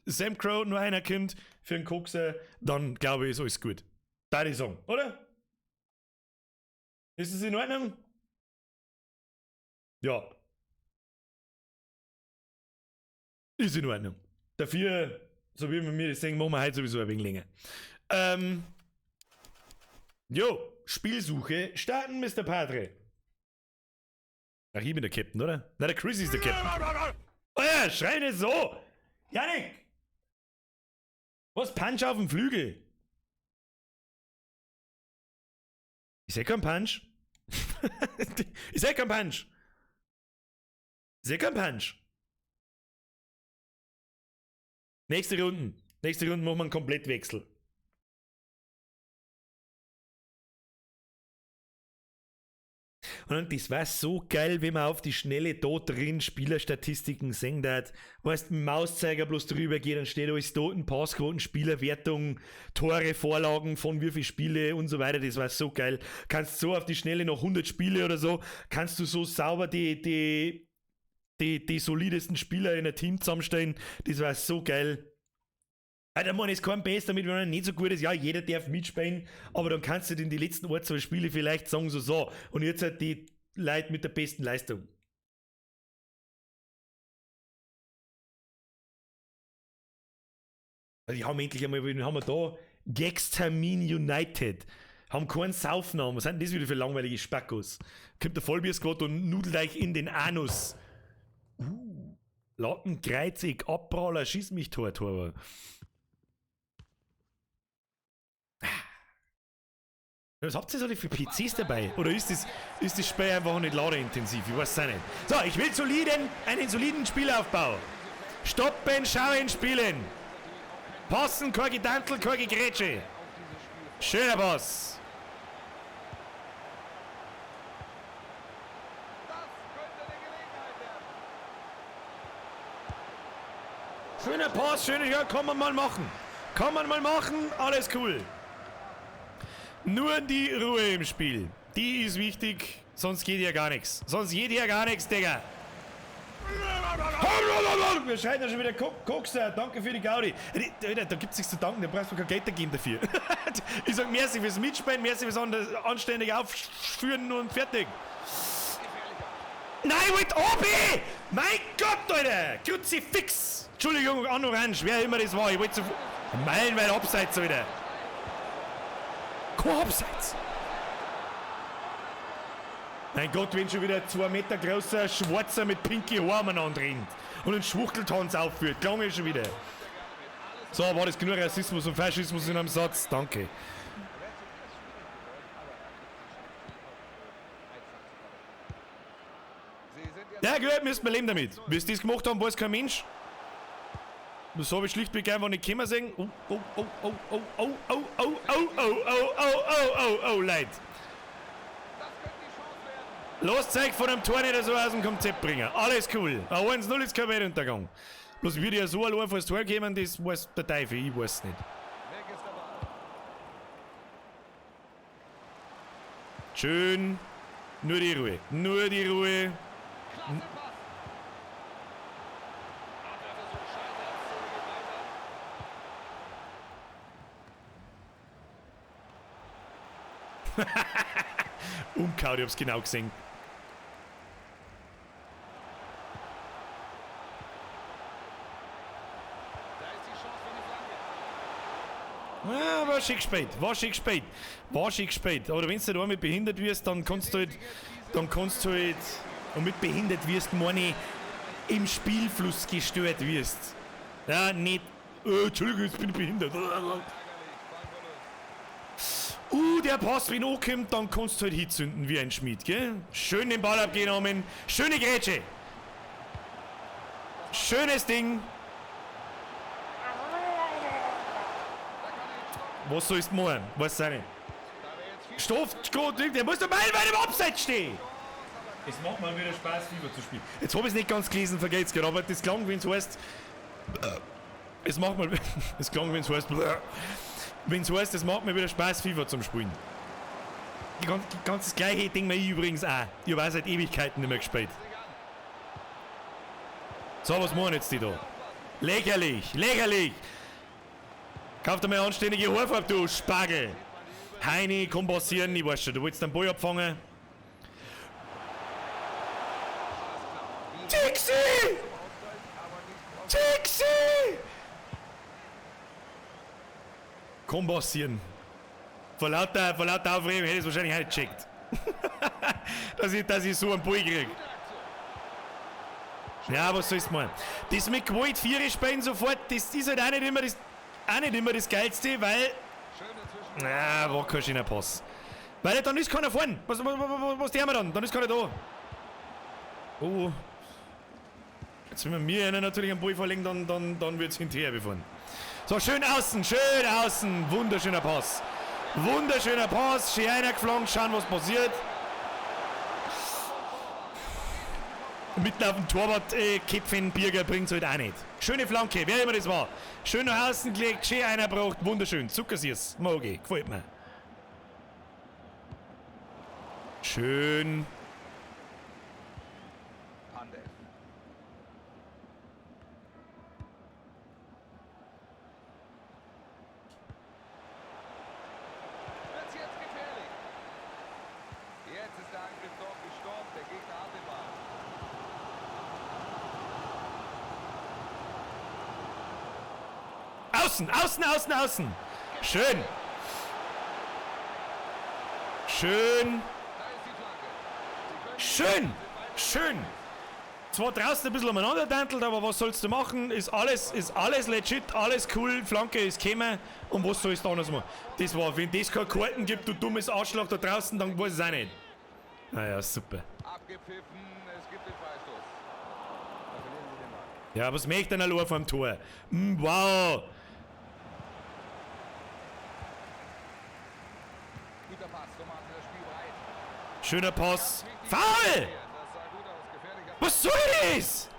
Sam Crow nur einer kommt für den Coxer, dann glaube ich, ist alles gut. Da ich sagen, oder? Ist es in Ordnung? Ja. Ist in Ordnung. Dafür, so wie wir mir das sehen, machen wir heute sowieso ein wenig länger. Jo, Spielsuche starten, Mr. Padre. Ach, ich bin der Captain, oder? Na, der Chris ist der Captain. Oh ja, schrei nicht so! Janik! Was? Punch auf dem Flügel? Ich seh keinen Punch. Ich seh keinen Punch. Ich seh keinen Punch. Nächste Runde. Nächste Runde machen wir einen Komplettwechsel. Und das war so geil, wenn man auf die Schnelle da drin Spielerstatistiken sehen hat. Weißt, mit dem Mauszeiger bloß drüber geht, dann steht alles da, Passquoten, Spielerwertung, Tore, Vorlagen von wie viel Spiele und so weiter. Das war so geil. Kannst so auf die Schnelle noch 100 Spiele oder so, kannst du so sauber die solidesten Spieler in ein Team zusammenstellen. Das war so geil. Alter, man, ist kein Best damit, wenn man nicht so gut ist. Ja, jeder darf mitspielen, aber dann kannst du in die letzten 1, 2 Spiele vielleicht sagen, so. Und jetzt halt die Leute mit der besten Leistung. Also die haben endlich einmal, wen haben wir da? Gextermin United. Haben keinen Saufnamen. Was sind denn das wieder für langweilige Spackos? Kommt der Vollbier-Squad und nudelt euch in den Anus. Latten, Kreuzig, Abpraller, schieß mich Tor, Tor. Was habt ihr so für PCs dabei? Oder ist das Spiel einfach nicht ladeintensiv? Ich weiß es auch nicht. So, ich will einen soliden Spielaufbau. Stoppen, schauen, spielen. Passen, kein Gedantel, keine Grätsche. Schöner Pass. Das könnte eine Gelegenheit werden. Schöner Pass, schöner, ja, kann man mal machen. Kann man mal machen, alles cool. Nur die Ruhe im Spiel. Die ist wichtig, sonst geht ja gar nichts. Sonst geht ja gar nichts, Digga. Wir scheinen ja schon wieder Kokser. Danke für die Gaudi. Alter, da gibt's nichts zu danken, da brauchst du kein Geld geben dafür. Ich sag merci fürs Mitspielen, merci fürs anständig aufführen und fertig. Nein, wait, Obi! Mein Gott, Alter! Kruzifix! Entschuldigung, an Orange, wer immer das war, ich wollte zu. Meilenweit abseits, Alter! Kein Abseits! Mein Gott, wenn schon wieder 2 Meter großer Schwarzer mit pinke Haaren umeinander rennt und einen Schwuchteltanz aufführt, klang ich schon wieder. So, war das genug Rassismus und Faschismus in einem Satz? Danke. Ja gut, müssen wir leben damit. Wie sie das gemacht haben, weiß kein Mensch. Das habe ich schlichtweg einfach nicht kommen sehen. Oh, oh, oh, oh, oh, oh, oh, oh, oh, oh, oh, oh, oh, oh, oh, Leute. Lasst euch von dem Tor nicht so aus dem Konzept bringen. Alles cool. Ein 1-0 ist kein Weltuntergang. Bloß würde ja so allein vor das Tor kommen, das weiß der Teufel, ich weiß nicht. Schön. Nur die Ruhe. Nur die Ruhe. Umgehauen, ich hab's genau gesehen. Ja, war schick spät, war schick spät, war schick spät. Aber wenn du da mit behindert wirst, dann kannst du halt, und mit behindert wirst, meine ich, im Spielfluss gestört wirst. Ja, nicht, oh, Entschuldigung, jetzt bin ich behindert. Der Pass, wenn ankommt, dann kannst du halt hinzünden wie ein Schmied, gell? Schön den Ball abgenommen, schöne Grätsche. Schönes Ding. Was sollst du machen? Weiß auch nicht. Stoff, gut, der muss doch meilenweit im Abseits stehen! Es macht mal wieder Spaß, FIFA zu spielen. Jetzt hab ich's nicht ganz gelesen, vergeht's gerade, aber das klang, wenn's heißt. Es macht mal. Es klang, wenn's heißt. Wenn's heißt, es macht mir wieder Spaß, FIFA zum Spielen. Ganz das gleiche Ding mir ich übrigens auch. Ich hab auch seit Ewigkeiten nicht mehr gespielt. So, was machen jetzt die da? Lächerlich, lächerlich! Kauf dir mal eine anständige Haarfarbe, du Spargel! Heini, komm passieren, ich weiß schon, du willst den Ball abfangen. Tixi! Tixi! Komm passieren. Vor lauter Aufregung hätte ich es wahrscheinlich auch nicht gecheckt. dass ich so einen Ball krieg. Ja, was soll's machen? Das mit Gewalt 4 spielen sofort, das ist halt auch nicht immer das. Auch nicht immer das Geilste, weil. Na, war kein schöner Pass. Weil dann ist keiner vorn. Was tun wir dann? Dann ist keiner da. Oh. Jetzt, wenn wir mir einen natürlich einen Ball verlegen, dann wird's hinterher befahren. So, schön außen, schön außen. Wunderschöner Pass. Wunderschöner Pass. Schön einer geflogen, schauen, was passiert. Mitten auf dem Torwart, Köpfen, Birger bringt's halt auch nicht. Schöne Flanke, wer immer das war. Schön nach außen gelegt, schön einer braucht, wunderschön. Zuckersüß, mag ich, gefällt mir. Schön. Jetzt ist der Angriff dort gestorben, der Gegner hat den Ball. Außen, außen, außen, außen. Schön. Schön. Schön. Schön. Zwar draußen ein bisschen umeinander tantelt, aber was sollst du machen? Ist alles legit, alles cool. Flanke ist gekommen. Und was sollst du anders machen? Das war, wenn das keine Karten gibt, du dummes Arschloch da draußen, dann weiß ich es auch nicht. Naja, super. Abgepfiffen, es gibt den Freistoß. Da verlieren sie den Ball. Ja, was möchte denn allein vorm Tor? Wow. Schöner Pass. Foul! Was soll das?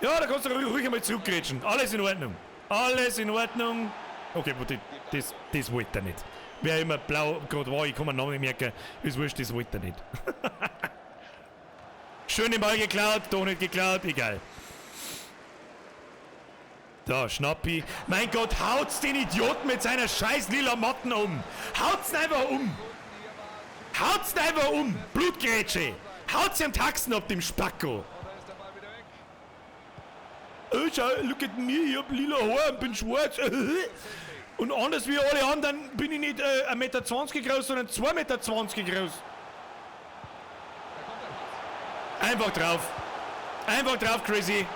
Ja, da kannst du ruhig einmal zurückgrätschen. Alles in Ordnung. Alles in Ordnung. Okay, das wollte er nicht. Wer immer blau gerade war, ich kann mir den Namen nicht merken. Ist wurscht, das wollte er nicht. Schön den Ball geklaut, doch nicht geklaut, egal. Da, Schnappi. Mein Gott, haut's den Idioten mit seiner scheiß lila Matten um. Haut's ihn einfach um. Haut's ihn einfach um. Blutgrätsche. Haut's ihm Taxen ab, dem Spacko. Oh, schau, look at me, ich hab lila Haare und bin schwarz. Und anders wie alle anderen bin ich nicht 1,20 Meter groß, sondern 2,20 Meter groß. Einfach drauf. Einfach drauf, Chrissy.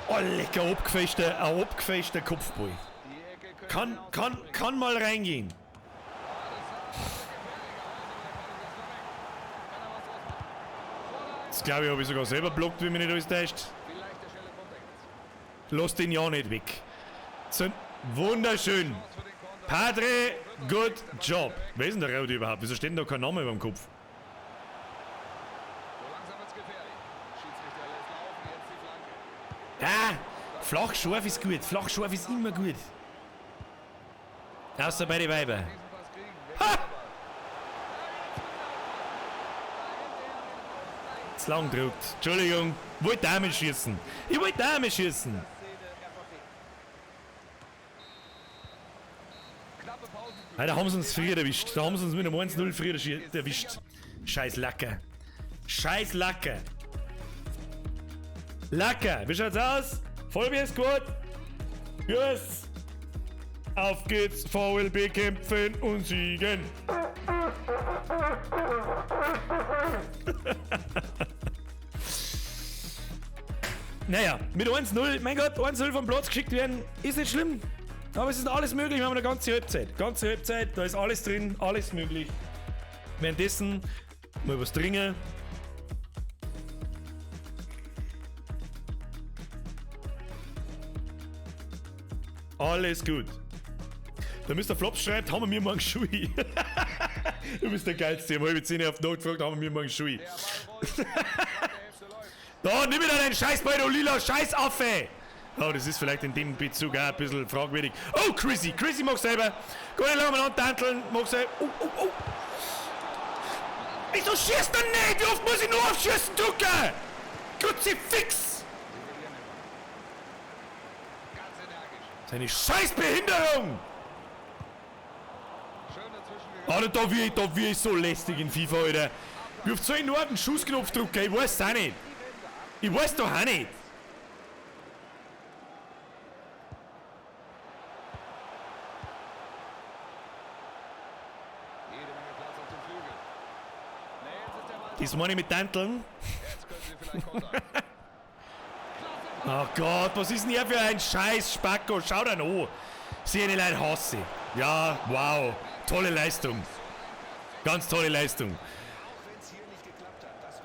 Oh, lecker, abgefälschter Kopfball. Kann mal reingehen. Das glaube ich, habe ich sogar selber blockt, wenn mich nicht alles täuscht. Lass den ja nicht weg. So, wunderschön. Padre, good job. Wer ist denn der Rowdy überhaupt? Wieso steht denn da kein Name über dem Kopf? Ah, flach scharf ist gut. Flach scharf ist immer gut. Außer bei den Weibern. Ha! Zu lang gedrückt. Entschuldigung. Wollte auch mal schießen. Ich wollte auch mal schießen. Da haben sie uns früher erwischt. Da haben sie uns mit einem 1-0 früher erwischt. Scheiß Lacker. Scheiß Lacker. Lacker. Wie schaut's aus? Vollbier ist gut. Yes. Auf geht's. VLB kämpfen und siegen. Naja, mit 1-0, mein Gott, 1-0 vom Platz geschickt werden, ist nicht schlimm. Aber es ist alles möglich, wir haben eine ganze Halbzeit. Ganze Halbzeit, da ist alles drin, alles möglich. Währenddessen mal was trinken. Alles gut. Der Mr. Flops schreibt, haben wir mir morgen Schuhe. Du bist der Geilste. Ich hab halb zehn auf die Nacht gefragt, haben wir mir morgen Schuhe. Da, nimm mir da deinen Scheißball, du lila Scheißaffe! Oh, das ist vielleicht in dem Bezug auch ein bisschen fragwürdig. Oh, Chrissy! Chrissy mag selber! Gar nicht lange miteinander tanteln, mag selber. Oh, oh, oh! Wieso schießt er nicht? Wie oft muss ich nur auf Schießen drücken? Kruzifix! Seine Scheißbehinderung! Alter, da wär ich so lästig in FIFA, Alter. Wie oft soll ich nur auf den Schussknopf drücken? Ich weiß es auch nicht. Ich weiß doch auch nicht. Das meine ich mit Tanteln. Oh Gott, was ist denn hier für ein scheiß Spacko? Schau dir an. Sie eine Leute hasse. Ja, wow. Tolle Leistung. Ganz tolle Leistung.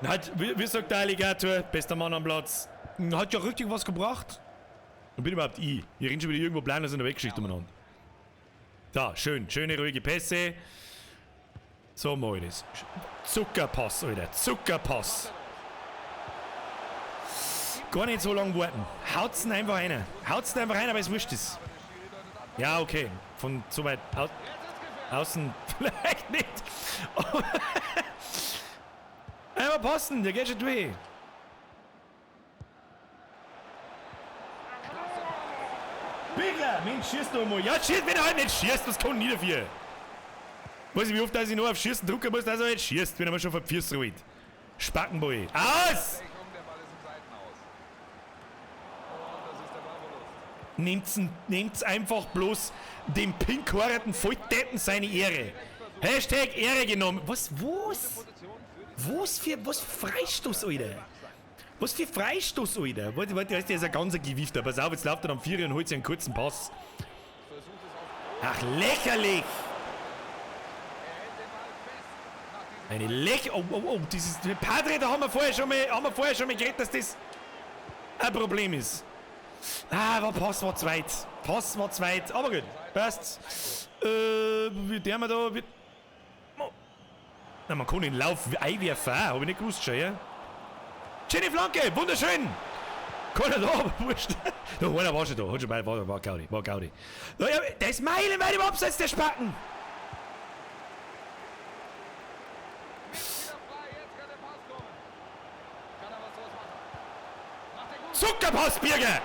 Hat, wie sagt der Alligator, bester Mann am Platz, hat ja richtig was gebracht. Und bin überhaupt ich. Ich renn schon wieder irgendwo planlos in der Weggeschichte umeinander. Da, schön. Schöne, ruhige Pässe. So mach ich das. Zuckerpass, Alter. Zuckerpass. Gar nicht so lange warten. Haut's ihn einfach rein. Haut's ihn einfach rein, aber es wurscht ist. Ja, okay. Von so weit außen vielleicht nicht. Einmal passen, der geht schon durch. Bigler, Mensch, schießt doch mal. Ja, schießt, wenn er halt nicht schießt, das kann nie dafür. Weiß ich, wie oft dass ich nur auf Schießen drücken muss, dass er nicht schießt, wenn er mal schon vor Füße rollt. Spackenboy. Aus! Nehmt's einfach bloß dem pinkhaarigen Volldeppen seine Ehre. Hashtag Ehre genommen. Was? Was für Freistoß, Alter? Was für Freistoß, Alter? Warte, warte, der ist ein ganzer Gewiefter. Pass auf, jetzt läuft er am Vierer und holt sich einen kurzen Pass. Ach, lächerlich! Eine Lech... Oh, oh, oh, dieses... Padre, da haben wir vorher schon mal, geredet, dass das ein Problem ist. Ah, war Pass war zweit. Pass war zweit. Aber gut, passt. Wie der wir da... Wie, oh. Na, man kann den Lauf einwerfen, hab ich nicht gewusst schon, ja? Schöne Flanke, wunderschön! Keiner da, aber wurscht. Da, einer war schon da, hat schon bei, war Gaudi, war Gaudi. Da, ja, der ist meilenweit im Abseits, der Spacken! Zuckerpass, Birger!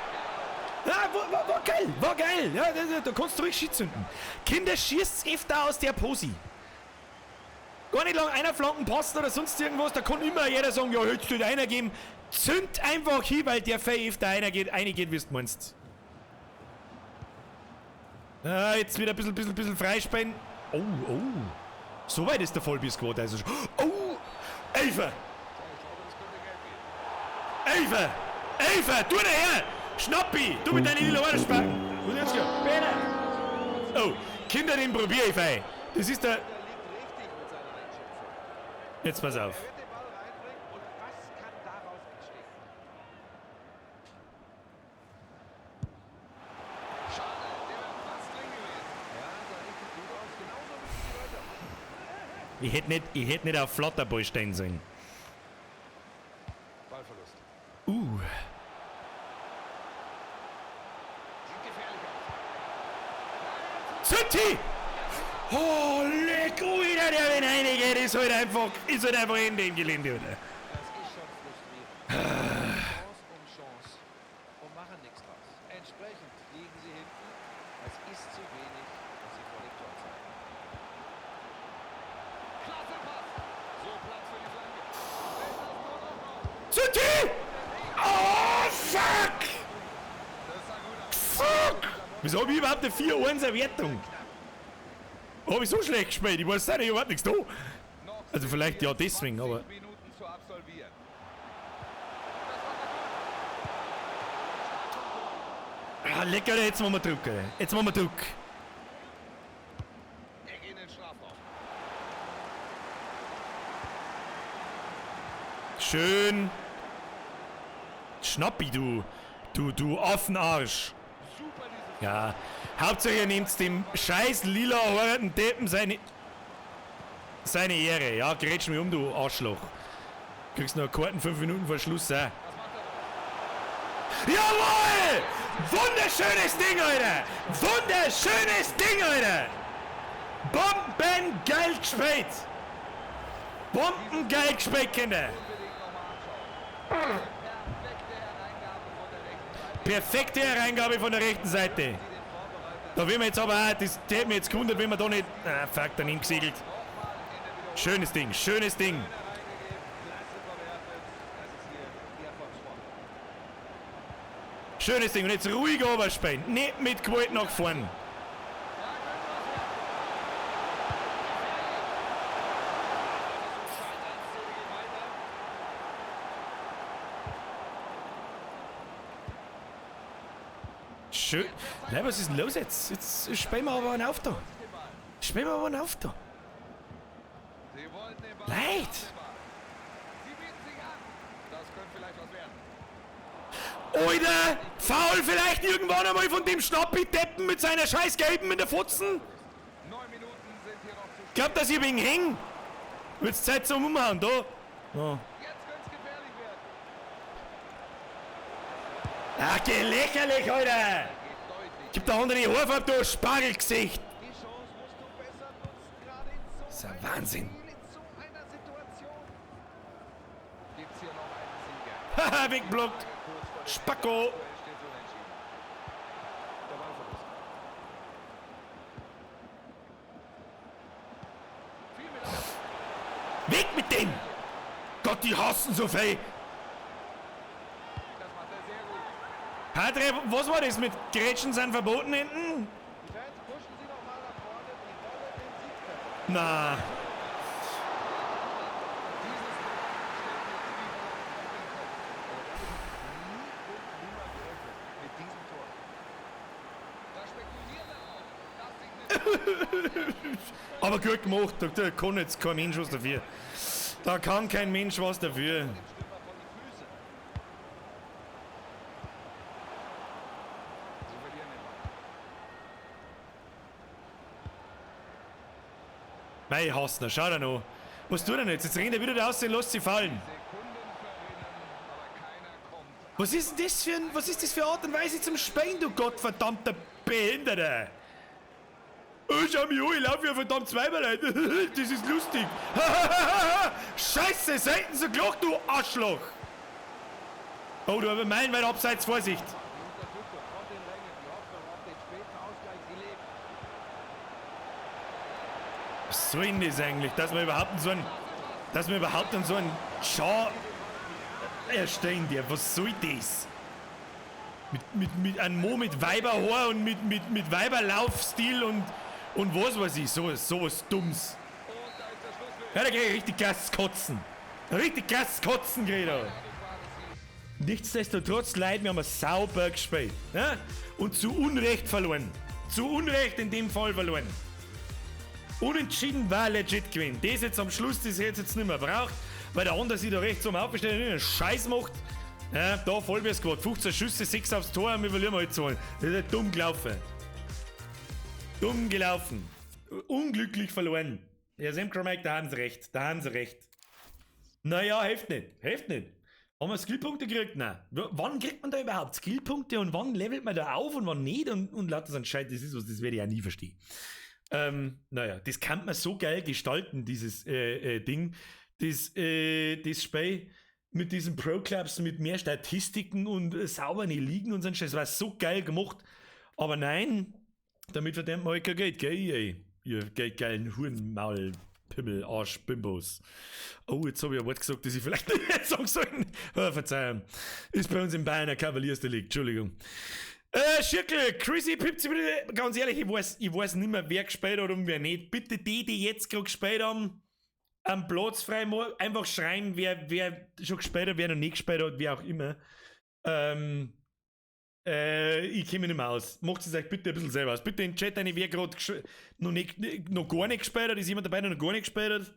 Ja, war geil, war geil. Ja, da kannst du ruhig Ski zünden. Kinder, schießt öfter aus der Posi. Gar nicht lang einer Flanken passen oder sonst irgendwas, da kann immer jeder sagen, ja, hättest du nicht einer geben. Zünd einfach hin, weil der Fell öfter einer geht, wie du meinst. Ah, jetzt wieder ein bisschen freispielen. Oh, oh. So weit ist der Vollbiss geworden. Also. Oh! Elfer! Elfer! Elfer! Du daher! Schnappi! Du mit deinen lila Arschbacken! Und jetzt ja. Oh, Kinder, den probier ich fei. Das ist der. Jetzt pass auf. Ich hätte nicht auf Flatterball stehen sollen. Ballverlust. Sieht gefährlich aus. Zündi! Oh, leck, wieder der, wenn reingeht, ist halt einfach Ende im Gelände, oder? Das ist schon frustrierend. Chance um Chance und machen nichts draus. Entsprechend liegen sie hinten. Es ist zu wenig, was sie vor dem Tor zeigen. Klasse Pass. So Platz für die Flanke. Zündi! Oh, fuck! Fuck! Wieso hab ich überhaupt eine 4-1 Wertung? Hab ich so schlecht gespielt? Ich weiß nicht, ich hab nichts da. Also vielleicht ja deswegen, aber... Ah, lecker, jetzt machen wir Druck. Jetzt machen wir Druck. Schön. Schnappi, du. Du Affenarsch. Ja, Hauptsache ihr nehmt dem scheiß lila horrenden Deppen seine Ehre. Ja, grätsch mich um, du Arschloch. Kriegst noch einen Karten 5 Minuten vor Schluss, auch. Jawohl! Wunderschönes Ding, Alter! Wunderschönes Ding, Alter! Bombengeil gespielt! Bombengeil gespielt, Kinder! Perfekte Hereingabe von der rechten Seite. Da will man jetzt aber auch, das hätte mich jetzt gewundert, wenn man da nicht... Ah, fuck, daneben gesegelt. Schönes Ding, schönes Ding. Schönes Ding. Und jetzt ruhig runterspielen. Nicht mit Gewalt nach vorn. Schön. Nein, was ist denn los jetzt? Jetzt spielen wir aber einen auf da. Spielen wir aber einen auf da. Leid! Alter! Foul vielleicht irgendwann einmal von dem Schnappi-Deppen mit seiner scheiß Gelben in der Fotzen? Glaubt, dass ich wegen häng? Wird's Zeit zum Umhauen, da? Oh. Ach, geh lächerlich, Alter! Gib der andere die Haarfarbe, du Spargelgesicht! Das ist ein Wahnsinn! Haha, wegblockt! Spacko! Weg mit dem! Gott, die hassen so viel! Padre, was war das mit Grätschen sind verboten hinten? Na. Aber gut gemacht, da kann jetzt kein Mensch was dafür. Da kann kein Mensch was dafür. Mei, Hassner, schau da noch. Was tut er denn jetzt? Jetzt rennt er wieder raus und lässt sie fallen. Was ist denn das für ein, was ist das für Art und Weise zum Spielen, du gottverdammter Behinderter? Oh, schau mich an, ich laufe ja verdammt zweimal ein. Das ist lustig. Scheiße, selten so gelacht, du Arschloch. Oh, du aber meilenweit abseits, Vorsicht. Was soll denn das eigentlich, dass man überhaupt so einen, dass man überhaupt so einen Char erstellen der? Was soll das? Mit einem Mo mit Weiberhaar und mit Weiberlaufstil und was weiß ich, sowas Dumms. Ja, da krieg ich richtig krasses Kotzen. Richtig krasses Kotzen, krieg ich da. Nichtsdestotrotz, Leute, wir haben sauber gespielt. Ne? Und zu Unrecht verloren. Zu Unrecht in dem Fall verloren. Unentschieden war legit gewesen. Das jetzt am Schluss, das hätte jetzt nicht mehr braucht, weil der andere sich da rechts zum Aufstellen und einen Scheiß macht. Ja, da Vollwehr-Squad, 15 Schüsse, 6 aufs Tor und wir verlieren halt so. Das ist ja dumm gelaufen. Dumm gelaufen. Unglücklich verloren. Ja, Sam Cromack, da haben sie recht. Da haben sie recht. Naja, hilft nicht. Hilft nicht. Haben wir Skillpunkte gekriegt? Nein. Wann kriegt man da überhaupt Skillpunkte und wann levelt man da auf und wann nicht? Und lauter so ein Scheiß, das ist was, das werde ich ja nie verstehen. Naja, das kann man so geil gestalten, dieses Ding. Das Spiel mit diesen Pro-Clubs, mit mehr Statistiken und sauberen Ligen und so ein Scheiß. Das war so geil gemacht. Aber nein, damit verdient man halt kein Geld, gell? Ey, ihr geilen Hurenmaul, Pimmel, Arsch, Bimbos. Oh, jetzt habe ich ein Wort gesagt, das ich vielleicht nicht sagen sollen. Oh, Verzeihung. Ist bei uns in Bayern ein Kavaliersdelikt, Entschuldigung. Schirkel, Chrissy, Pipzi, bitte, ganz ehrlich, ich weiß nicht mehr, wer gespielt hat und wer nicht. Bitte die, die jetzt gerade gespielt haben, am Platz frei, einfach schreien, wer schon gespielt hat, wer noch nicht gespielt hat, wer auch immer. Ich komme nicht mehr aus. Macht es euch bitte ein bisschen selber aus. Bitte in den Chat rein, wer gerade noch gar nicht gespielt hat. Ist jemand dabei, der noch gar nicht gespielt hat?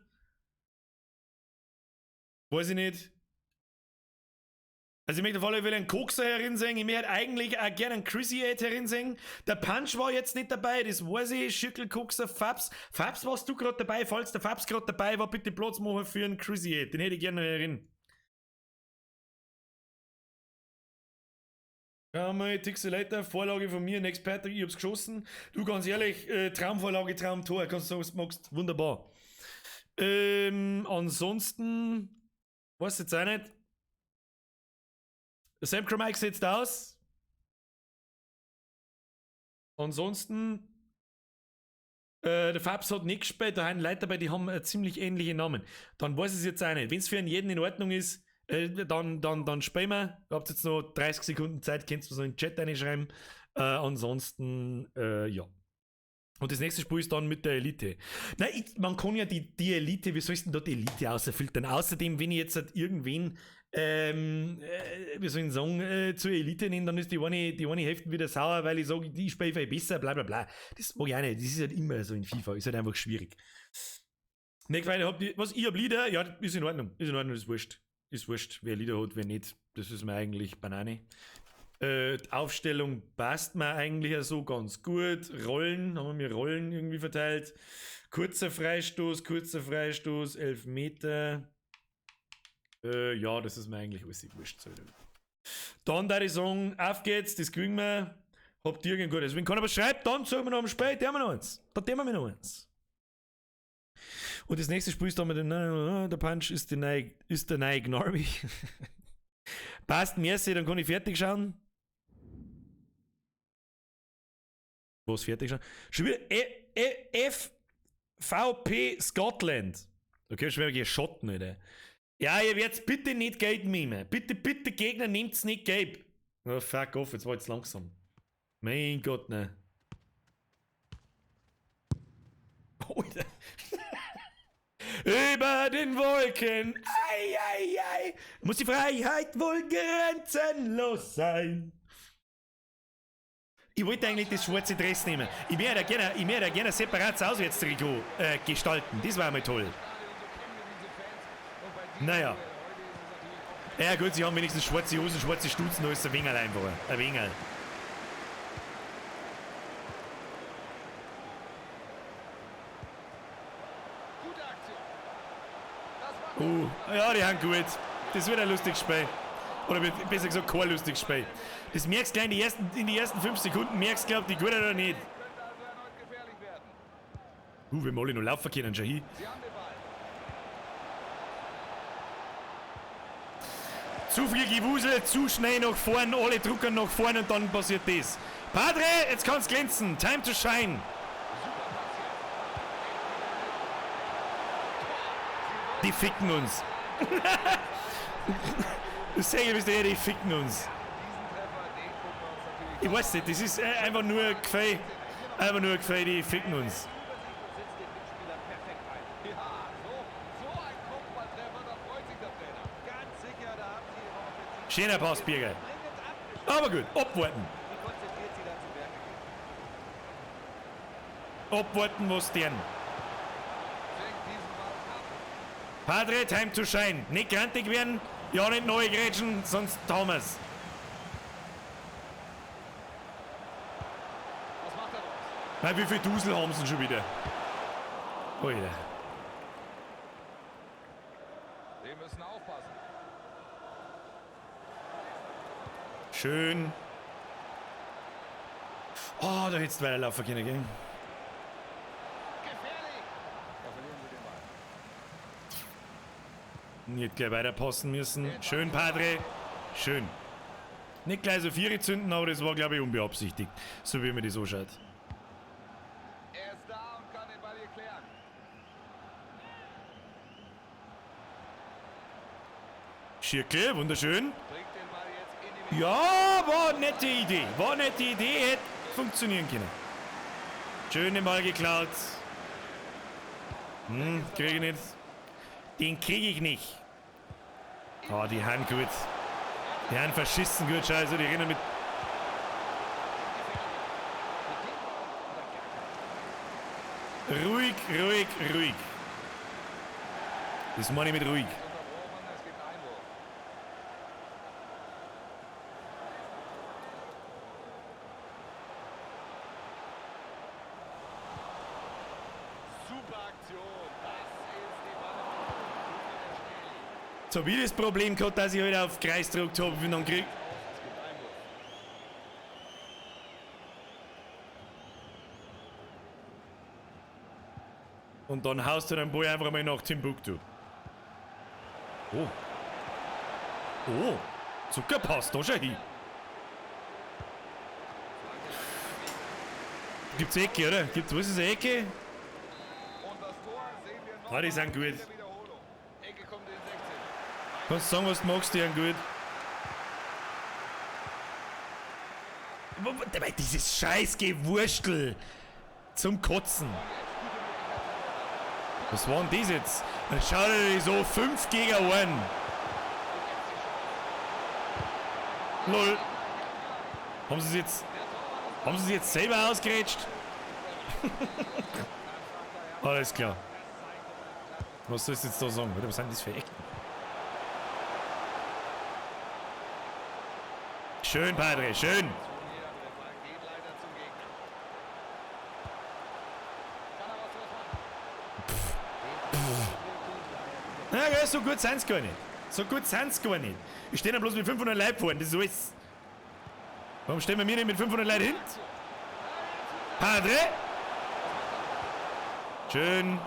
Weiß ich nicht. Also ich möchte auf alle Fälle einen Kokser herinsingen, ich möchte eigentlich auch gerne einen Chrissy 8 herinsingen. Der Punch war jetzt nicht dabei, das weiß ich. Schirkel, Kokser, Fabs. Fabs, warst du gerade dabei? Falls der Fabs gerade dabei war, bitte Platz machen für einen Chrissy 8. Den hätte ich gerne noch herin. Ja, mal, Tixelator, Vorlage von mir, Next Patrick, ich hab's geschossen. Du, ganz ehrlich, Traumvorlage, Traumtor, kannst du sagen, was du magst. Wunderbar. Ansonsten, weiß jetzt auch nicht. Sam Cromike setzt aus. Ansonsten, der Fabs hat nicht gespielt, da haben Leute dabei, die haben ziemlich ähnliche Namen. Dann weiß ich es jetzt auch nicht. Wenn es für einen jeden in Ordnung ist, dann spielen wir. Ihr habt jetzt noch 30 Sekunden Zeit, könnt ihr so in den Chat reinschreiben. Ansonsten, ja. Und das nächste Spiel ist dann mit der Elite. Nein, man kann ja die Elite, wie soll ich denn da die Elite außerfiltern? Außerdem, wenn ich jetzt halt irgendwen, wie soll ich sagen, zur Elite nehme, dann ist die eine Hälfte wieder sauer, weil ich sage, ich spiele viel besser, bla bla bla. Das mag ich auch nicht. Das ist halt immer so in FIFA, ist halt einfach schwierig. Nicht, weil ich hab Leader, ja, ist in Ordnung, ist wurscht. Ist wurscht, wer Leader hat, wer nicht. Das ist mir eigentlich Banane. Die Aufstellung passt mir eigentlich ja so ganz gut. Rollen, haben wir mir Rollen irgendwie verteilt. Kurzer Freistoß, 11 Meter. Ja, das ist mir eigentlich alles wurscht. Dann da ich sagen, auf geht's, das kriegen wir. Habt ihr irgendein gutes. Wenn keiner was schreibt, dann sagen wir noch am Spiel, der haben wir noch eins. Da tun wir noch eins. Und das nächste Spiel ist dann mit dem, der Punch ist der neue Gnarby. Passt, merci, dann kann ich fertig schauen. Was fertig schauen? Schon wieder FVP Scotland. Okay, schon wieder gegen Schotten, Alter. Ja, ihr werdet bitte nicht Geld nehmen. Bitte, bitte, Gegner, nehmt's nicht gelb. Oh, fuck off, jetzt war jetzt langsam. Mein Gott, ne. Alter. Über den Wolken, ei, ei, ei, muss die Freiheit wohl grenzenlos sein. Ich wollte eigentlich das schwarze Dress nehmen. Ich möchte ja gerne ein separates Auswärtstrikot gestalten. Das war mal toll. Naja. Ja gut, sie haben wenigstens schwarze Hosen, schwarze Stutzen, da ist ein wenig einfacher. Ein wenig. Oh, ja, die haben gut. Das wird ein lustiges Spiel. Oder besser gesagt, kein lustiges Spiel. Das merkst du gleich in die ersten 5 Sekunden, merkst du, glaub, die gut oder nicht. Wir haben alle noch laufen können, schon hin. Zu viel Gewusel, zu schnell nach vorn, alle drucken nach vorn und dann passiert das. Padre, jetzt kannst du glänzen. Time to shine. Die ficken uns. Das sag ich, bist du, die ficken uns. Ich weiß nicht, das ist einfach nur ein Gefühl. Einfach nur ein Gefühl, die ficken uns. Schöner Pass, Birger. Aber gut, abwarten. Abwarten, was deren. Padre, time to shine. Nicht grantig werden, ja nicht neu grätschen, sonst haben wir's. Was macht er draus? Nein, wie viel Dusel haben sie denn schon wieder? Alter. Wir müssen aufpassen. Schön. Oh, da hättest du weiterlaufen können, gell? Gefährlich. Da verlieren sie den Ball. Nicht gleich weiterpassen müssen. Schön, Padre. Schön. Nicht gleich so Viere zünden, aber das war, glaube ich, unbeabsichtigt. So wie mir das anschaut. Er ist da und kann den Ball hier klären. Schirke, wunderschön. Bringt den Ball jetzt in die Mitte. Ja, war eine nette Idee. War eine nette Idee, hätte funktionieren können. Schön den Ball geklaut. Krieg ich nicht. Den krieg ich nicht. Oh, die haben gut. Die haben verschissen gut, scheiße. Die rennen mit. Ruhig, ruhig, ruhig. Das meine ich mit ruhig. Unterbrochen, es gibt Einwurf. Super Aktion. Das ist die Balleroberung. So wie das Problem gehabt, dass ich halt auf Kreis gedrückt hab und dann krieg. Es gibt Einwurf. Und dann haust du den Ball einfach mal nach Timbuktu. Oh. Oh. Zuckerpass, da schau hin. Gibt's Ecke, oder? Gibt's, was ist eine Ecke? Und das Tor sehen wir noch Ah, die sind mal in gut. der Wiederholung. Ecke kommt in den 16. Kannst du sagen, was du magst, die sind gut. Dabei dieses scheiß Gewurstel zum Kotzen. Was war denn das jetzt? Dann schau dir das so 5 gegen 1. Lol. Haben sie es jetzt, haben sie es jetzt selber ausgerätscht? Alles klar. Was sollst du jetzt da sagen? Was sind das für Ecken? Schön, Padre, schön. Der Ball geht leider zum Gegner. Kann er was draus machen? Na, gell, so gut sind's gar nicht. So gut sind's gar nicht. Ich stehe da bloß mit 500 Leuten vorne, das ist alles. Warum stehen wir mir nicht mit 500 Leuten hin? Padre? Schön.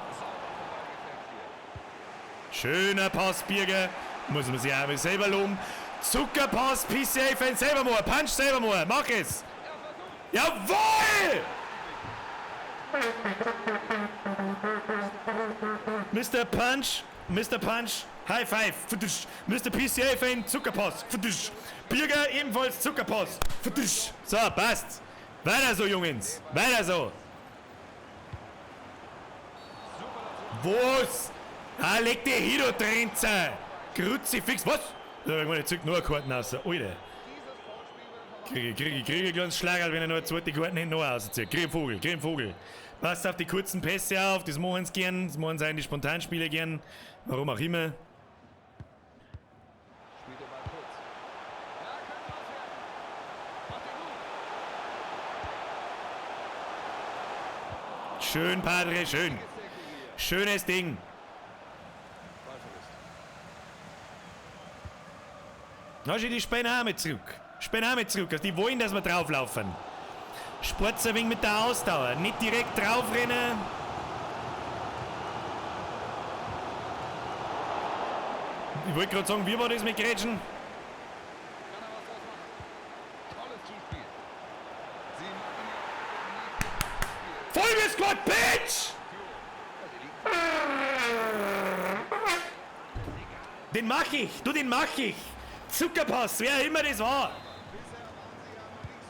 Schöner Pass, Birger. Muss man sich auch mal selber loben. Zuckerpass, PCA-Fan, selber mal. Punch selber mal. Mach es. Jawohl! Mr. Punch, Mr. Punch, High Five. Mr. PCA-Fan, Zuckerpass. Birger ebenfalls Zuckerpass. So, passt. Weiter so, Jungens. Weiter so. Was? Ah, leg die hin, du Trenzer. Kruzifix. Was? Da, ich meine, ich zück nur eine Karten raus. Alter. Kriege ich ganz Schlagerl, wenn er nur eine zweite Karten hinten noch rauszieht. Krieg Vogel, krieg Vogel. Passt auf die kurzen Pässe auf, das machen sie gern, das machen sie die Spontanspiele gern. Warum auch immer. Spielt den Ball kurz. Ja, könnte was werden. Macht er gut. Schön, Padre, schön. Schönes Ding. Na, schau, die spielen auch mit zurück. Spielen auch mit zurück. Also die wollen, dass wir drauflaufen. Sport's ein wenig mit der Ausdauer. Nicht direkt draufrennen. Ich wollte gerade sagen, wie war das mit Grätschen? Kann er was draus machen? Tolles Zuspiel. Sie machen Vollbier Squad, Bitch! Den mach ich! Du, den mach ich! Zuckerpass, wer immer das war!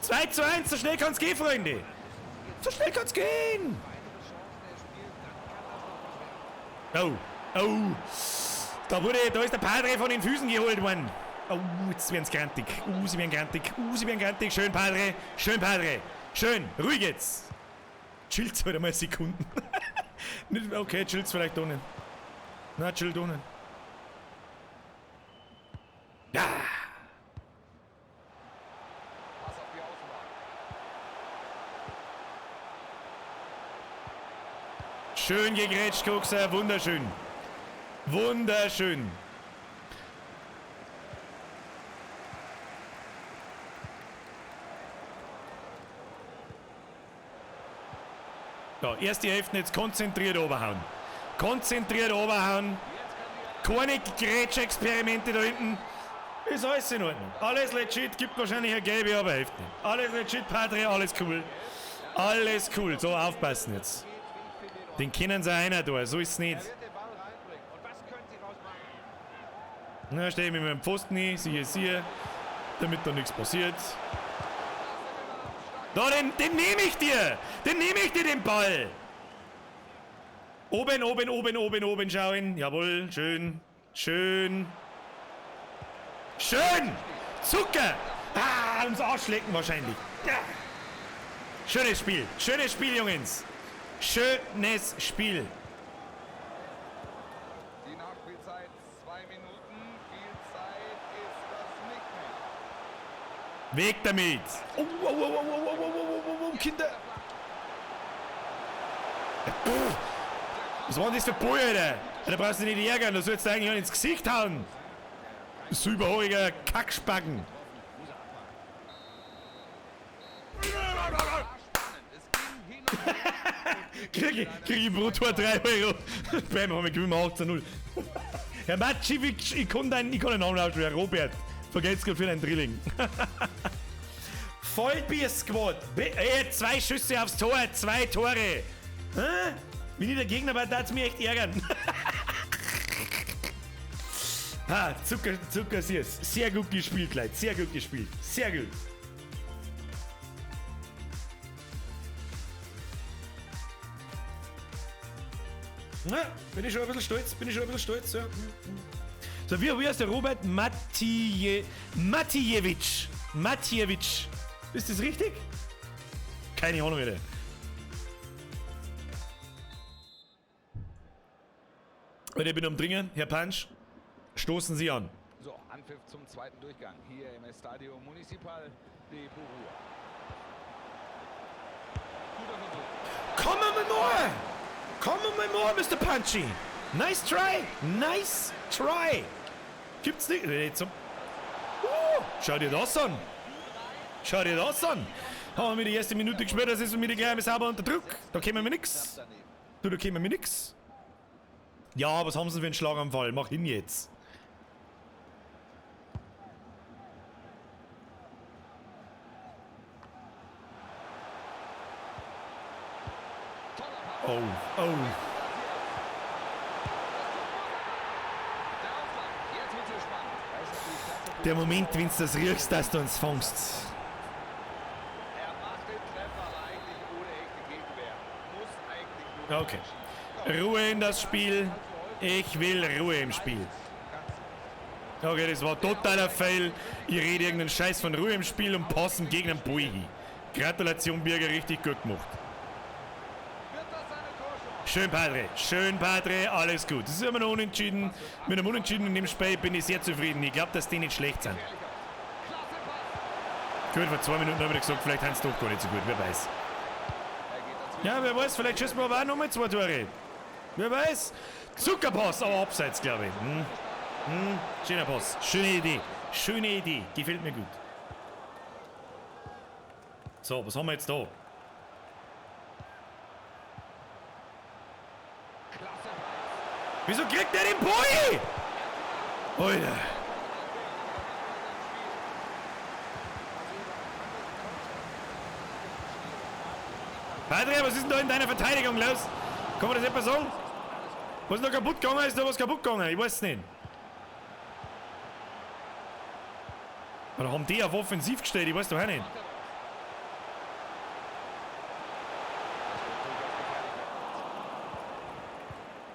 2:1, so schnell kann's gehen, Freunde! So schnell kann's gehen! Oh, oh! Da ist der Padre von den Füßen geholt worden. Oh, jetzt werden's grantig. Sie werden grantig. Sie werden grantig. Schön, Padre. Schön, Padre. Schön. Ruhig jetzt. Chillt's halt einmal Sekunden. Nicht, okay, chillt's vielleicht ohne. Na, chillt ohne. Ja. Pass auf die Außenbahn. Schön gegrätscht, Kuxer. Wunderschön. Wunderschön. So, erste Hälfte jetzt konzentriert oberhauen. Konzentriert oberhauen. Keine Grätsch-Experimente da hinten. Ist alles in Ordnung. Alles legit, gibt wahrscheinlich eine gelbe, aber hilft nicht. Alles legit, Padre, alles cool. Alles cool. So, aufpassen jetzt. Den kennen sie einer da, so ist's nicht. Na, steh ich mich mit dem Pfosten hin, siehe, siehe, damit da nichts passiert. Da, den nehme ich dir! Den nehme ich dir, den Ball! Oben, oben, oben, oben, oben schauen. Jawohl, schön, schön. Schön! Zucker! Ah, ums Arschlecken wahrscheinlich. Ja. Schönes Spiel, schönes Spiel, Jungs. Schönes Spiel. Die Nachspielzeit 2 Minuten. Viel Zeit ist das nicht mehr. Weg damit! Oh, oh, oh, oh, oh, oh, oh, oh, oh, oh, Kinder! Puh. Was war denn das für Bull, Alter? Da brauchst du dich nicht ärgern, da sollst du eigentlich auch ins Gesicht hauen. Silberhaariger Kackspacken. Krieg ich pro Tor 3 Euro. Bam, haben wir gewinnen 18-0. Herr Matschiewicz, ich kann deinen Namen aussprechen. Robert, vergelt's grad für deinen Drilling. Vollbier-Squad. 2 Schüsse aufs Tor, 2 Tore. Hä? Wenn ich der Gegner war, darf's mich echt ärgern. Ha, Zucker, Zucker, süß. Sehr gut gespielt, Leute. Sehr gut gespielt. Sehr gut. Na, bin ich schon ein bisschen stolz, bin ich schon ein bisschen stolz, ja. So, wie heißt der Robert Matijewitsch? Matijewitsch. Ist das richtig? Keine Ahnung, Alter. Und ich bin am Dringen, Herr Punch. Stoßen Sie an. So, Anpfiff zum zweiten Durchgang hier im Estadio Municipal de Burua. Guter Versuch. Come on, more! Come on, more, Mister Punchy! Nice try! Nice try! Gibt's nicht. Schau dir das an! Schau dir das an! Haben wir die erste Minute gespielt, das ist mir gleich einmal sauber unter Druck. Da kämen wir nix. Du, da kämen wir nix. Ja, was haben sie denn für einen Schlaganfall? Mach hin jetzt. Oh, oh. Der Moment, wenn du das riechst, dass du uns fängst. Okay. Ruhe in das Spiel. Ich will Ruhe im Spiel. Okay, das war totaler Fail. Ich rede irgendeinen Scheiß von Ruhe im Spiel und passen gegen einen Ball hin. Gratulation, Birger, richtig gut gemacht. Schön, Padre. Schön, Padre. Alles gut. Das ist immer noch unentschieden. Mit einem Unentschieden in dem Spiel bin ich sehr zufrieden. Ich glaube, dass die nicht schlecht sind. Gut, vor 2 Minuten habe ich gesagt, vielleicht haben sie doch gar nicht so gut. Wer weiß. Ja, wer weiß, vielleicht schießen wir aber auch nochmal 2 Tore. Wer weiß. Zuckerpass, aber abseits, glaube ich. Schöner Pass. Schöne Idee. Schöne Idee. Gefällt mir gut. So, was haben wir jetzt da? Wieso kriegt der den Ball? Alter. Padre, was ist denn da in deiner Verteidigung los? Kann man das etwa sagen? Was ist da kaputt gegangen? Ist da was kaputt gegangen? Ich weiß es nicht. Oder haben die auf offensiv gestellt? Ich weiß doch auch nicht.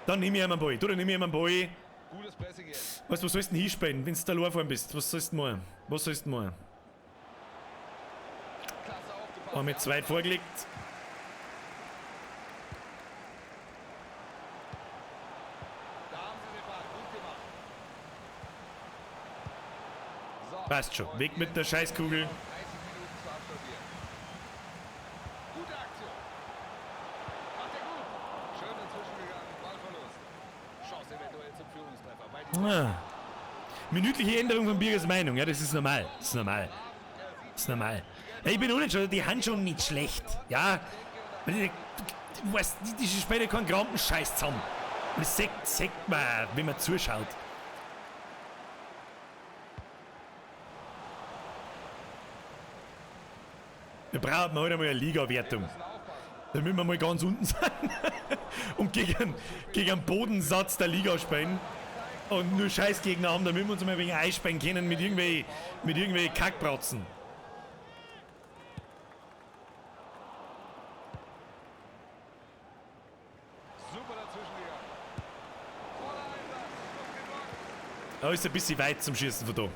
Dann nimm ich einen Ball. Du, dann nimm ich einen Ball. Gutes Pressing jetzt. Weißt du, was sollst du denn hinspielen, wenn du da allein fahren bist? Was sollst du machen? Was sollst du machen? Haben wir zu weit vorgelegt. Da haben sie den Ball gut gemacht. So, Passt schon. Weg mit der Scheißkugel. 30 Minuten zu absolvieren. Gute Aktion. Macht er gut. Schön dazwischen gegangen. Ballverlust. Chance eventuell zum Führungstreffer. Bei diesem Ah. Minütliche Änderung von Birgers Meinung. Ja, das ist normal. Das ist normal. Das ist normal. Ja, ich bin unentschieden. Die haben schon nicht schlecht. Ja. Du weißt, die spielen keinen Krampenscheiß zusammen. Und das sagt man, wenn man zuschaut. Wir brauchen heute mal eine Liga-Wertung. Damit wir mal ganz unten sind. Und gegen einen Bodensatz der Liga spielen. Und nur Scheißgegner haben, damit wir uns mal ein wenig einspielen können mit irgendwelchen Kackbratzen. Super dazwischen gegangen. Voller Einsatz. Da ist ein bisschen weit zum Schießen von da. Guter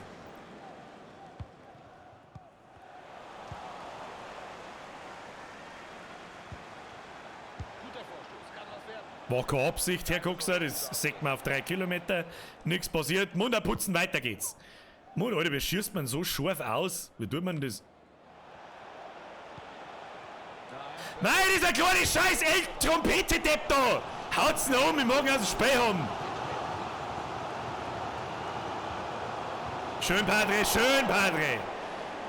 Vorstoß. Kann was werden. War keine Absicht, Herr Coxer, das sieht man auf 3 Kilometer. Nichts passiert. Mund putzen, weiter geht's. Mund, Alter, wie schießt man so scharf aus? Wie tut man das? Nein, dieser kleine scheiß Trompete-Depp da! Haut's ihn um, ich mag ihn aus dem Spiel haben! Schön, Padre, schön, Padre!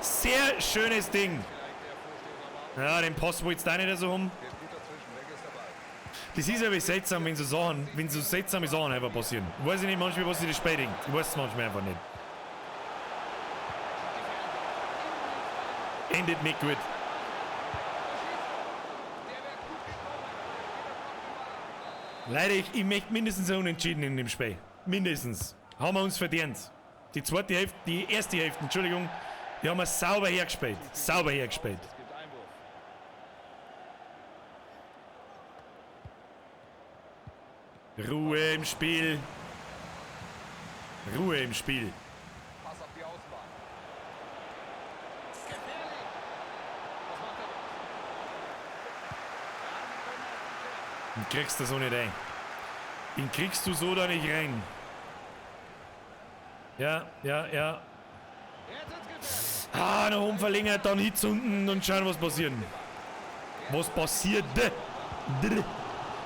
Sehr schönes Ding. Ja, den Pass wollt's da nicht so haben. Das ist ja wie seltsam, wenn so seltsame Sachen einfach passieren. Ich weiß nicht manchmal, was sich das Spiel denkt. Ich weiß es manchmal einfach nicht. Endet nicht gut. Leider, ich möchte mindestens ein Unentschieden in dem Spiel. Mindestens. Haben wir uns verdient. Die zweite Hälfte, die erste Hälfte, Entschuldigung, die haben wir sauber hergespielt. Sauber hergespielt. Ruhe im Spiel. Ruhe im Spiel. Pass auf die Außenbahn. Gefährlich. Was macht er? Den kriegst du so nicht rein. Den kriegst du so da nicht rein. Ja, ja, ja. Ah, noch umverlängert, dann Hitz unten und schauen, was passiert. Was passiert?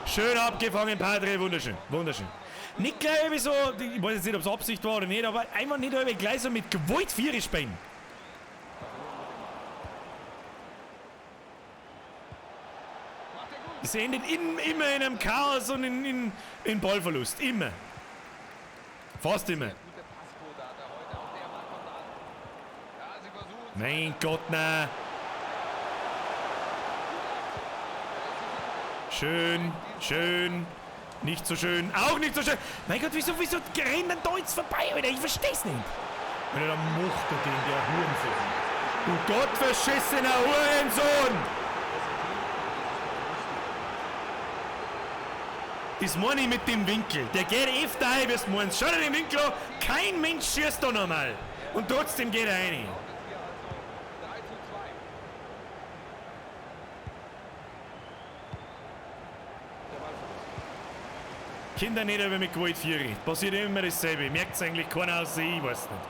Schön abgefangen, Padre. Wunderschön, wunderschön. Nicht gleich irgendwie so, ich weiß jetzt nicht, ob es Absicht war oder nicht, aber einfach nicht irgendwie gleich so mit Gewalt Viere spielen. Es endet immer in einem Chaos und in Ballverlust. Immer. Fast immer. Mein Gott, na. Schön, schön. Nicht so schön. Auch nicht so schön. Mein Gott, wieso rennen denn da jetzt vorbei, Alter? Ich versteh's nicht. Alter, da macht er den, der Hurensohn. Du gottverschissener Hurensohn! Das meine ich mit dem Winkel. Der geht öfter rein, wie du meinst. Schau dir den Winkel an. Kein Mensch schießt da normal. Und trotzdem geht er rein. Lautet hier also 3:2. Der Ballverlust. Kinder nicht, aber mit Gewalt führen. Passiert immer dasselbe. Merkt's eigentlich keiner außer ich, weiß nicht.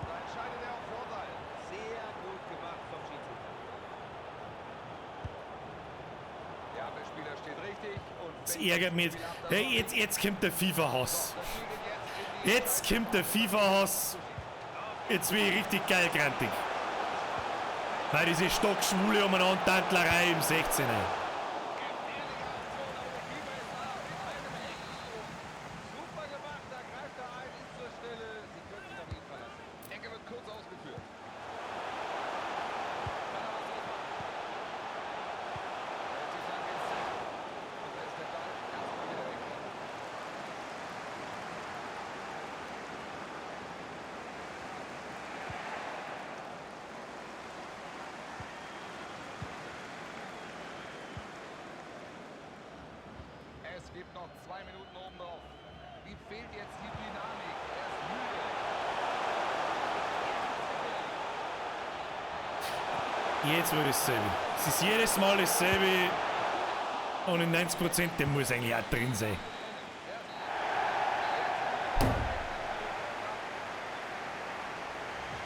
Da entscheidet er auf Vorteil. Sehr gut gemacht vom Schiedsrichter. Der Abwehrspieler steht richtig und Das ärgert mich jetzt. Hey, jetzt kommt der FIFA-Hass. Das Spiel geht jetzt in die Jetzt kommt der FIFA-Hass. Jetzt bin ich richtig geil grantig. Weil diese stockschwule Umeinander-Tantlerei im 16er. Gefährliche Aktion, aber der Keeper ist da mit einem Hechtsprung. Super gemacht, da greift er ein, ist zur Stelle. Sie können sich auf ihn verlassen. Ecke wird kurz ausgeführt. Kann er was draus machen. Da ist die Flanke ins Zentrum. Und da ist der Ball erstmal wieder weg. Es gibt noch 2 Minuten oben drauf. Ihm fehlt jetzt die Dynamik. Er ist müde. Jetzt wird es dasselbe. Es ist jedes Mal dasselbe. Und in 90%, der muss eigentlich auch drin sein.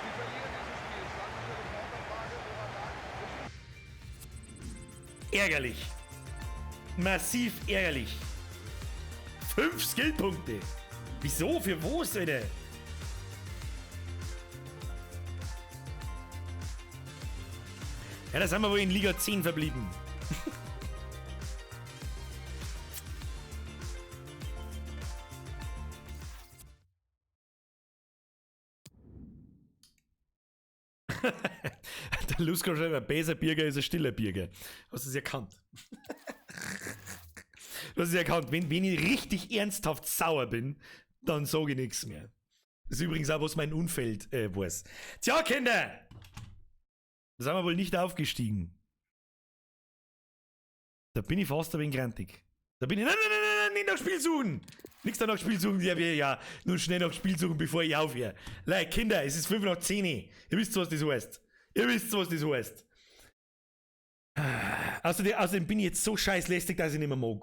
Sie verlieren dieses Spiel. Stand eine Reporterfrage, woran lag es? Ärgerlich. Massiv ärgerlich. 5 Skillpunkte. Wieso? Für was, Alter? Ja, da sind wir wohl in Liga 10 verblieben. Der Lusko schreibt, ein besser Bürger ist ein stiller Bürger. Hast du es erkannt? Du hast es erkannt. Wenn ich richtig ernsthaft sauer bin, dann sage ich nichts mehr. Das ist übrigens auch, was mein Umfeld weiß. Tja, Kinder! Da sind wir wohl nicht aufgestiegen. Da bin ich fast ein wenig grantig. Da bin ich. Nein, nein, nein, nein, nein, nicht nach Spiel suchen! Nichts da nach Spiel suchen, ja, wir, ja. Nur schnell nach Spiel suchen, bevor ich aufhöre. Leute, Kinder, es ist 10:05. Ihr wisst, was das heißt. Ihr wisst, was das heißt. Außerdem bin ich jetzt so scheißlästig, dass ich nicht mehr mag.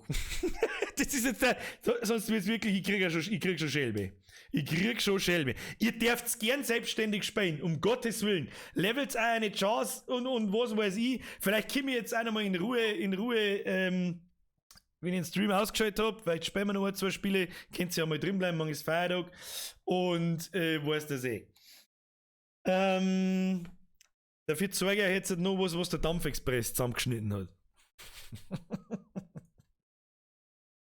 Das ist jetzt der, so, sonst wird's wirklich, ich krieg ja schon, ich krieg schon Schelbe. Ich krieg schon Schelbe. Ihr dürft's gern selbstständig spielen, um Gottes Willen. Levels auch eine Chance und was weiß ich. Vielleicht komme ich jetzt auch nochmal in Ruhe, wenn ich den Stream ausgeschaltet hab, vielleicht spielen wir noch ein, zwei Spiele, könnt ihr ja mal drin bleiben, morgen ist Feiertag. Und weiß das eh. Dafür zeige ich euch jetzt noch was, was der Dampfexpress zusammengeschnitten hat.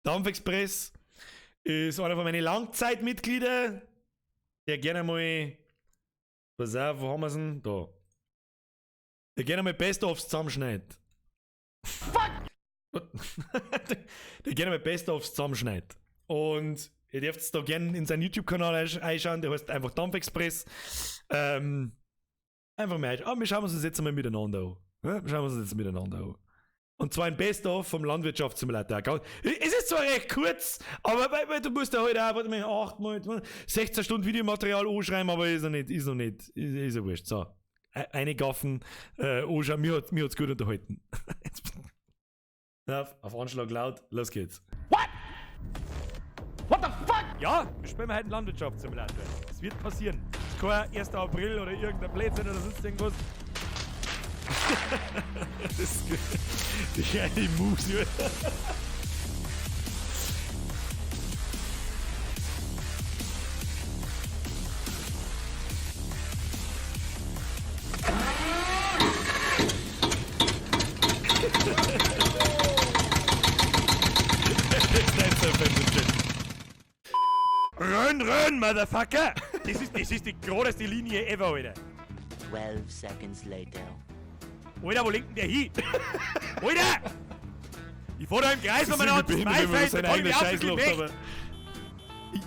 Dampfexpress ist einer von meinen Langzeitmitgliedern, der gerne mal, pass auf, wo haben wir's denn? Da. Der gerne mal Best-ofs zusammenschneidet. Fuck! Der gerne mal Best-ofs zusammenschneidet. Und ihr dürft da gerne in seinen YouTube-Kanal einschauen, der heißt einfach Dampfexpress. Einfach mal einschauen. Aber wir schauen uns das jetzt mal miteinander an. Ja, wir schauen uns das jetzt miteinander an. Und zwar ein Best-of vom Landwirtschaftssimulator. Es ist zwar recht kurz, aber weil du musst ja heute auch, warte mal, 8 mal 16 Stunden Videomaterial anschreiben, aber ist noch nicht, ist noch nicht, ist, ist ja wurscht. So, eine Gaffen anschauen, mir hat's gut unterhalten. Auf Anschlag laut, los geht's. What? What the fuck? Ja, wir spielen heute einen Landwirtschaftssimulator. Es wird passieren. Es ist kein 1. April oder irgendein Blödsinn oder sonst irgendwas. Das ist gut. Die kleine Maus, ja. Rönn, rönn, Motherfucker! Das ist die geradeste Linie ever, Alter. 12 seconds later. Alter, wo lenkt denn der hin? Alter! Ich fahr da im Kreis Das um ist ein irgendwie behindert, wenn man Maifeld, seine da fahr ich eigene mir auf, Scheiße ich macht, bin aber weg.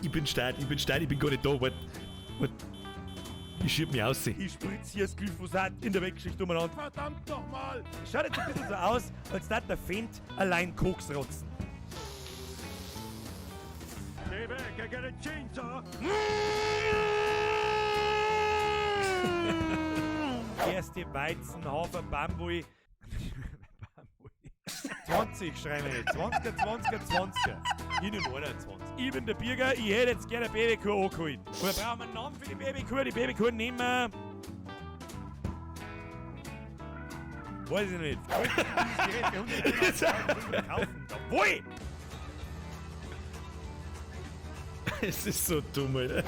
Ich bin stark, ich bin stark, ich bin gar nicht da. Warte, warte. Ich schieb mich aus. Ich spritz hier das Glyphosat in der Wegschicht umeinander. Verdammt nochmal! Schaut jetzt ein bisschen so aus, als dat der Fendt allein Koks rotzen. Stay back, I got a chainsaw. Erste Weizen, Hafer, Bambui. Bambui. 20 schreiben wir nicht. 20er, 20er, 20er. Ich nehme 21. Ich bin der Birger, ich hätte jetzt gerne eine Babykuh angeholt. Und wir brauchen einen Namen für die Babykuh. Die Babykuh nehmen wir. Weiß ich nicht. Dieses Gerät für 100 kaufen. Jawohl! Es ist so dumm, Alter.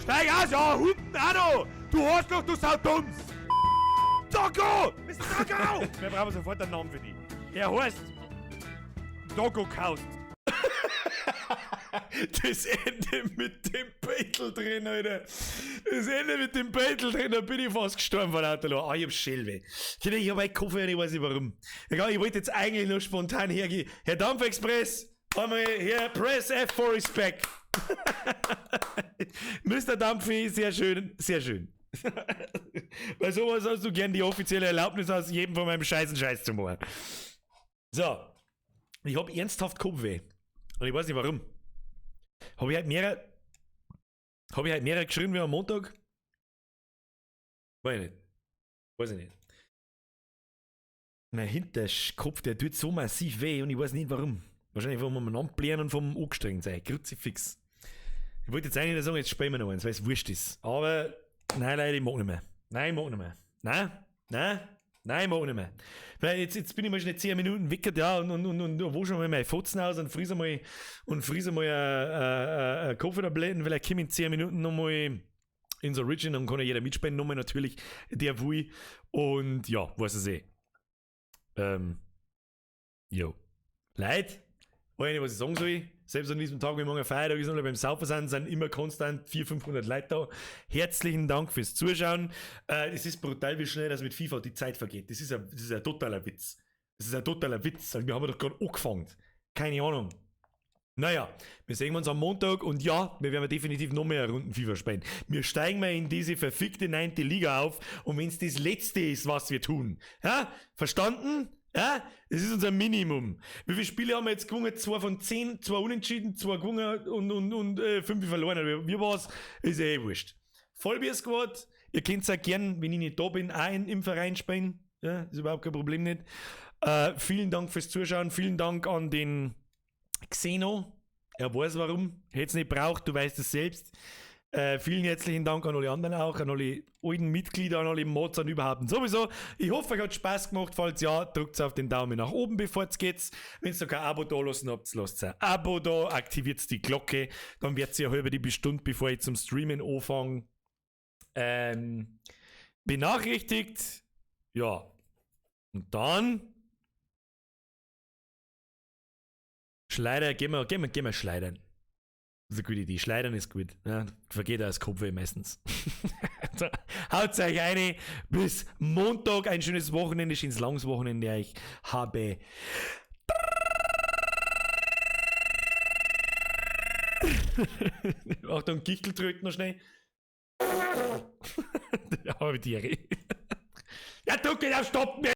Steig aus, ja, Hunden auch noch! Du Arschloch, du Saudums! Doggo! Mr. Doggo! Wir brauchen sofort einen Namen für die. Er heißt Doggo Kaust. Das Ende mit dem Beitel drin, Alter. Das Ende mit dem Beitel drin, da bin ich fast gestorben von lauter Lachen. Ah, ich hab Schellweh. Ich hab einen Koffer und ich weiß nicht warum. Egal, ich wollte jetzt eigentlich nur spontan hergehen. Herr Dampfexpress, einmal hier, press F for respect. Mr. Dampfi, sehr schön, sehr schön. Bei sowas hast du gern die offizielle Erlaubnis aus jedem von meinem scheißen Scheiß zu machen. So. Ich hab ernsthaft Kopfweh. Und ich weiß nicht warum. Hab ich halt mehrere geschrieben wie am Montag? Weiß ich nicht. Weiß ich nicht. Mein Hinterkopf, der tut so massiv weh und ich weiß nicht warum. Wahrscheinlich vom Umeinander und vom angestrengt sein. Kruzifix. Ich wollte jetzt eigentlich sagen, jetzt spielen wir noch eins, weil es wurscht ist. Aber nein, Leute, ich mag nicht mehr. Nein, ich mag nicht mehr. Nein, nein, nein, ich mag nicht mehr. Weil jetzt bin ich mal schnell 10 Minuten weg, ja, und wasch mal meine Fotzen aus und friese mal, eine Kaffeetabletten, vielleicht komme ich in 10 Minuten nochmal ins Origin, dann kann ja jeder mitspielen, nochmal natürlich, der will. Und ja, weiß es eh. Jo. Leute, weiß nicht, was ich sagen soll. Selbst an diesem Tag, wenn morgen Feiertag ist und beim Saufen sind, sind immer konstant 400, 500 Leute da. Herzlichen Dank fürs Zuschauen. Es ist brutal, wie schnell das mit FIFA die Zeit vergeht. Das ist ein totaler Witz. Das ist ein totaler Witz. Wir haben doch gerade angefangen. Keine Ahnung. Naja, wir sehen uns am Montag und ja, wir werden definitiv noch mehr Runden FIFA spielen. Wir steigen mal in diese verfickte 9. Liga auf und wenn es das Letzte ist, was wir tun. Ja? Verstanden? Ja, das ist unser Minimum. Wie viele Spiele haben wir jetzt gewonnen? 2 von 10, 2 unentschieden, 2 gewonnen und 5 verloren. Wie war's? Ist eh wurscht. Vollbier Squad, ihr könnt auch gern, wenn ich nicht da bin, auch im Verein spielen. Ja, ist überhaupt kein Problem nicht. Vielen Dank fürs Zuschauen, vielen Dank an den Xeno. Er weiß warum. Hätte es nicht braucht, du weißt es selbst. Vielen herzlichen Dank an alle anderen auch, an alle alten Mitglieder, an alle Mods und überhaupt und sowieso. Ich hoffe, euch hat Spaß gemacht. Falls ja, drückt auf den Daumen nach oben, bevor es geht. Wenn ihr noch kein Abo da lassen habt, lasst ein Abo da, aktiviert die Glocke, dann werdet ihr halbe die Stunde, bevor ich zum Streamen anfange, benachrichtigt. Ja. Und dann Schleider, gehen wir schleidern. Das ist eine gute Idee. Schleidern ist gut. Ja, vergeht auch das Kopfweh meistens. Haut euch eine. Bis Montag. Ein schönes Wochenende. Schönes langes Wochenende. Ich habe. Achtung, Gichtel drückt noch schnell. Ja, die. Ja, drück auf Stopp!